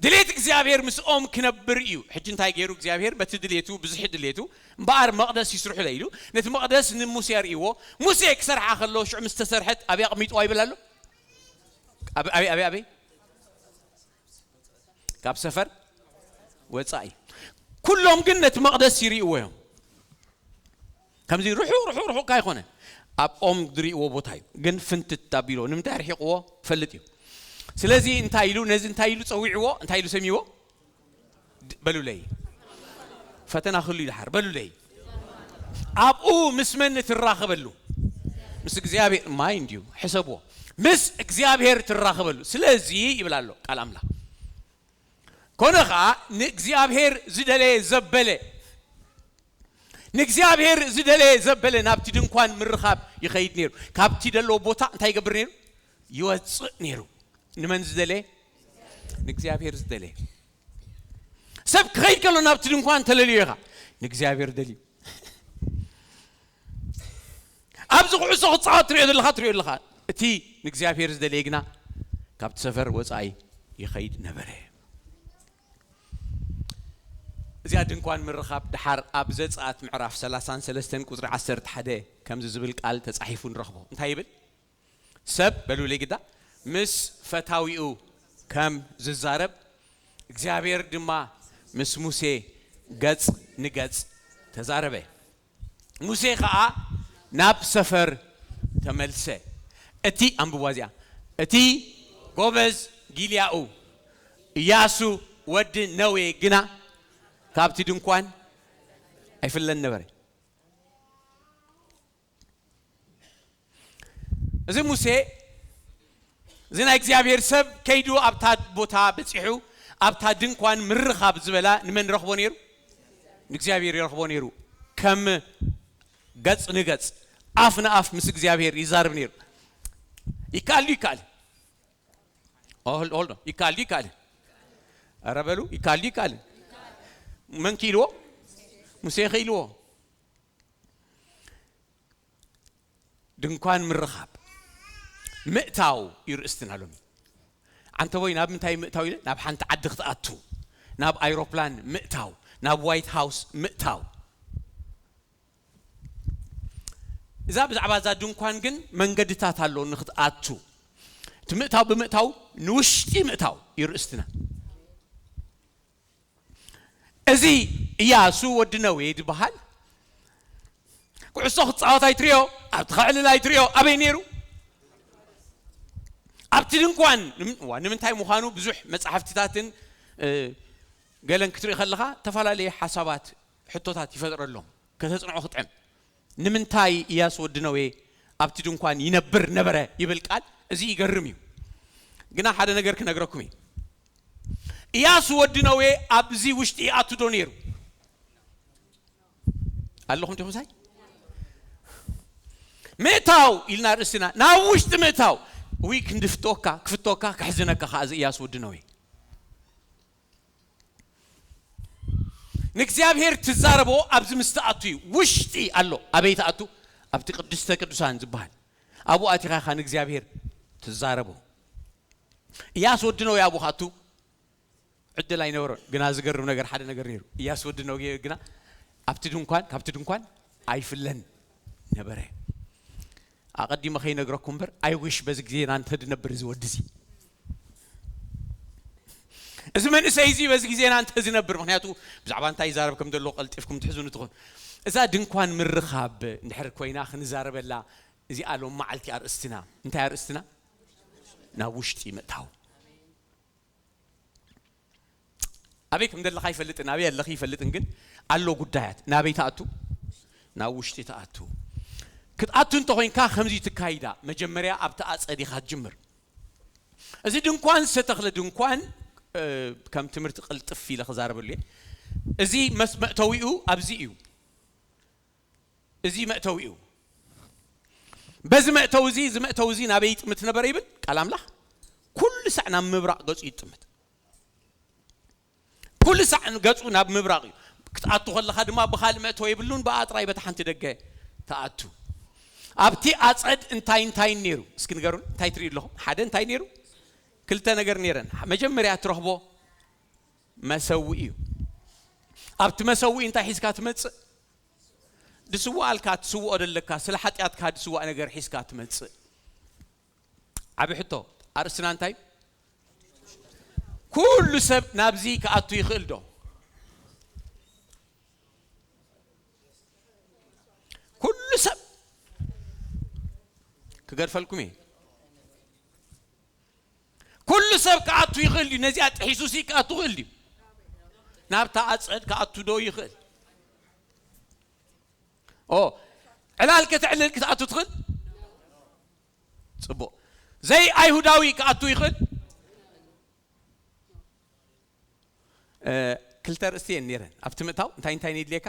ድሌት እግዚኣብሔር ምስኦም ክነብር እዩ። ሕጂ እንታይ ገይሩ እግዚኣብሔር በቲ ድሌቱ ብዝሒ ድሌቱ እምበኣር መቕደስ ይስርሑለ ኢሉ ነቲ መቕደስ ንሙሴ ኣርእይዎ። ሙሴ ክሰርሓ ከሎ ሽዑ ምስ ተሰርሐት ኣበይ ኣቕሚጥዋ ይብል ኣሎ? ኣበይ ኣበይ ኣበይ ኣበይ? ካብ ሰፈር ወፃኢ። ኩሎም ግን ነቲ መቕደስ ይርእይዎ እዮም። ከምዚ ርሑቕ ርሑቕ ርሑቕ ካይኮነ ኣብ ኦም ዝርእይዎ ቦታ እዩ። ግን ፍንትት ኣቢሎ ንምንታይ ኣርሒቕዎ ፈልጥ እዩ። ስለዚ እንታይ ኢሉ ነዚ እንታይ ኢሉ ፀዊዕዎ እንታይ ኢሉ ሰሚዎ? ድ- በሉለይ ፈተና ክህሉ ይድሓር በሉለይ። ኣብኡ ምስ መን ትራኸበሉ? ምስ እግዚኣብሔር ማይ እንድዩ ሕሰብዎ። ምስ እግዚኣብሔር ትራኸበሉ። ስለዚ ይብል ኣሎ ቃል ኣምላኽ። ኮነ ኸዓ ንእግዚኣብሔር ዝደለየ ዘበለ ንእግዚኣብሔር ዝደለየ ዘበለ ናብቲ ድንኳን ምርኻብ ይኸይድ ነይሩ። ካብቲ ደለዎ ቦታ እንታይ ይገብር ነይሩ? ይወፅእ ነይሩ። ንመን ዝደለየ? ንእግዚኣብሔር ዝደለየ። ሰብ ክኸይድ ከሎ ናብቲ ድንኳን ተለልዮ ኢኻ። ንእግዚኣብሔር ደልዩ። ኣብዚ ኩዕሶ ክፃወት ትሪኦ ዘለኻ ትሪኦ ኣለኻ። እቲ ንእግዚኣብሔር ዝደለየ ግና ካብቲ ሰፈር ወፃኢ ይኸይድ ነበረ። እዚኣ ድንኳን ምርኻብ ድሓር ኣብ ዘጸኣት ምዕራፍ ሰላሳን ሰለስተን ቁጽሪ ዓሰርተ ሓደ ከምዚ ዝብል ቃል ተጻሒፉ ንረኽቦ። እንታይ ይብል? ሰብ በሉለይ ግዳ ምስ ፈታዊኡ ከም ዝዛረብ እግዚኣብሔር ድማ ምስ ሙሴ ገጽ ንገጽ ተዛረበ። ሙሴ ኸዓ ናብ ሰፈር ተመልሰ። እቲ ኣንብቧ እዚኣ፣ እቲ ጎበዝ ጊልያኡ ኢያሱ ወዲ ነዌ ግና ካብቲ ድንኳን ኣይፍለን ነበረ። እዚ ሙሴ፣ እዚ ናይ እግዚኣብሔር ሰብ ከይዱ ኣብታ ቦታ በጺሑ ኣብታ ድንኳን ምርኻብ ዝበላ ንመን ረኽቦ ነይሩ? ንእግዚኣብሔር ይረኽቦ ነይሩ። ከም ገጽ ንገጽ፣ ኣፍ ንኣፍ ምስ እግዚኣብሔር ይዛረብ ነይሩ። ይከኣል ድዩ? ይከኣል። ኦ፣ hold፣ hold on። ይከኣል ድዩ? ይከኣል። ኧረ በሉ፣ ይከኣል ድዩ? ይከኣል። መን ክኢልዎ? ሙሴ ክኢልዎ። ድንኳን ምርኻብ ምእታው እዩ ርእስትና ሎሚ። ዓንተቦይ፣ ናብ ምንታይ ምእታው ኢለ? ናብ ሓንቲ ዓዲ ክትኣቱ፣ ናብ ኣይሮፕላን ምእታው፣ ናብ ዋይት ሃውስ ምእታው። እዛ ብዛዕባ እዛ ድንኳን ግን መንገድታት ኣሎ ንክትኣቱ። እቲ ምእታው ብምእታው ንውሽጢ ምእታው እዩ ርእስትና። እዚ እያሱ ወዲ ነዌ ዝበሃል ኩዕሶ ክጻወት ኣይትሪኦ፣ ኣብቲ ከዕልል ኣይትሪኦ። ኣበይ ነይሩ? ኣብቲ ድንኳን። ንም-፣ ዋ፣ ንምንታይ ምዃኑ ብዙሕ መጻሕፍትታትን፣ እ፣ ገለን ክትርኢ ከለኻ፣ ተፈላለየ ሓሳባት፣ ሕቶታት ይፈጥረሎም። ከተጽንዖ ክጥዕም። ንምንታይ እያሱ ወዲ ነዌ ኣብቲ ድንኳን ይነብር ነበረ ይብል ቃል? እዚ ይገርም እዩ። ግና ሓደ ነገር ክነግረኩም እዩ። እያሱ ወዲ ነዌ ኣብዚ ውሽጢ ይኣቱ ዶ ነይሩ? ኣለኹም ዲኹም ሳይ? ምእታው ኢልና ርእስና፣ ናብ ውሽጢ ምእታው። ውይ፣ ክንዲ ፍቶካ፣ ክፍቶካ፣ ክሕዝነካ ከኣ እዚ እያሱ ወዲ ነዌ። ንእግዚኣብሔር ትዛረቦ ኣብዚ ምስ ትኣቱ እዩ። ውሽጢ ኣሎ። ኣበይ ትኣቱ? ኣብቲ ቅድስተ ቅዱሳን ዝበሃል። ኣብኡ ኣቲኻ ኢኻ ንእግዚኣብሔር ትዛረቦ። እያሱ ወዲ ነዌ ኣብኡ ክኣቱ ዕድል ኣይነበሮን። ግና ዝገርም ነገር፣ ሓደ ነገር ነይሩ። እያሱ ወዲ ነዌ ግና ኣብቲ ድንኳን፣ ካብቲ ድንኳን ኣይፍለን ነበረ። ኣቐዲመ ከይነግረኩም እምበር፣ I wish በዚ ግዜና እንተድነብር እዚ ወዲ እዚ። እዚ መንእሰይ እዚ በዚ ግዜና እንተዝነብር፣ ምኽንያቱ ብዛዕባ እንታይ ይዛረብ ከም ዘሎ ቀልጢፍኩም ትሕዝኑ ትኾኑ። እዛ ድንኳን ምርኻብ እንድሕር ኮይና ክንዛረበላ፣ እዚኣ ሎም መዓልቲ ኣርእስትና። እንታይ ኣርእስትና? ናብ ውሽጢ ምእታው። ኣበይ ከም ዘለኻ ይፈልጥን ኣበይ ኣለኺ ይፈልጥን፣ ግን ኣሎ ጉዳያት። ናበይ ትኣቱ? ናብ ውሽጢ ትኣቱ። ክትኣቱ እንተኾይንካ ከምዚ ትካይዳ፣ መጀመርያ ኣብቲ ኣጸድ ኢኻ ትጅምር። እዚ ድንኳን ዝተተኽለ ድንኳን፣ እ፣ ከም ትምህርቲ ቅልጥፍ ኢለ ክዛረበሉ እየ። እዚ መስ-፣ መእተዊኡ ኣብዚ እዩ። እዚ መእተዊኡ። በዚ መእተዊ እዚ፣ እዚ መእተዊ እዚ ናበይ ይጥምት ነበረ ይብል ቃል ኣምላኽ? ኩሉ ሳዕ ናብ ምብራቕ ገጹ ይጥምት። ኩሉ ሳዕ ገጹ ናብ ምብራቕ እዩ። ክትኣቱ ከለኻ ድማ ብኻልእ መእተዊ የብሉን፣ ብኣ ጥራይ በታ ሓንቲ ደገ ትኣቱ። ኣብቲ ኣጸድ እንታይ እንታይ ነይሩ? እስኪ ንገሩን፣ እንታይ ትርእዩ ኣለኹም? ሓደ እንታይ ነይሩ? ክልተ ነገር ነይረን። መጀመርያ ትረኽቦ መሰውኢ እዩ። ኣብቲ መሰውኢ እንታይ ሒዝካ ትመጽእ? ድስዋኣልካ ትስውኦ ደለካ፣ ስለ ሓጢኣትካ ድስዋእ ነገር ሒዝካ ትመጽእ። ዓቢ ሕቶ፣ ኣርእስትና እንታይ? ኩሉ ሰብ ናብዚ ክኣቱ ይኽእል ዶ? ኩሉ ሰብ ክገድፈልኩም እየ። ኩሉ ሰብ ክኣቱ ይኽእል እዩ። ነዚኣ ጥሒሱሲ ክኣቱ ይኽእል እዩ። ናብታ ኣጸድ ክኣቱ ዶ ይኽእል? ኦ፣ ዕላል ከተዕልል ክትኣቱ ትኽእል? ጽቡቕ። ዘይ ኣይሁዳዊ ክኣቱ ይኽእል? እ፣ ክልተ ርእስቲ እየን ነይረን። ኣብቲ ምእታው እንታይ እንታይ የድልየካ?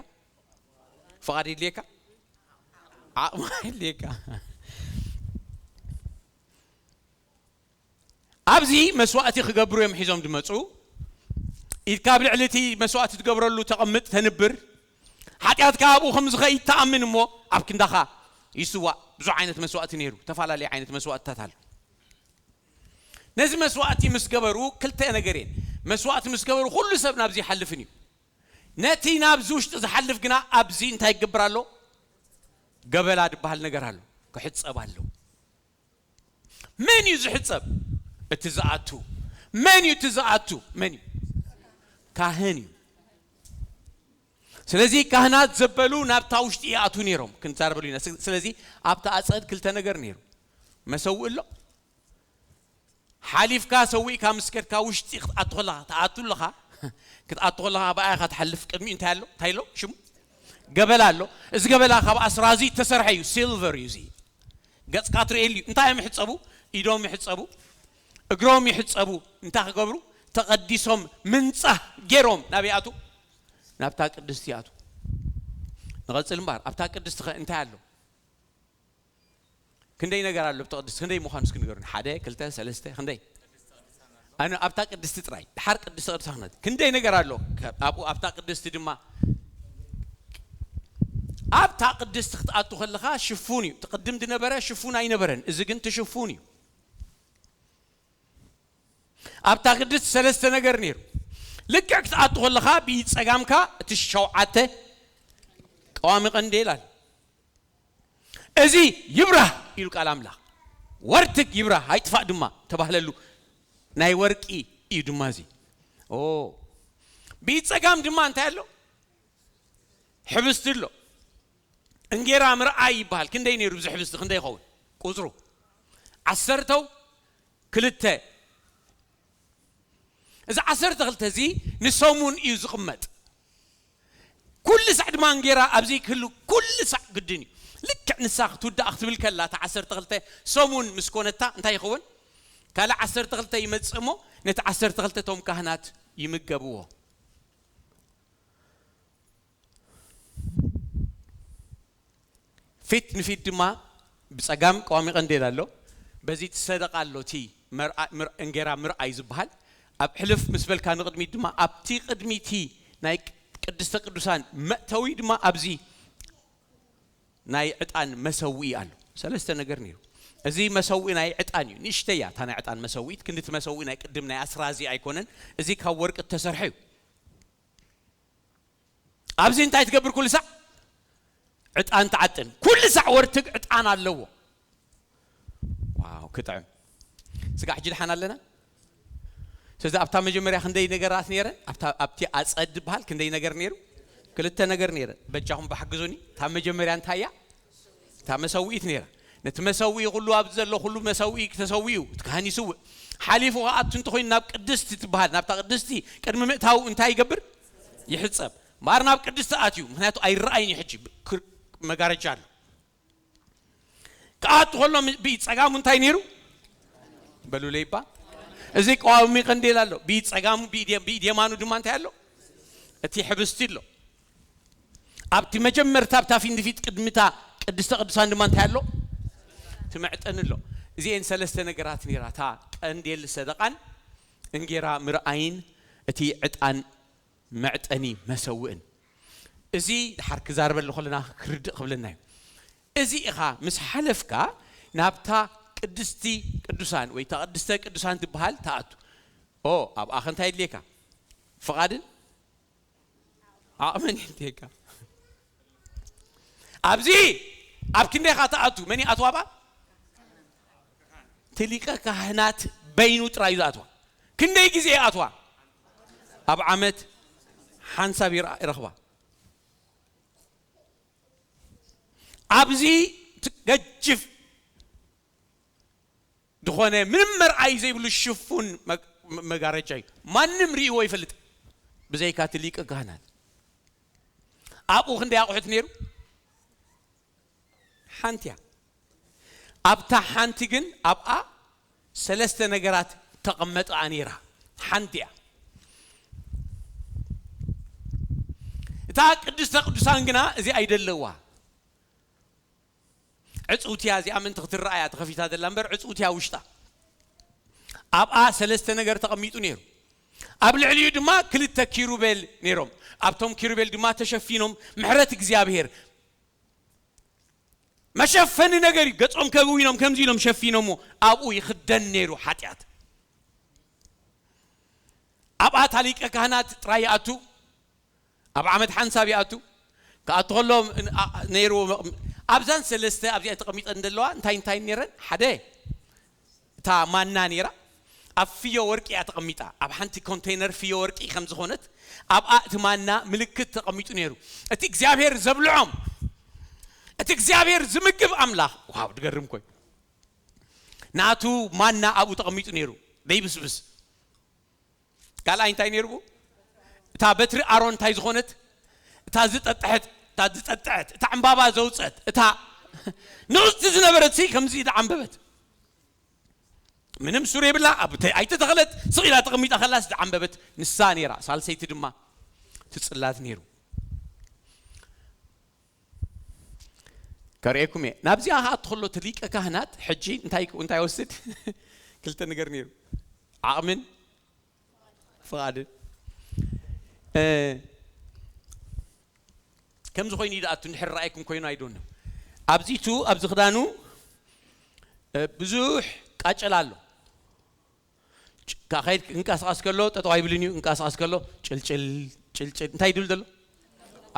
ፍቓድ የድልየካ? ዓቕሚ የድልየካ? ኣብዚ መስዋእቲ ክገብሩ እዮም ሒዞም ዝመጹ። ኢድካ ኣብ ልዕሊ እቲ መስዋእቲ ትገብረሉ ተቐምጥ፣ ተንብር። ሓጢኣትካ ኣብኡ ከም ዝኸይድ ተኣምን እሞ ኣብ ክንዳኻ ይስዋእ። ብዙሕ ዓይነት መስዋእቲ ነይሩ፣ ተፈላለየ ዓይነት መስዋእትታት ኣሎ። ነዚ መስዋእቲ ምስ ገበሩ ክልተ ነገር እየን። መስዋእቲ ምስ ገበሩ ኩሉ ሰብ ናብዚ ይሓልፍን እዩ። ነቲ ናብዚ ውሽጢ ዝሓልፍ ግና ኣብዚ እንታይ ይገብር ኣሎ? ገበላ ዝበሃል ነገር ኣሎ፣ ክሕጸብ ኣሎ። መን እዩ ዝሕጸብ? እቲ ዝኣቱ። መን እዩ እቲ ዝኣቱ? መን እዩ? ካህን እዩ። ስለዚ ካህናት ዘበሉ ናብታ ውሽጢ ይኣትዉ ነይሮም፣ ክንዛረበሉ ኢና። ስ- ስለዚ ኣብታ ኣጸድ ክልተ ነገር ነይሩ። መሰውእ ኣሎ። ሓሊፍካ ሰዊእካ ምስ ከድካ ውሽጢ ክትኣቱ ከለኻ፣ ትኣቱ ኣለኻ፣ ክትኣቱ ከለኻ ብኣያ ኢኻ ትሓልፍ። ቅድሚኡ እንታይ ኣሎ? እንታይ ኣሎ? ሽሙ ገበላ ኣሎ። እዚ ገበላ ካብ ኣስራዚ ዝተሰርሐ እዩ። ሲልቨር እዩ እዚ። ገጽካ ትርእየሉ እዩ። እንታይ እዮም ይሕጸቡ? ኢዶም ይሕጸቡ፣ እግሮም ይሕጸቡ። እንታይ ክገብሩ? ተቐዲሶም ምንጻህ ገይሮም ናብ ይኣቱ? ናብታ ቅድስቲ ይኣቱ። ንቐጽል እምበር፣ ኣብታ ቅድስቲ ኸ እንታይ ኣሎ? ክንደይ ነገር ኣሎ ኣብታ ቅድስቲ? ክንደይ ምዃኑ እስኪ ንገሩኒ። ሓደ፣ ክልተ፣ ሰለስተ፣ ክንደይ? ኣነ ኣብታ ቅድስቲ ጥራይ፣ ድሓር ቅድስቲ ቅዱሳን ናት። ክንደይ ነገር ኣሎ ከ-፣ ኣብኡ ኣብታ ቅድስቲ ድማ። ኣብታ ቅድስቲ ክትኣቱ ከለኻ ሽፉን እዩ። እቲ ቅድም ዝነበረ ሽፉን ኣይነበረን፣ እዚ ግን ትሽፉን እዩ። ኣብታ ቅድስቲ ሰለስተ ነገር ነይሩ። ልክዕ ክትኣቱ ከለኻ ብጸጋምካ እቲ ሸውዓተ ቀዋሚ ቀንዴል ኣሎ። እዚ ይብራህ ኢሉ ቃል ኣምላኽ። ወርትግ ይብራህ ኣይጥፋእ ድማ ተባህለሉ። ናይ ወርቂ እዩ ድማ እዚ። ኦ፣ ብጸጋም ድማ እንታይ ኣሎ? ሕብስቲ ኣሎ። እንጌራ ምርኣይ ይበሃል። ክንደይ ነይሩ? እዚ ሕብስቲ ክንደይ ይኸውን? ቁጽሩ ዓሰርተው ክልተ። እዚ ዓሰርተ ክልተ እዚ ንሰሙን እዩ ዝቕመጥ። ኩሉ ሳዕ ድማ እንጌራ ኣብዚ ክህሉ ኩሉ ሳዕ ግድን እዩ። ልክዕ ንሳ ክትውዳእ ክትብል ከላ፣ እታ ዓሰርተ ክልተ ሰሙን ምስ ኮነታ እንታይ ይኸውን? ካልእ ዓሰርተ ክልተ ይመጽእ እሞ ነቲ ዓሰርተ ክልተ እቶም ካህናት ይምገብዎ። ፊት ንፊት ድማ ብጸጋም ቀዋሚ ቀንዴል ኣሎ። በዚ እቲ ሰደቓ ኣሎ፣ እቲ መርኣ-፣ ምር-፣ እንጌራ ምርኣይ ዝበሃል። ኣብ ሕልፍ ምስ በልካ ንቕድሚት ድማ ኣብቲ ቅድሚቲ ናይ ቅድስተ ቅዱሳን መእተዊ ድማ ኣብዚ ናይ ዕጣን መሰውኢ ኣሎ። ሰለስተ ነገር ነይሩ። እዚ መሰውኢ ናይ ዕጣን እዩ። ንእሽተይ እያ እታ ናይ ዕጣን መሰውኢት፣ ክንዲ እቲ መሰውኢ ናይ ቅድም ናይ ኣስራዚ ኣይኮነን። እዚ ካብ ወርቂ እተሰርሐ እዩ። ኣብዚ እንታይ ትገብር? ኩሉ ሳዕ ዕጣን ትዓጥን። ኩሉ ሳዕ ወርትግ ዕጣን ኣለዎ። ዋው፣ ክጥዕም። ስጋዕ ሕጂ ድሓን ኣለና። ስለዚ ኣብታ መጀመርያ ክንደይ ነገራት ነይረን? ኣብታ፣ ኣብቲ ኣጸድ ዝበሃል ክንደይ ነገር ነይሩ? ክልተ ነገር ነይረ። በጃኹም ብሓግዙኒ። እታ መጀመርያ እንታይ እያ? እታ መሰውኢት ነይራ። ነቲ መሰውኢ ኩሉ ኣብዚ ዘሎ ኩሉ መሰውኢ ተሰዊኡ፣ እቲ ካህን ይስውእ። ሓሊፉ ክኣቱ እንተኾይኑ ናብ ቅድስቲ ትበሃል፣ ናብታ ቅድስቲ ቅድሚ ምእታው እንታይ ይገብር? ይሕጸብ። እምበኣር ናብ ቅድስቲ ኣትዩ፣ ምኽንያቱ ኣይረኣይን እዩ ሕጂ፣ ክር-፣ መጋረጃ ኣሎ። ክኣቱ ከሎ ም-፣ ብጸጋሙ እንታይ ነይሩ? በሉለይ እባ። እዚ ቀዋሚ ቀንዴል ኣሎ። ብጸጋሙ፣ ብኢድ የ-፣ ብኢድ የማኑ ድማ እንታይ ኣሎ? እቲ ሕብስቲ ኣሎ። ኣብቲ መጀመርታ፣ ኣብታ ፊት ንፊት ቅድሚታ ቅድስተ ቅዱሳን ድማ እንታይ ኣሎ? እቲ መዕጠኒ ኣሎ። እዚኤን ሰለስተ ነገራት ነይራ። እታ ቀንዴል ሰደቓን እንጌራ ምርኣይን እቲ ዕጣን መዕጠኒ መሰውእን። እዚ ድሓር ክዛረበሉ ከለና ክርድእ ክብለና እዩ። እዚ ኢኻ ምስ ሓለፍካ ናብታ ቅድስቲ ቅዱሳን ወይ እታ ቅድስተ ቅዱሳን ትበሃል ትኣቱ። ኦ፣ ኣብኣ ከ እንታይ የድልየካ? ፍቓድን ዓቕምን የድልየካ። ኣብዚ ኣብ ክንደይ ኢኻ ትኣቱ? መን ይኣትዋ ኣብኣ? እቲ ሊቀ ካህናት በይኑ ጥራይ እዩ ዝኣትዋ። ክንደይ ግዜ ይኣትዋ? ኣብ ዓመት ሓንሳብ ይረኣ-፣ ይረኽባ። ኣብዚ እቲ ገጅፍ ዝኾነ ምንም መርኣይ ዘይብሉ ሽፉን መግ-፣ መ-፣ መጋረጃ እዩ። ማንም ርእይዎ ይፈልጥ፣ ብዘይካ እቲ ሊቀ ካህናት። ኣብኡ ክንደይ ኣቑሑት ነይሩ? ሓንቲ እያ። ኣብታ ሓንቲ ግን ኣብኣ ሰለስተ ነገራት ተቐመጠኣ ነይራ። ሓንቲ እያ። እታ ቅድስተ ቅዱሳን ግና እዚ ኣይደለዋ። ዕጽውቲ እያ እዚኣ፣ ምእንቲ ክትረኣ እያ ተኸፊታ ዘላ እምበር፣ ዕጽውቲ እያ ውሽጣ። ኣብኣ ሰለስተ ነገር ተቐሚጡ ነይሩ። ኣብ ልዕሊኡ ድማ ክልተ ኪሩቤል ነይሮም። ኣብቶም ኪሩቤል ድማ ተሸፊኖም ምሕረት እግዚኣብሔር፣ መሸፈኒ ነገር እዩ። ገጾም ከእዊኖም ከምዚ ኢሎም ሸፊኖምዎ። ኣብኡ ይኽደን ነይሩ ሓጢኣት። ኣብኣ እታ ሊቀ ካህናት ጥራይ ይኣቱ፣ ኣብ ዓመት ሓንሳብ ይኣቱ። ክኣቱ ከሎ ን-፣ ኣ-፣ ነይሩ። ኣብዛን ሰለስተ ኣብዚኣን ተቐሚጠን ዘለዋ እንታይ እንታይ ነይረን? ሓደ እታ ማና ነይራ ኣብ ፍዮ ወርቂ እያ ተቐሚጣ። ኣብ ሓንቲ ኮንቴይነር ፍዮ ወርቂ ከም ዝኾነት ኣብኣ እቲ ማና ምልክት ተቐሚጡ ነይሩ። እቲ እግዚኣብሔር ዘብልዖም፣ እቲ እግዚኣብሔር ዝምግብ ኣምላኽ፣ ዋው፣ ድገርም ኮይ። ናቱ ማና ኣብኡ ተቐሚጡ ነይሩ፣ ደይብስብስ። ካልኣይ እንታይ ነይሩ? እታ በትሪ ኣሮን እንታይ ዝኾነት? እታ ዝጠጥሐት፣ እታ ዝጠጥዐት፣ እታ ዕምባባ ዘውፀት፣ እታ ንእስቲ ዝነበረት ሲ ከምዚ ዝዓምበበት። ምንም ሱር የብላ፣ ኣብ ተ-፣ ኣይተተኸለት፣ ስቕ ኢላ ተቐሚጣ ከላስ ዝዓምበበት ንሳ ነይራ። ሳልሰይቲ ድማ እቲ ጽላት ነይሩ። ከርእየኩም እየ። ናብዚኣ ከኣ እትኸሎ እቲ ሊቀ ካህናት ሕጂ እንታይ፣ እንታይ ወስድ? ክልተ ነገር ነይሩ። ዓቕምን ፍቓድን። እ፣ ከምዚ ኮይኑ እዩ ዝኣቱ፣ እንድሕር ረኣይኩም ኮይኑ ኣይዶን። ኣብዚቱ፣ ኣብዚ ክዳኑ፣ እ፣ ብዙሕ ቃጨል ኣሎ። ጭ-፣ ካኸይድ ክንቀሳቐስ ከሎ፣ ጠጠው ኣይብልን እዩ፣ እንቀሳቐስ ከሎ፣ ጭልጭል፣ ጭልጭል። እንታይ ይድብል ዘሎ?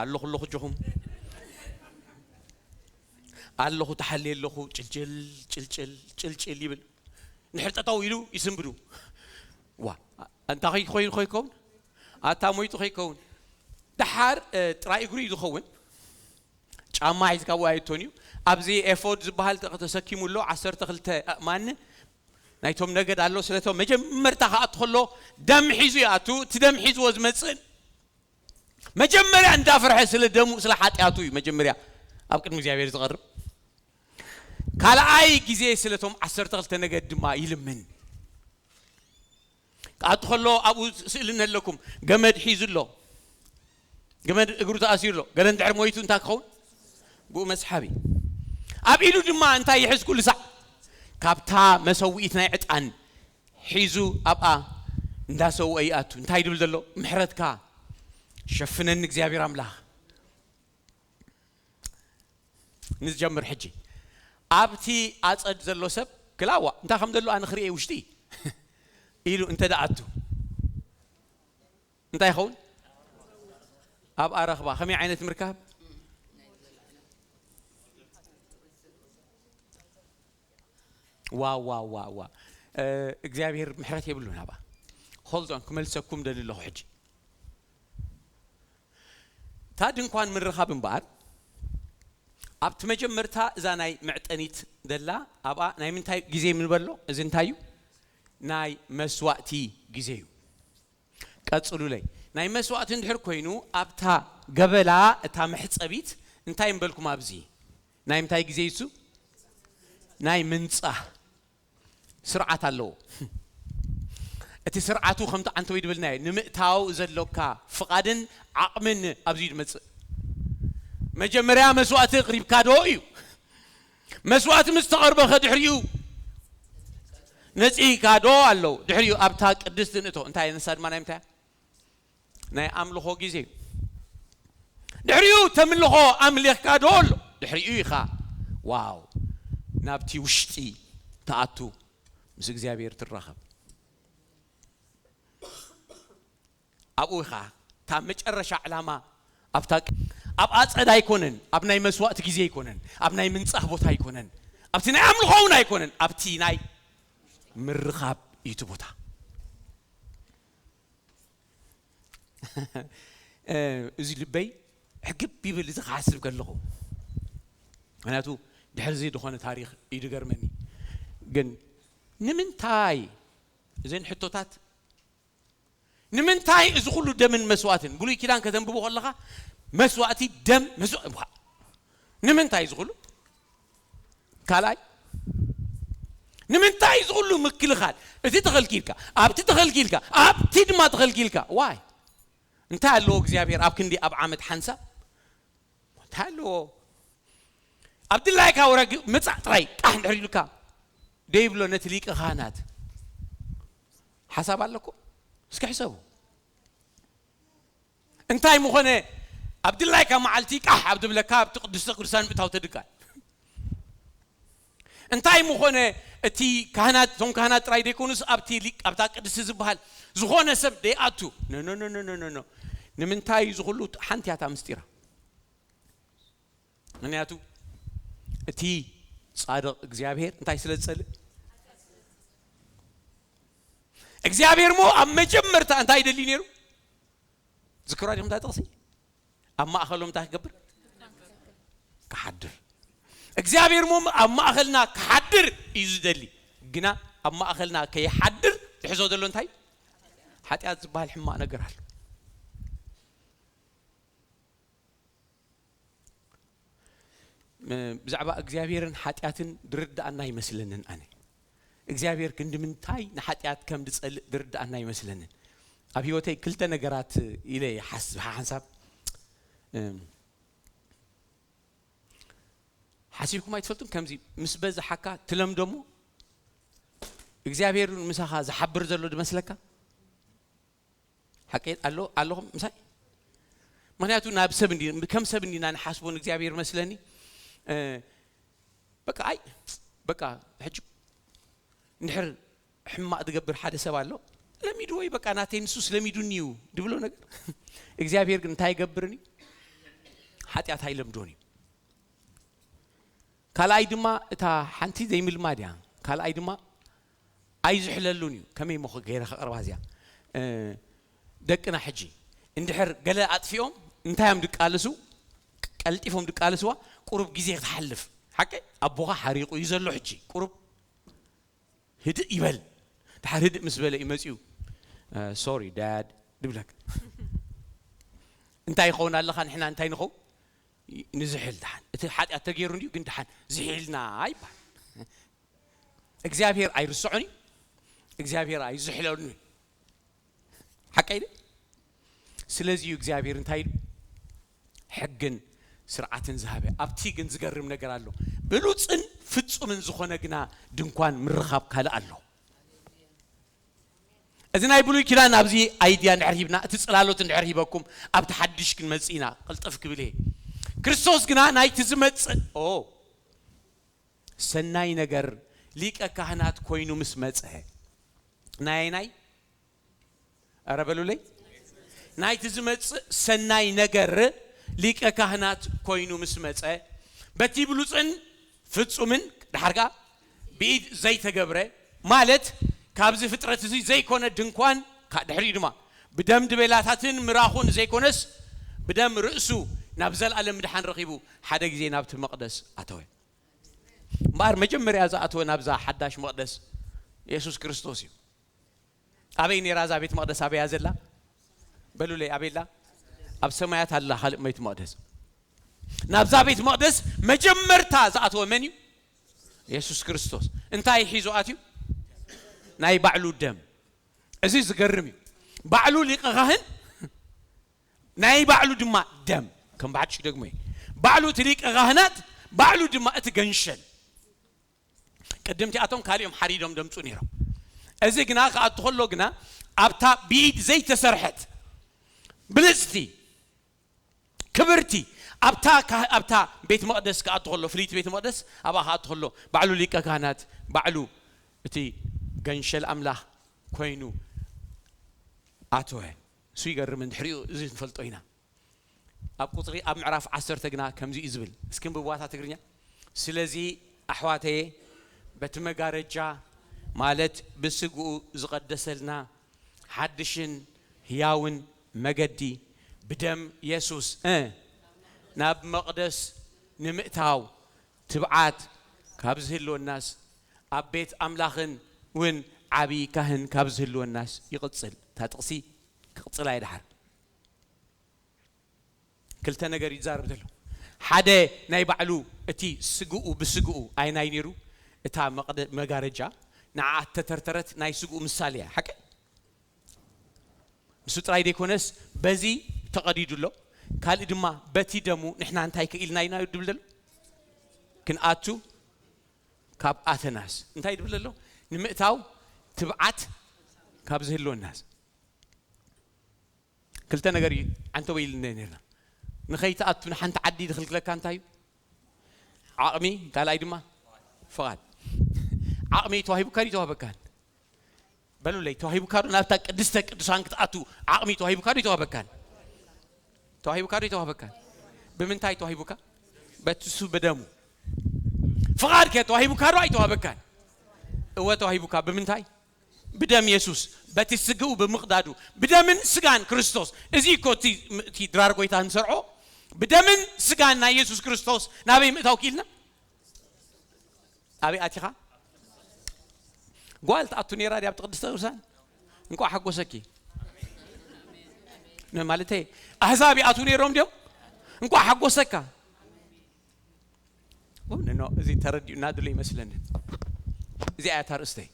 ኣለኹ፣ ኣለኹ፣ እጆኹም። ኣለኹ፣ ተሓልየ ኣለኹ፣ ጭልጭል፣ ጭልጭል፣ ጭልጭል ይብል። እንድሕር ጠጠው ኢሉ ይስንብዱ። ዋ፣ እንታይ ኾይ-፣ ኮይኑ ኾይከውን? ኣታ ሞይቱ ኾይከውን? ደሓር፣ እ፣ ጥራይ እግሩ እዩ ዝኸውን። ጫማ ሒዝካ ወይ ኣይቶን እዩ። ኣብዚ ኤፎድ ዝበሃል ተ-፣ ተሰኪሙ ኣሎ፣ ዓሰርተ ክልተ ኣእማን ናይቶም ነገድ ኣሎ። ስለቶም መጀመርታ ክኣቱ ከሎ ደም ሒዙ ይኣቱ። እቲ ደም ሒዝዎ ዝመጽእ መጀመርያ እንዳፈርሐ ስለ ደሙ፣ ስለ ሓጢኣቱ እዩ መጀመርያ ኣብ ቅድሚ እግዚኣብሔር ዝቐርብ። ካልኣይ ግዜ ስለቶም ዓሰርተ ክልተ ነገድ ድማ ይልምን። ክኣቱ ከሎ ኣብኡ ስእሊ እነለኩም፣ ገመድ ሒዙ ኣሎ። ገመድ እግሩ ተኣሲሩ ኣሎ። ገለ እንድሕር ሞይቱ እንታይ ክኸውን? ብኡ መስሓቢ። ኣብ ኢዱ ድማ እንታይ ይሕዝ ኩሉ ሳዕ? ካብታ መሰውኢት ናይ ዕጣን ሒዙ ኣብኣ እንዳሰውአ ይኣቱ። እንታይ ድብል ዘሎ? ምሕረትካ ሸፍነኒ እግዚኣብሔር ኣምላኽ። ንጀምር ሕጂ። ኣብቲ ኣጸድ ዘሎ ሰብ ክላዋ እንታይ ከም ዘሎ ኣነ ክርእየ ውሽጢ ኢሉ እንተ ደኣ ኣቱ እንታይ ይኸውን? ኣብ ኣረኽባ ከመይ ዓይነት ምርካብ? ዋ፣ ዋ፣ ዋ፣ ዋ። እ፣ እግዚኣብሔር ምሕረት የብሉን። ኣባ ሆልድ ኦን፣ ክመልሰኩም ደሊ ኣለኹ ሕጂ። እታ ድንኳን ምርኻብ እምበኣር፣ ኣብቲ መጀመርታ እዛ ናይ መዕጠኒት ደላ፣ ኣብኣ ናይ ምንታይ ግዜ ምንበሎ? እዚ እንታይ እዩ? ናይ መስዋእቲ ግዜ እዩ። ቀጽሉለይ። ናይ መስዋእቲ እንድሕር ኮይኑ፣ ኣብታ ገበላ፣ እታ መሕጸቢት፣ እንታይ እምበልኩም ኣብዚ? ናይ ምንታይ ግዜ እዩ እሱ? ናይ ምንጻህ ስርዓት ኣለዎ። እቲ ስርዓቱ ከምቲ ዓንተወይ ድብልናዮ፣ ንምእታው ዘሎካ ፍቓድን ዓቕምን ኣብዚ እዩ ዝመጽእ። መጀመርያ መስዋእቲ ኣቕሪብካ ዶ እዩ? መስዋእቲ ምስ ተቐርበ ከ ድሕሪኡ ነጺህካ ዶ ኣለዉ? ድሕሪኡ ኣብታ ቅድስቲ ንእቶ። እንታይ ንሳ ድማ ናይ ምንታይ? ናይ ኣምልኾ ግዜ እዩ። ድሕሪኡ ተምልኾ ኣምሊኽካ ዶ ኣሎ? ድሕሪኡ ኢኻ፣ ዋው፣ ናብቲ ውሽጢ ትኣቱ፣ ምስ እግዚኣብሔር ትራኸብ። ኣብኡ ኢኻ፣ እታ መጨረሻ ዕላማ ኣብታ ቅ-፣ ኣብ ኣጸድ ኣይኮነን፣ ኣብ ናይ መስዋእቲ ግዜ ኣይኮነን፣ ኣብ ናይ ምንጻህ ቦታ ኣይኮነን፣ ኣብቲ ናይ ኣምልኾ እውን ኣይኮነን፣ ኣብቲ ናይ ምርኻብ እዩ እቲ ቦታ። እ፣ እዚ ልበይ ሕግብ ይብል፣ እዚ ክሓስብ ከለኹ። ምኽንያቱ ድሕሪ እዚ ዝኾነ ታሪኽ እዩ ዝገርመኒ። ግን ንምንታይ እዘን ሕቶታት፣ ንምንታይ እዚ ኩሉ ደምን መስዋእትን? ብሉይ ኪዳን ከተንብቦ ከለኻ መስዋእቲ፣ ደም፣ መስዋ-፣ ዋ-፣ ንምንታይ እዚ ኩሉ? ካልኣይ፣ ንምንታይ እዚ ኩሉ ምክልኻል? እቲ ተኸልኪልካ፣ ኣብቲ ተኸልኪልካ፣ ኣብቲ ድማ ተኸልኪልካ። ዋይ? እንታይ ኣለዎ እግዚኣብሔር ኣብ ክንዲ ኣብ ዓመት ሓንሳብ? እንታይ ኣለዎ? ኣብ ድላይካ ወረግ ምጻእ ጥራይ ቃሕ እንድሕር ኢሉካ፣ ደይብሎ ነቲ ሊቀ ካህናት። ሓሳብ ኣለኩም? እስኪ ሕሰቡ። እንታይ ምኾነ? ኣብ ድላይካ መዓልቲ ቃሕ ኣብ ዝብለካ ኣብቲ ቅድስተ ቅዱሳን ምእታው ተድቃል? እንታይ ምኾነ? እቲ ካህናት፣ እቶም ካህናት ጥራይ ደይኮኑስ ኣብቲ ሊቅ፣ ኣብታ ቅድስቲ ዝበሃል ዝኾነ ሰብ ደይኣቱ። ኖ፣ ኖ፣ ኖ፣ ኖ፣ ኖ፣ ኖ፣ ኖ። ንምንታይ እዩ ዝኹሉ? ሓንቲ እያ እታ ምስጢራ። ምኽንያቱ እቲ ጻድቕ እግዚኣብሔር እንታይ ስለ ዝጸልእ? እግዚኣብሔር ሞ ኣብ መጀመርታ እንታይ ይደሊ ነይሩ? ዝክራ ዲኹም እታ ጥቕሲ? ኣብ ማእኸሎም እንታይ ክገብር? ክሓድር። እግዚኣብሔር ሞ ኣብ ማእኸልና ክሓድር እዩ ዝደሊ። ግና ኣብ ማእኸልና ከይሓድር ዝሕዞ ዘሎ እንታይ? ሓጢኣት ዝበሃል ሕማቕ ነገር ኣሎ። ብዛዕባ እግዚኣብሔርን ሓጢኣትን ድርድኣና ኣይመስለንን ኣነ። እግዚኣብሔር ክንዲ ምንታይ ንሓጢኣት ከም ዝጸልእ ድርድኣና ኣይመስለንን። ኣብ ህይወተይ ክልተ ነገራት ኢለ ይሓስብ። ሓንሳብ ሓሲብኩም ኣይትፈልጡን? ከምዚ ምስ በዝሓካ ትለምዶ እሞ እግዚኣብሔር ምሳኻ ዝሓብር ዘሎ ድመስለካ? ሓቂ ኣሎ ኣለኹም ምሳይ? ምክንያቱ ናብ ሰብ እንዲ ከም ሰብ እንዲና ንሓስቦ ንእግዚኣብሔር መስለኒ። በቃ ኣይ በቃ ሕጂ እንድሕር ሕማቕ ዝገብር ሓደ ሰብ ኣሎ፣ ለሚድዎ እዩ፣ በቃ ናተይ ንሱስ ለሚዱኒ እዩ ድብሎ ነገር እግዚኣብሔር ግን እንታይ ይገብርን እዩ? ሓጢኣት ኣይለምዶን እዩ። ካልኣይ ድማ እታ ሓንቲ ዘይምልማድ እያ። ካልኣይ ድማ ኣይዝሕለሉን እዩ። ከመይ ሞ ገይረ ከቕርባ እዚኣ? ደቅና ሕጂ እንድሕር ገለ ኣጥፊኦም እንታይ እዮም ድቃልሱ? ቀልጢፎም ድቃልስዋ ቁሩብ ግዜ ክትሓልፍ። ሓቂ ኣቦኻ ሓሪቑ እዩ ዘሎ ሕጂ ቁሩብ ህድእ ይበል። ድሓር ህድእ ምስ በለ እዩ መፂኡ ሶሪ ዳድ ድብለካ። እንታይ ይኸውን ኣለኻ ንሕና እንታይ ንኸውን ንዝሕል ድሓን እቲ ሓጢኣት ተገይሩ እንዲዩ ግን ድሓን ዝሒልና ይባል። እግዚኣብሔር ኣይርስዖን እዩ። እግዚኣብሔር ኣይዝሕለሉን እዩ። ሓቀይ ስለዚ እዩ እግዚኣብሔር እንታይ ኢሉ ሕግን ስርዓትን ዝሃበ። ኣብቲ ግን ዝገርም ነገር ኣሎ። ብሉፅን ፍፁምን ዝኾነ ግና ድንኳን ምርኻብ ካልእ ኣሎ። እዚ ናይ ብሉይ ኪዳን ኣብዚ ኣይድያ እንድሕር ሂብና እቲ ፅላሎት እንድሕር ሂበኩም ኣብቲ ሓድሽ ክንመፅእ ኢና። ቅልጥፍ ክብል እየ። ክርስቶስ ግና ናይቲ ዝመፅእ ኦ ሰናይ ነገር ሊቀ ካህናት ኮይኑ ምስ መፀ ናይ ናይ ኣረ በሉለይ ናይቲ ዝመፅእ ሰናይ ነገር ሊቀ ካህናት ኮይኑ ምስ መፀ በቲ ብሉፅን ፍፁምን ድሓር ከዓ ብኢድ ዘይተገብረ ማለት ካብዚ ፍጥረት እዚ ዘይኮነ ድንኳን ድሕሪኡ ድማ ብደም ድቤላታትን ምራኹን ዘይኮነስ ብደም ርእሱ ናብ ዘለኣለም ምድሓን ረኺቡ ሓደ ግዜ ናብቲ መቕደስ ኣተወ። እምበኣር መጀመርያ ዝኣተወ ናብዛ ሓዳሽ መቕደስ የሱስ ክርስቶስ እዩ። ኣበይ ነይራ እዛ ቤት መቕደስ ኣበያ ዘላ? በሉለይ ኣበይላ? ኣብ ሰማያት ኣላ ካልእ ቤት መቕደስ። ናብዛ ቤት መቕደስ መጀመርታ ዝኣተወ መን እዩ? የሱስ ክርስቶስ። እንታይ ሒዙ ኣትዩ? ናይ ባዕሉ ደም። እዚ ዝገርም እዩ። ባዕሉ ሊቀ ካህን ናይ ባዕሉ ድማ ደም ከም ብሓድሽ ደግሞ እዩ። ባዕሉ እቲ ሊቀ ካህናት ባዕሉ ድማ እቲ ገንሸል ቅድምቲኣቶም ካሊኦም ሓሪዶም ደምፁ ነይሮም። እዚ ግና ክኣቱ ከሎ ግና ኣብታ ብኢድ ዘይተሰርሐት ብልፅቲ ክብርቲ ኣብታ ካ- ኣብታ ቤት መቕደስ ክኣቱ ከሎ ፍልይቲ ቤት መቕደስ ኣብኣ ክኣቱ ከሎ ባዕሉ ሊቀ ካህናት ባዕሉ እቲ ገንሸል ኣምላኽ ኮይኑ ኣተወ። እሱ ይገርም። እንድሕሪኡ እዚ ንፈልጦ ኢና። ኣብ ቁፅሪ ኣብ ምዕራፍ ዓሰርተ ግና ከምዚ እዩ ዝብል። እስኪ ንብብዋታ ትግርኛ። ስለዚ ኣሕዋተየ በቲ መጋረጃ ማለት ብስግኡ ዝቐደሰልና ሓድሽን ህያውን መገዲ ብደም የሱስ እ ናብ መቕደስ ንምእታው ትብዓት ካብ ዝህልወናስ ኣብ ቤት ኣምላኽን እውን ዓብዪ ካህን ካብ ዝህልወናስ ይቕጽል። እታ ጥቕሲ ክቕጽላ እየ ድሓር። ክልተ ነገር ይዛረብ ዘሎ። ሓደ ናይ ባዕሉ እቲ ስግኡ ብስግኡ ኣይናይ ነይሩ እታ መቕደ- መጋረጃ ንዓ ተተርተረት ናይ ስግኡ ምሳሌ እያ። ሓቂ ንሱ ጥራይ ዘይኮነስ በዚ ተቐዲዱ ኣሎ። ካልእ ድማ በቲ ደሙ ንሕና እንታይ ክኢልና ኢና ድብል ዘሎ ክንኣቱ ካብ ኣተናስ እንታይ ድብል ዘሎ ንምእታው ትብዓት ካብ ዝህልወናስ ክልተ ነገር እዩ ዓንተወ ኢልና ነርና። ንኸይትኣቱ ንሓንቲ ዓዲ ዝኽልክለካ እንታይ እዩ? ዓቕሚ፣ ካልኣይ ድማ ፍቓድ። ዓቕሚ ተዋሂቡካ ድዩ ተዋህበካን? በሉለይ፣ ተዋሂቡካ ዶ ናብታ ቅድስተ ቅዱሳን ክትኣቱ ዓቕሚ ተዋሂቡካ ዶ ተዋህበካን? ተዋሂቡካ ዶ ተዋህበካን? ብምንታይ ተዋሂቡካ? በትሱ በደሙ። ፍቓድ ከ ተዋሂቡካ ዶ ኣይተዋህበካን? እወ ተዋሂቡካ። ብምንታይ? ብደም የሱስ፣ በቲ ስግኡ ብምቕዳዱ፣ ብደምን ስጋን ክርስቶስ። እዚ እኮ እቲ፣ እቲ ድራር ጎይታ ንሰርዖ፣ ብደምን ስጋን ናይ የሱስ ክርስቶስ ናበይ ምእታው ክኢልና? ኣበይ ኣቲኻ? ጓል ትኣቱ ነይራ ድያ ኣብቲ ቅድስተ ቅዱሳን? እንኳዕ ሓጎሰኪ። ነ-፣ ማለተይ፣ ኣህዛብ ይኣትዉ ነይሮም ድዮም? እንኳዕ ሓጎሰካ። ኖ፣ እዚ ተረዲኡና ድሎ ይመስለኒ። እዚኣ እያ እታ ርእስተይ።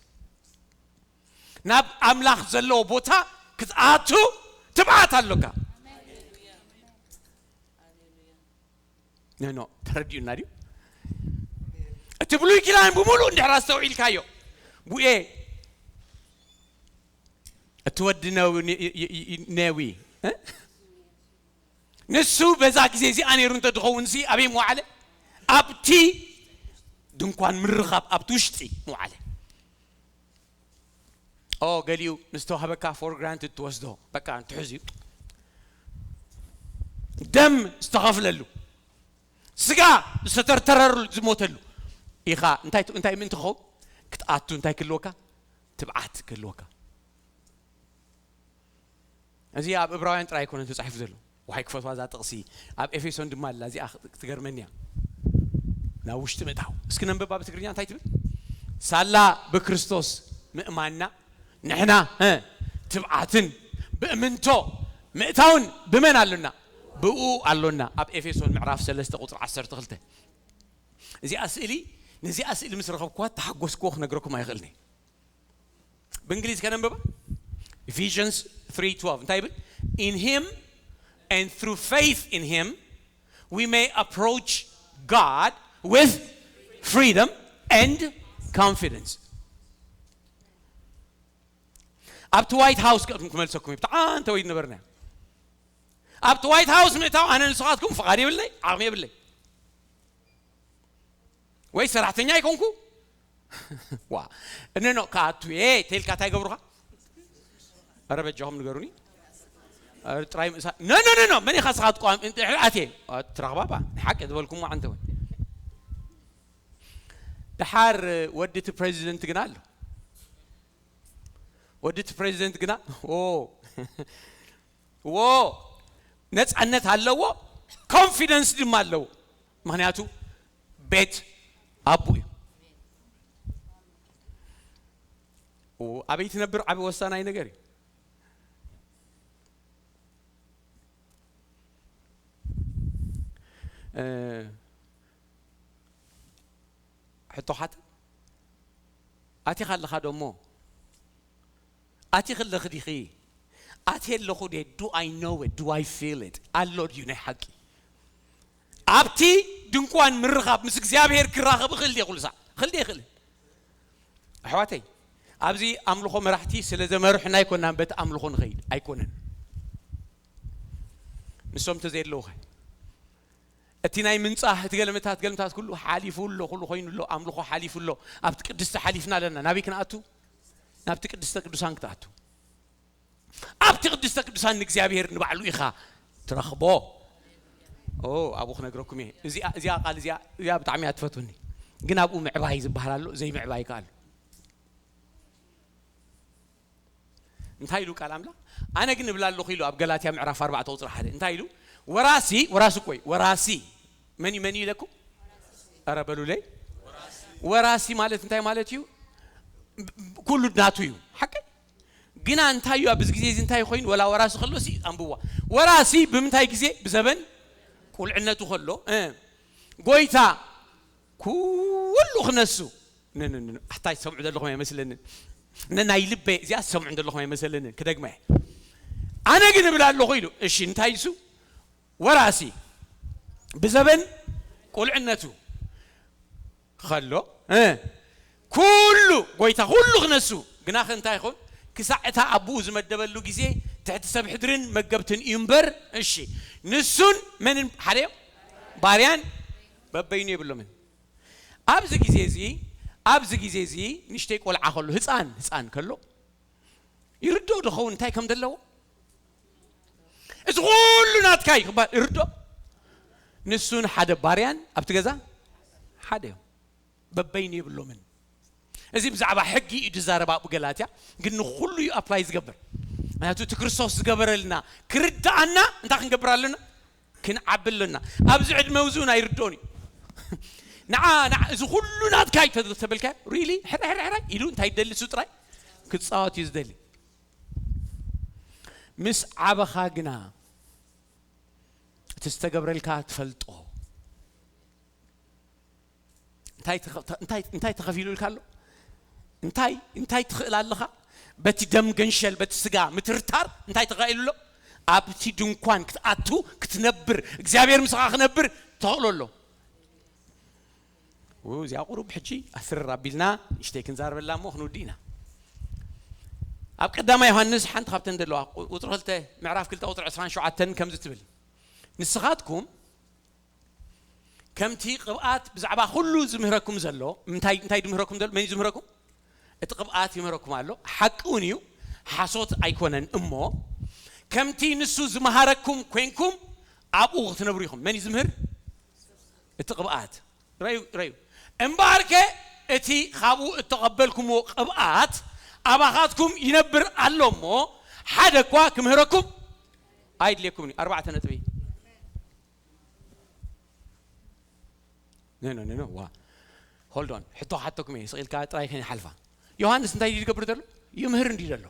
ናብ ኣምላኽ ዘለዎ ቦታ ክትኣቱ ትብዓት ኣሎካ። ኖ፣ ኖ፣ ተረዲኡና ድዩ? እቲ ብሉይ ኪዳን ብምሉእ እንድሕር ኣስተውዒልካዮ፣ ቡኤ፣ እቲ ወዲ ነዊ፣ ነ-፣ ይ-፣ ይ-፣ ይ-፣ ነዊ፣ እ? ንሱ በዛ ግዜ እዚኣ ነይሩ እንተ ድኸውን ሲ ኣበይ ምወዓለ? ኣብቲ ድንኳን ምርኻብ፣ ኣብቲ ውሽጢ ምወዓለ። ኦ፣ ገሊኡ ንዝተዋህበካ for granted ትወስዶ። በቃ፣ እንትሕዝ እዩ። ደም ዝተኸፍለሉ፣ ስጋ ዝተተርተረሉ፣ ዝሞተሉ ኢኻ። እንታይ ት-፣ እንታይ ምእንቲ ክኸውን? ክትኣቱ እንታይ ክህልወካ? ትብዓት ክህልወካ። እዚ ኣብ ዕብራውያን ጥራይ ኣይኮነን ተጻሒፉ ዘሎ። ዋይ ክፈትዋ እዛ ጥቕሲ። ኣብ ኤፌሶን ድማ ኣላ፣ እዚኣ ክትገርመኒ እያ። ናብ ውሽጢ ምእታው። እስኪ ነንብባ ብትግርኛ እንታይ ትብል? ሳላ ብክርስቶስ ምእማንና ንሕና፣ እ፣ ትብዓትን ብእምንቶ ምእታውን ብመን ኣሎና? ብኡ ኣሎና። ኣብ ኤፌሶን ምዕራፍ ሰለስተ ቁጽሪ ዓሰርተ ክልተ። እዚኣ ስእሊ፣ ነዚኣ ስእሊ ምስ ረኸብኩዋ ተሓጎስኩዎ ክነግረኩም ኣይኽእልን እየ። ብእንግሊዝ ከነንብባ? Ephesians three twelve እንታይ ይብል? In him and through faith in him we may approach God with freedom and confidence. ኣብቲ ዋይት ሃውስ ክመልሰኩም እዩ። ብጣዕሚ እንተወይ ነበርና ኣብቲ ዋይት ሃውስ ምእታው ኣነ ንስኻትኩም ፍቓድ የብለይ፣ ዓቕሚ የብለይ። ወይ ሰራሕተኛ ኣይኮንኩ። ዋ፣ እነ ኖ፣ ክኣቱ እየ ተልካ እንታይ ገብሩኻ? ኧረ በጃኹም ንገሩኒ። ኧረ ጥራይ ምእሳ-፣ ኖ፣ ኖ፣ ኖ፣ ኖ፣ መን ኢኻ ስኻ ትቋም-፣ እንተ-፣ ኣትየ። አ፣ ትራኽባባ፣ ናይ ሓቂ ዝበልኩሞ ዓንተ ወይ። ደሓር ወዲ እቲ ፕሬዚደንት ግና ኣሎ። ወዲ እቲ ፕሬዚደንት ግና፣ ዎ፣ ዎ፣ ነጻነት ኣለዎ፣ ኮንፊደንስ ድማ ኣለዎ። ምኽንያቱ ቤት ኣቡ እዩ። ዎ፣ ኣበይ ትነብር ዓቢ ወሳናይ ነገር እዩ። እ፣ ሕቶ ሓተ ኣቲኻ ኣለኻ ዶ እሞ? ኣቲኺ ኣለኺ ዲኺ? ኣትየ ኣለኹ ድየ? Do I know it? Do I feel it? ኣሎ ድዩ ናይ ሓቂ? ኣብቲ ድንኳን ምርኻብ ምስ እግዚኣብሔር ክራኸብ እኽእል ድየ? ኩሉ ሳዕ እኽእል ድየ? እኽእል። ኣሕዋተይ፣ ኣብዚ ኣምልኾ መራሕቲ ስለ ዘመርሑና ኣይኮናን በቲ ኣምልኾ ንኸይድ። ኣይኮነን። ንሶም እንተዘየለዉኸ? እቲ ናይ ምንጻህ፣ እቲ ገልምታት፣ ገልምታት ኩሉ ሓሊፉ ኣሎ፣ ኩሉ ኮይኑ ኣሎ፣ ኣምልኾ ሓሊፉ ኣሎ። ኣብቲ ቅድስቲ ሓሊፍና ኣለና። ናበይ ክንኣቱ? ናብቲ ቅድስተ ቅዱሳን ክትኣቱ። ኣብቲ ቅድስተ ቅዱሳን ንእግዚኣብሔር ንባዕሉ ኢኻ ትረኽቦ። ኦ፣ ኣብኡ ክነግረኩም እየ። እዚኣ፣ እዚኣ ቃል እዚኣ፣ እዚኣ ብጣዕሚ እያ ትፈትውኒ። ግን ኣብኡ ምዕባይ ዝበሃል ኣሎ፣ ዘይምዕባይ ከኣ ኣሎ። እንታይ ኢሉ ቃል ኣምላኽ? ኣነ ግን እብል ኣለኹ ኢሉ ኣብ ገላትያ ምዕራፍ ኣርባዕተ ቁጽሪ ሓደ። እንታይ ኢሉ? ወራሲ፣ ወራሲ እኮ እዩ። ወራሲ። መን እዩ፣ መን እዩ ኢለኩም? ኧረ በሉለይ። ወራሲ ማለት እንታይ ማለት እዩ? ኩሉ ናቱ እዩ። ሓቂ? ግና እንታይ እዩ ኣብዚ ግዜ እዚ እንታይ ኮይኑ? ወላ ወራሲ ከሎ ሲ ኣንብዋ። ወራሲ ብምንታይ ግዜ? ብዘበን ቁልዕነቱ ከሎ፣ እ፣ ጎይታ ኩሉ ክነሱ። ን-፣ ን-፣ ን-፣ ኣታ ይሰምዑ ዘለኹም ኣይመስለንን። ን-፣ ናይ ልበይ እዚኣ ትሰምዑ ዘለኹም ኣይመስለንን። ክደግማ እየ። ኣነ ግን እብል ኣለኹ ኢሉ። እሺ፣ እንታይ እሱ? ወራሲ ብዘበን ቁልዕነቱ ከሎ፣ እ፣ ኩሉ፣ ጎይታ ኩሉ ክነሱ፣ ግናኸ እንታይ ይኹን? ክሳዕ እታ ኣቦኡ ዝመደበሉ ግዜ ትሕቲ ሰብ ሕድርን መገብትን እዩ እምበር፣ እሺ፣ ንሱን መንን ሓደ እዮም? ባርያን በበይኑ የብሎምን። ኣብዚ ግዜ እዚ፣ ኣብዚ ግዜ እዚ ንእሽተይ ቆልዓ ከሎ፣ ህፃን፣ ህፃን ከሎ፣ ይርድኦ ዶ ኸውን እንታይ ከም ዘለዎ? እዚ ኩሉ ናትካ እዩ ክባል ይርድኦ? ንሱን ሓደ ባርያን ኣብቲ ገዛ ሓደ እዮም። በበይኑ የብሎምን። እዚ ብዛዕባ ሕጊ እዩ ዝዛረብ ኣብኡ ገላትያ፣ ግን ንኹሉ እዩ ኣፕላይ ዝገብር። ምክንያቱ እቲ ክርስቶስ ዝገበረልና ክርድኣና እንታይ ክንገብር ኣለና? ክንዓቢ ኣለና። ኣብዚ ዕድመ እዚ እውን ኣይርድኦን እዩ። ንዓ ንዓ እዚ ኩሉ ናትካ እዩ ተበልካ፣ ሪሊ ሕራይ ሕራይ ሕራይ ኢሉ እንታይ ይደሊ? እሱ ጥራይ ክፃወት እዩ ዝደሊ። ምስ ዓበኻ ግና እቲ ዝተገብረልካ ትፈልጦ። እንታይ ተኸ- እንታይ እንታይ ተኸፊሉልካ ኣሎ? እንታይ እንታይ ትኽእል ኣለኻ? በቲ ደም ገንሸል፣ በቲ ስጋ ምትርታር እንታይ ተኻኢሉ ኣሎ? ኣብቲ ድንኳን ክትኣቱ፣ ክትነብር፣ እግዚኣብሔር ምሳኻ ክነብር ተኽእሎ ኣሎ። ው እዚኣ ቁሩብ ሕጂ ኣስርር ኣቢልና ንእሽተይ ክንዛረበላ እሞ ክንውዲ ኢና። ኣብ ቀዳማይ ዮሃንስ ሓንቲ ካብተን ዘለዋ ቁ- ቁፅሪ ክልተ፣ ምዕራፍ ክልተ ቁፅሪ ዕስራን ሸውዓተን ከምዚ ትብል፣ ንስኻትኩም ከምቲ ቅብኣት ብዛዕባ ኩሉ ዝምህረኩም ዘሎ። እንታይ እንታይ ዝምህረኩም ዘሎ? መን እዩ ዝምህረኩም? እቲ ቅብኣት ይምህረኩም ኣሎ። ሓቂ እውን እዩ፣ ሓሶት ኣይኮነን። እሞ ከምቲ ንሱ ዝመሃረኩም ኮንኩም ኣብኡ ክትነብሩ ኢኹም። መን እዩ ዝምህር? እቲ ቅብኣት። ረዩ ረዩ እምበኣርከ እቲ ካብኡ እተቐበልኩምዎ ቅብኣት ኣባኻትኩም ይነብር ኣሎ እሞ ሓደ እኳ ክምህረኩም ኣይድልየኩም እዩ። ኣርባዕተ ነጥቢ። ነኖ ነኖ ዋ ሆልዶን ሕቶ ሓቶኩም እየ ስቕ ኢልካ ጥራይ ከይሓልፋ። ዮሃንስ እንታይ ድዩ ዝገብር ዘሎ? ይምህር እንዲ ዘሎ።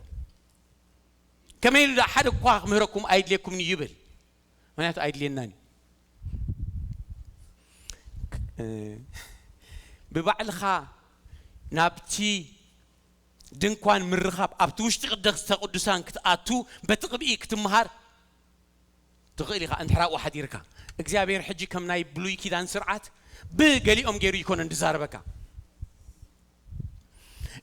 ከመይ ኢሉ ደኣ ሓደ እኳ ክምህረኩም ኣይድልየኩምን እዩ ይብል? ምክንያቱ ኣይድልየናን እዩ። እ፣ ብባዕልኻ ናብቲ ድንኳን ምርኻብ፣ ኣብቲ ውሽጢ ቅድስተ ቅዱሳን ክትኣቱ፣ በቲ ቅብኢ ክትምሃር ትኽእል ኢኻ። እንድሕር ኣብኡ ሓዲርካ፣ እግዚኣብሔር ሕጂ ከም ናይ ብሉይ ኪዳን ስርዓት ብገሊኦም ገይሩ ኣይኮነን ዝዛረበካ።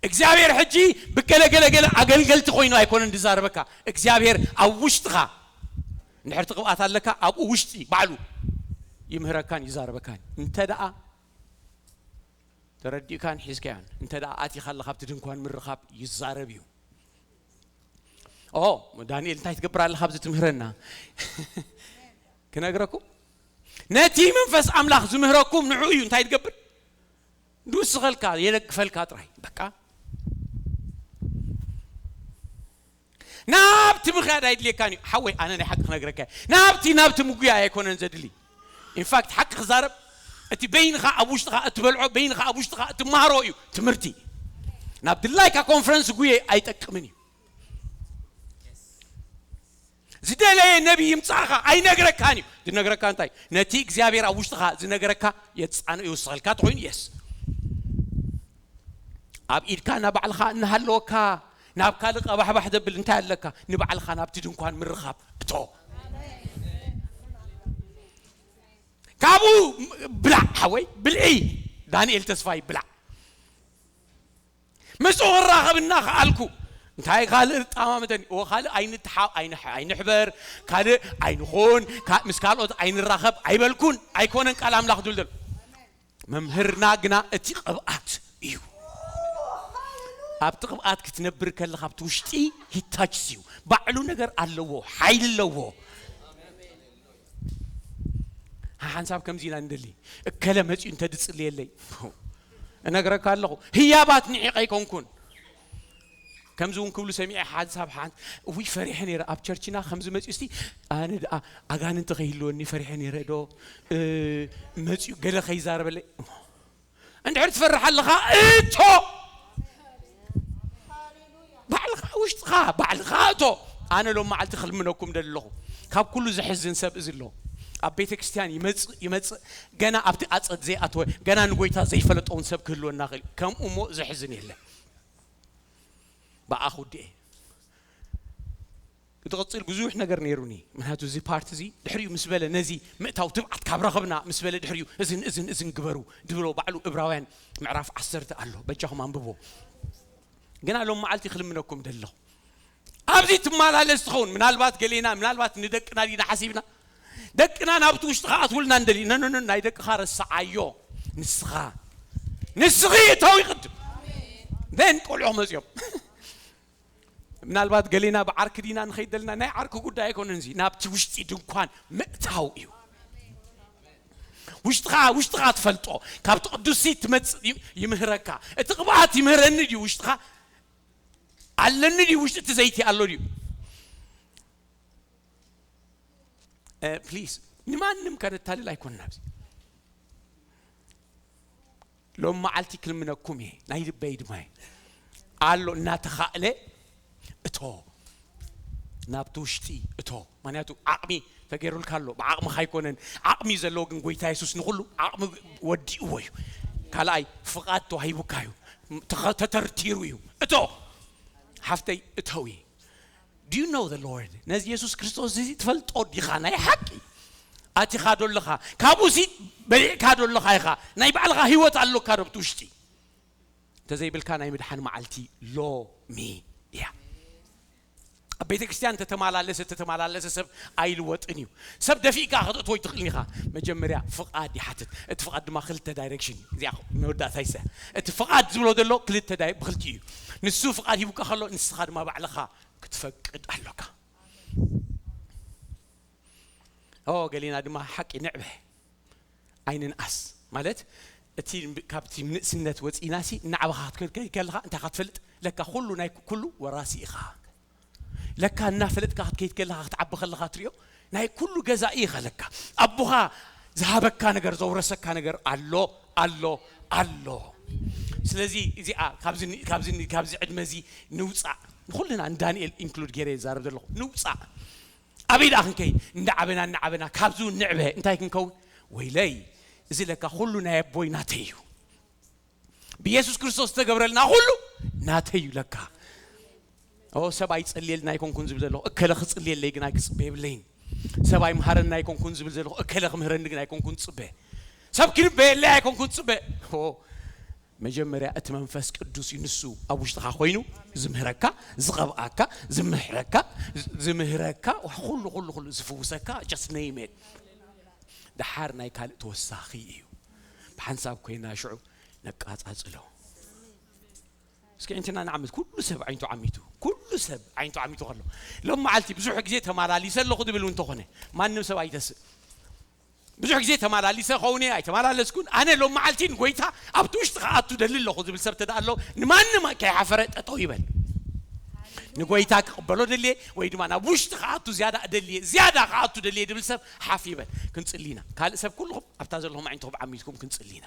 እግዚኣብሔር ሕጂ ብገለገለገለ ኣገልገልቲ ኮይኑ ኣይኮነን ዝዛረበካ። እግዚኣብሔር ኣብ ውሽጥኻ እንድሕር ትቕብኣት ኣለካ፣ ኣብኡ ውሽጢ ባዕሉ ይምህረካን ይዛረበካን። እንተ ደኣ ተረዲእካን ሒዝካዮን፣ እንተ ደኣ ኣቲኻ ኣለኻ ኣብቲ ድንኳን ምርኻብ ይዛረብ እዩ። ኦ፣ ዳንኤል እንታይ ትገብር ኣለኻ ኣብዚ ትምህረና? ክነግረኩም፣ ነቲ መንፈስ ኣምላኽ ዝምህረኩም ንዕኡ እዩ እንታይ ትገብር? ንውስኸልካ፣ የደግፈልካ ጥራይ። በቃ ናብቲ ምኽያድ ኣይድልየካን እዩ። ሓወይ፣ ኣነ ናይ ሓቂ ክነግረካ እየ። ናብቲ፣ ናብቲ ምጉያይ ኣይኮነን ዘድሊ። ኢንፋክት፣ ሓቂ ክዛረብ፣ እቲ በይንኻ ኣብ ውሽጥኻ እትበልዖ፣ በይንኻ ኣብ ውሽጥኻ እትመሃሮ እዩ ትምህርቲ። ናብ ድላይካ ኮንፈረንስ ጉየ ኣይጠቅምን እዩ። ዝደለየ ነቢይ ይምጻእኻ ኣይነግረካን እዩ። ዝነግረካ እንታይ? ነቲ እግዚኣብሔር ኣብ ውሽጥኻ ዝነገረካ የጻንኦ ይውስኸልካ ተኾይኑ፣ የስ። ኣብ ኢድካ ናብ ባዕልኻ እናሃለወካ ናብ ካልእ ቀባሕባሕ ዘብል እንታይ ኣለካ? ንባዕልኻ ናብቲ ድንኳን ምርኻብ እቶ። ካብኡ ብላዕ ሓወይ፣ ብልዒ። ዳንኤል ተስፋይ ብላዕ። ምስኡ ክራኸብ እናኸኣልኩ እንታይ ካልእ ጣማምተኒ? እወ፣ ካልእ ኣይንትሓ-፣ ኣይንሕ-፣ ኣይንሕበር፣ ካልእ ኣይንኹን፣ ካ-፣ ምስ ካልኦት ኣይንራኸብ ኣይበልኩን። ኣይኮነን ቃል ኣምላኽ ዝብል ዘሎ። መምህርና ግና እቲ ቅብኣት እዩ። ኣብቲ ቅብኣት ክትነብር ከለኻ ኣብቲ ውሽጢ ሂታችስ እዩ። ባዕሉ ነገር ኣለዎ፣ ሓይሊ ኣለዎ። ሓንሳብ ከምዚ ኢና ንደሊ፣ እከለ መጺኡ እንተ ድጽልየለይ። እነግረካ ኣለኹ፣ ህያባት ንዒቐ ኣይኮንኩን። ከምዚ እውን ክብሉ ሰሚዐ፣ ሓንሳብ ሓን-፣ እውይ፣ ፈሪሐ ነይረ፣ ኣብ ቸርችና ከምዚ መጺኡ፣ እስቲ ኣነ ደኣ ኣጋንንቲ ከይህልወኒ ፈሪሐ ነይረ ዶ፣ እ፣ መጺኡ ገለ ከይዛረበለይ። እንድሕር ትፈርሕ ኣለኻ፣ እቶ ባዕልኻ ውሽጥኻ፣ ባዕልኻ እቶ። ኣነ ሎም መዓልቲ ክልምነኩም ደለኹ። ካብ ኩሉ ዘሕዝን ሰብ እዚ ኣሎ። ኣብ ቤተ ክርስቲያን ይመጽእ፣ ይመጽእ፣ ገና ኣብቲ ኣጸድ ዘይኣተወ፣ ገና ንጎይታ ዘይፈለጠውን ሰብ ክህልወና ክእል። ከምኡ እሞ ዘሕዝን የለን። ብኣኹ ድኤ ክትቕጽል ብዙሕ ነገር ነይሩኒ። ምክንያቱ እዚ ፓርት እዚ ድሕሪኡ ምስ በለ፣ ነዚ ምእታው ትብዓት ካብ ረኸብና ምስ በለ፣ ድሕሪኡ እዝን፣ እዝን፣ እዝን ግበሩ ድብሎ ባዕሉ እብራውያን ምዕራፍ ዓሰርተ ኣሎ። በጃኹም ኣንብቦ። ግና ሎም መዓልቲ ክልምነኩም ደለኹ። ኣብዚ ትመላለስ ትኸውን። ምናልባት ገሌና፣ ምናልባት ንደቅና ዲና ሓሲብና፣ ደቅና ናብቲ ውሽጢ ክኣትውልና እንደሊ። ኖ፣ ኖ፣ ኖ፣ ናይ ደቅኻ ረስዓዮ። ንስኻ፣ ንስኺ እተው ይቕድም። ን ቆልዑ መጽዮም። ምናልባት ገሌና ብዓርኪ ዲና ንኸይድ ደልና፣ ናይ ዓርኪ ጉዳይ ኣይኮነን። እዚ ናብቲ ውሽጢ ድንኳን ምእታው እዩ። ውሽጥኻ ውሽጥኻ ትፈልጦ ካብቲ ቅዱስ ትመጽእ እዩ። ይምህረካ እቲ ቅብኣት ይምህረኒ ድዩ ውሽጥኻ ኣለኒ ድዩ ውሽጢ እቲ ዘይቲ ኣሎ ድዩ? ፕሊዝ ንማንም ከነታልል ኣይኮንና ኣብዚ ሎም መዓልቲ ክልምነኩም እየ ናይ ልበይ ድማ እየ ኣሎ እናተኻእለ እቶ ናብቲ ውሽጢ እቶ ምክንያቱ ዓቕሚ ተገይሩልካ ኣሎ ብዓቕምኻ ኣይኮነን ዓቕሚ ዘለዎ ግን ጎይታ የሱስ ንኩሉ ዓቕሚ ወዲእዎ እዩ ካልኣይ ፍቓድ ተዋሂቡካ እዩ ተተርቲሩ እዩ እቶ ሓፍተይ እተዊ Do you know the Lord? ነዚ የሱስ ክርስቶስ እዚ ትፈልጦ ዲኻ ናይ ሓቂ ኣቲኻ ዶ ኣለኻ ካብኡ ሲ በሊዕካ ዶ ኣለኻ ኢኻ ናይ ባዕልኻ ህይወት ኣለካ ዶ ብቲ ውሽጢ እንተዘይብልካ ናይ ምድሓን መዓልቲ ሎሚ እያ ኣብ ቤተ ክርስቲያን ተተመላለሰ ተተመላለሰ ሰብ ኣይልወጥን እዩ ሰብ ደፊእካ ከተእትዎ ይትኽእል ኢኻ መጀመርያ ፍቓድ ይሓትት እቲ ፍቓድ ድማ ክልተ ዳይሬክሽን እዩ እዚኣ መወዳእታ ይሰ እቲ ፍቓድ ዝብሎ ዘሎ ክልተ ብክልቲ እዩ ንሱ ፍቓድ ሂቡካ ከሎ ንስኻ ድማ ባዕልኻ ክትፈቅድ ኣሎካ ኦ ገሊና ድማ ሓቂ ንዕበ ኣይንንኣስ ማለት እቲ ካብቲ ንእስነት ወፂእና ሲ እናዕበኻ ክትከይድ ከለኻ እንታይ ክትፈልጥ ለካ ኩሉ ናይ ኩሉ ወራሲ ኢኻ ለካ እናፈለጥካ ክትከይድ ከለኻ ክትዓቢ ከለኻ ትሪኦ ናይ ኩሉ ገዛኢ ኢኻ ለካ ኣቦኻ ዝሃበካ ነገር ዘውረሰካ ነገር ኣሎ ኣሎ ኣሎ ስለዚ እዚኣ ካብዚ ዕድመ እዚ ንውፃእ ንኩልና ንዳንኤል ኢንክሉድ ገይረ ይዛረብ ዘለኹ ንውፃእ ኣበይ ደኣ ክንከይ እንዳዓበና እናዓበና ካብዚ ንዕበ እንታይ ክንከውን ወይለይ እዚ ለካ ኩሉ ናይ ኣቦይ ናተይ እዩ ብየሱስ ክርስቶስ ዝተገብረልና ኩሉ ናተይ እዩ ለካ ኦ ሰብ ኣይጸልየልና ኣይኮንኩን ዝብል ዘለኹ እከለ ክጽልየለይ ግን ኣይክጽበ የብለይን ሰብ ኣይምሃረና ኣይኮንኩን ዝብል ዘለኹ እከለ ክምህረኒ ግን ኣይኮንኩን ጽበ ሰብ ክንበየለይ ኣይኮንኩን ጽበ መጀመርያ እቲ መንፈስ ቅዱስ እዩ ንሱ ኣብ ውሽጥኻ ኮይኑ ዝምህረካ ዝቐብኣካ ዝምሕረካ ዝምህረካ ኩሉ ኩሉ ኩሉ ዝፍውሰካ just name it ደሓር ናይ ካልእ ተወሳኺ እዩ ብሓንሳብ ኮይና ሽዑ ነቃጻጽሎ እስኪ ዕንትና ንዓምት ኩሉ ሰብ ዓይንቱ ዓሚቱ ኩሉ ሰብ ዓይንቱ ዓሚቱ ከሎ ሎም መዓልቲ ብዙሕ ግዜ ተማላሊሰ ኣለኹ ዝብል እውን ተኾነ ማንም ሰብ ኣይተስእ ብዙሕ ግዜ ተማላሊሰ ኸውን እየ ኣይተማላለስኩን ኣነ ሎም መዓልቲ ንጎይታ ኣብቲ ውሽጢ ክኣቱ ደሊ ኣለኹ ዝብል ሰብ ተዳ ኣሎ ንማንም ከይሓፈረ ጠጠው ይበል ንጎይታ ክቕበሎ ደልየ ወይ ድማ ናብ ውሽጢ ክኣቱ ዝያዳ ደልየ ዝያዳ ክኣቱ ደልየ ዝብል ሰብ ሓፍ ይበል ክንፅሊ ኢና ካልእ ሰብ ኩልኹም ኣብታ ዘለኹም ዓይንትኹም ዓሚትኩም ክንፅሊ ኢና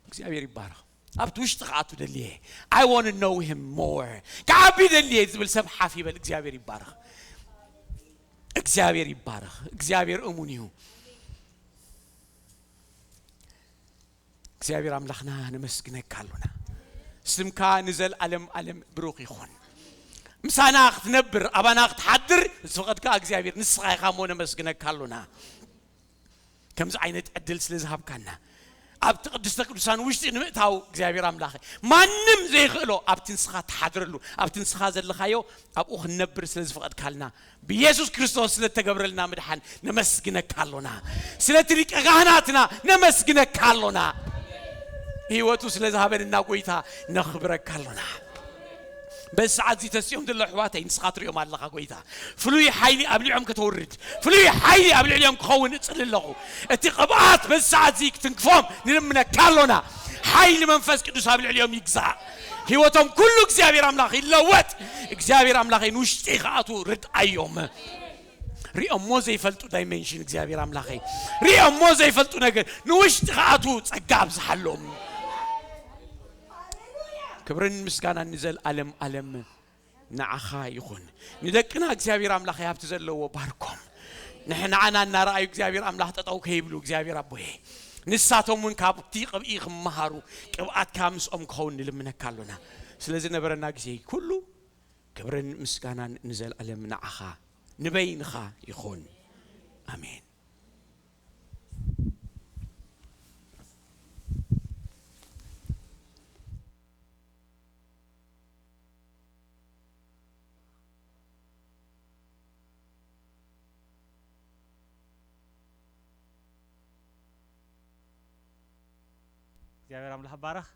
እግዚኣብሔር ይባረኽ ኣብቲ ውሽጢ ክኣቱ ደልየ I want to know him more ክዓቢ ደልየ ዝብል ሰብ ሓፍ ይበል እግዚኣብሔር ይባረኽ እግዚኣብሔር ይባረኽ እግዚኣብሔር እሙን እዩ እግዚኣብሔር ኣምላኽና ነመስግነካ ኣሎና ስምካ ንዘልኣለም ኣለም ብሩኽ ይኹን ምሳና ክትነብር ኣባና ክትሓድር ዝፈቐድካ እግዚኣብሔር ንስኻ ኢኻ እሞ ነመስግነካ ኣሎና ከምዚ ዓይነት ዕድል ስለ ዝሃብካና ኣብቲ ቅድስተ ቅዱሳን ውሽጢ ንምእታው እግዚኣብሔር ኣምላኸ ማንም ዘይኽእሎ ኣብቲ ንስኻ ትሓድረሉ ኣብቲ ንስኻ ዘለኻዮ ኣብኡ ክንነብር ስለ ዝፈቐድካልና ብየሱስ ክርስቶስ ስለ እተገብረልና ምድሓን ነመስግነካ ኣሎና ስለቲ ሊቀ ካህናትና ነመስግነካ ኣሎና ህይወቱ ስለ ዝሃበንና ጎይታ ነኽብረካ ኣሎና በዚ ሰዓት እዚ ተሲኦም ዘሎ ኣሕዋተይ ንስኻ ትሪኦም ኣለኻ ጎይታ ፍሉይ ሓይሊ ኣብ ልዕሊኦም ከተውርድ ፍሉይ ሓይሊ ኣብ ልዕሊኦም ክኸውን እጽሊ ኣለኹ እቲ ቅብኣት በዚ ሰዓት እዚ ክትንክፎም ንልምነካ ኣሎና ሓይሊ መንፈስ ቅዱስ ኣብ ልዕሊኦም ይግዛእ ህይወቶም ኩሉ እግዚኣብሔር ኣምላኽ ይለወጥ እግዚኣብሔር ኣምላኸይ ንውሽጢ ክኣትዉ ርድኣዮም ሪኦሞ ዘይፈልጡ ዳይሜንሽን እግዚኣብሔር ኣምላኸይ ሪኦሞ ዘይፈልጡ ነገር ንውሽጢ ክኣትዉ ጸጋ ኣብዝሓሎም ክብርን ምስጋናን ንዘልኣለም ኣለም ንዓኻ ይኹን ንደቅና እግዚኣብሔር ኣምላኽ ሃብቲ ዘለዎ ባርኮም ንሕናዓና እናረኣዩ እግዚኣብሔር ኣምላኽ ጠጠው ከይብሉ እግዚኣብሔር ኣቦየ ንሳቶም እውን ካብቲ ቅብኢ ክመሃሩ ቅብኣትካ ምስኦም ክኸውን ንልምነካ ኣሎና ስለ ዝነበረና ግዜ ኩሉ ክብርን ምስጋናን ንዘልኣለም ንዓኻ ንበይንኻ ይኹን ኣሜን እግዚኣብሔር ኣምላኽ ባረኽ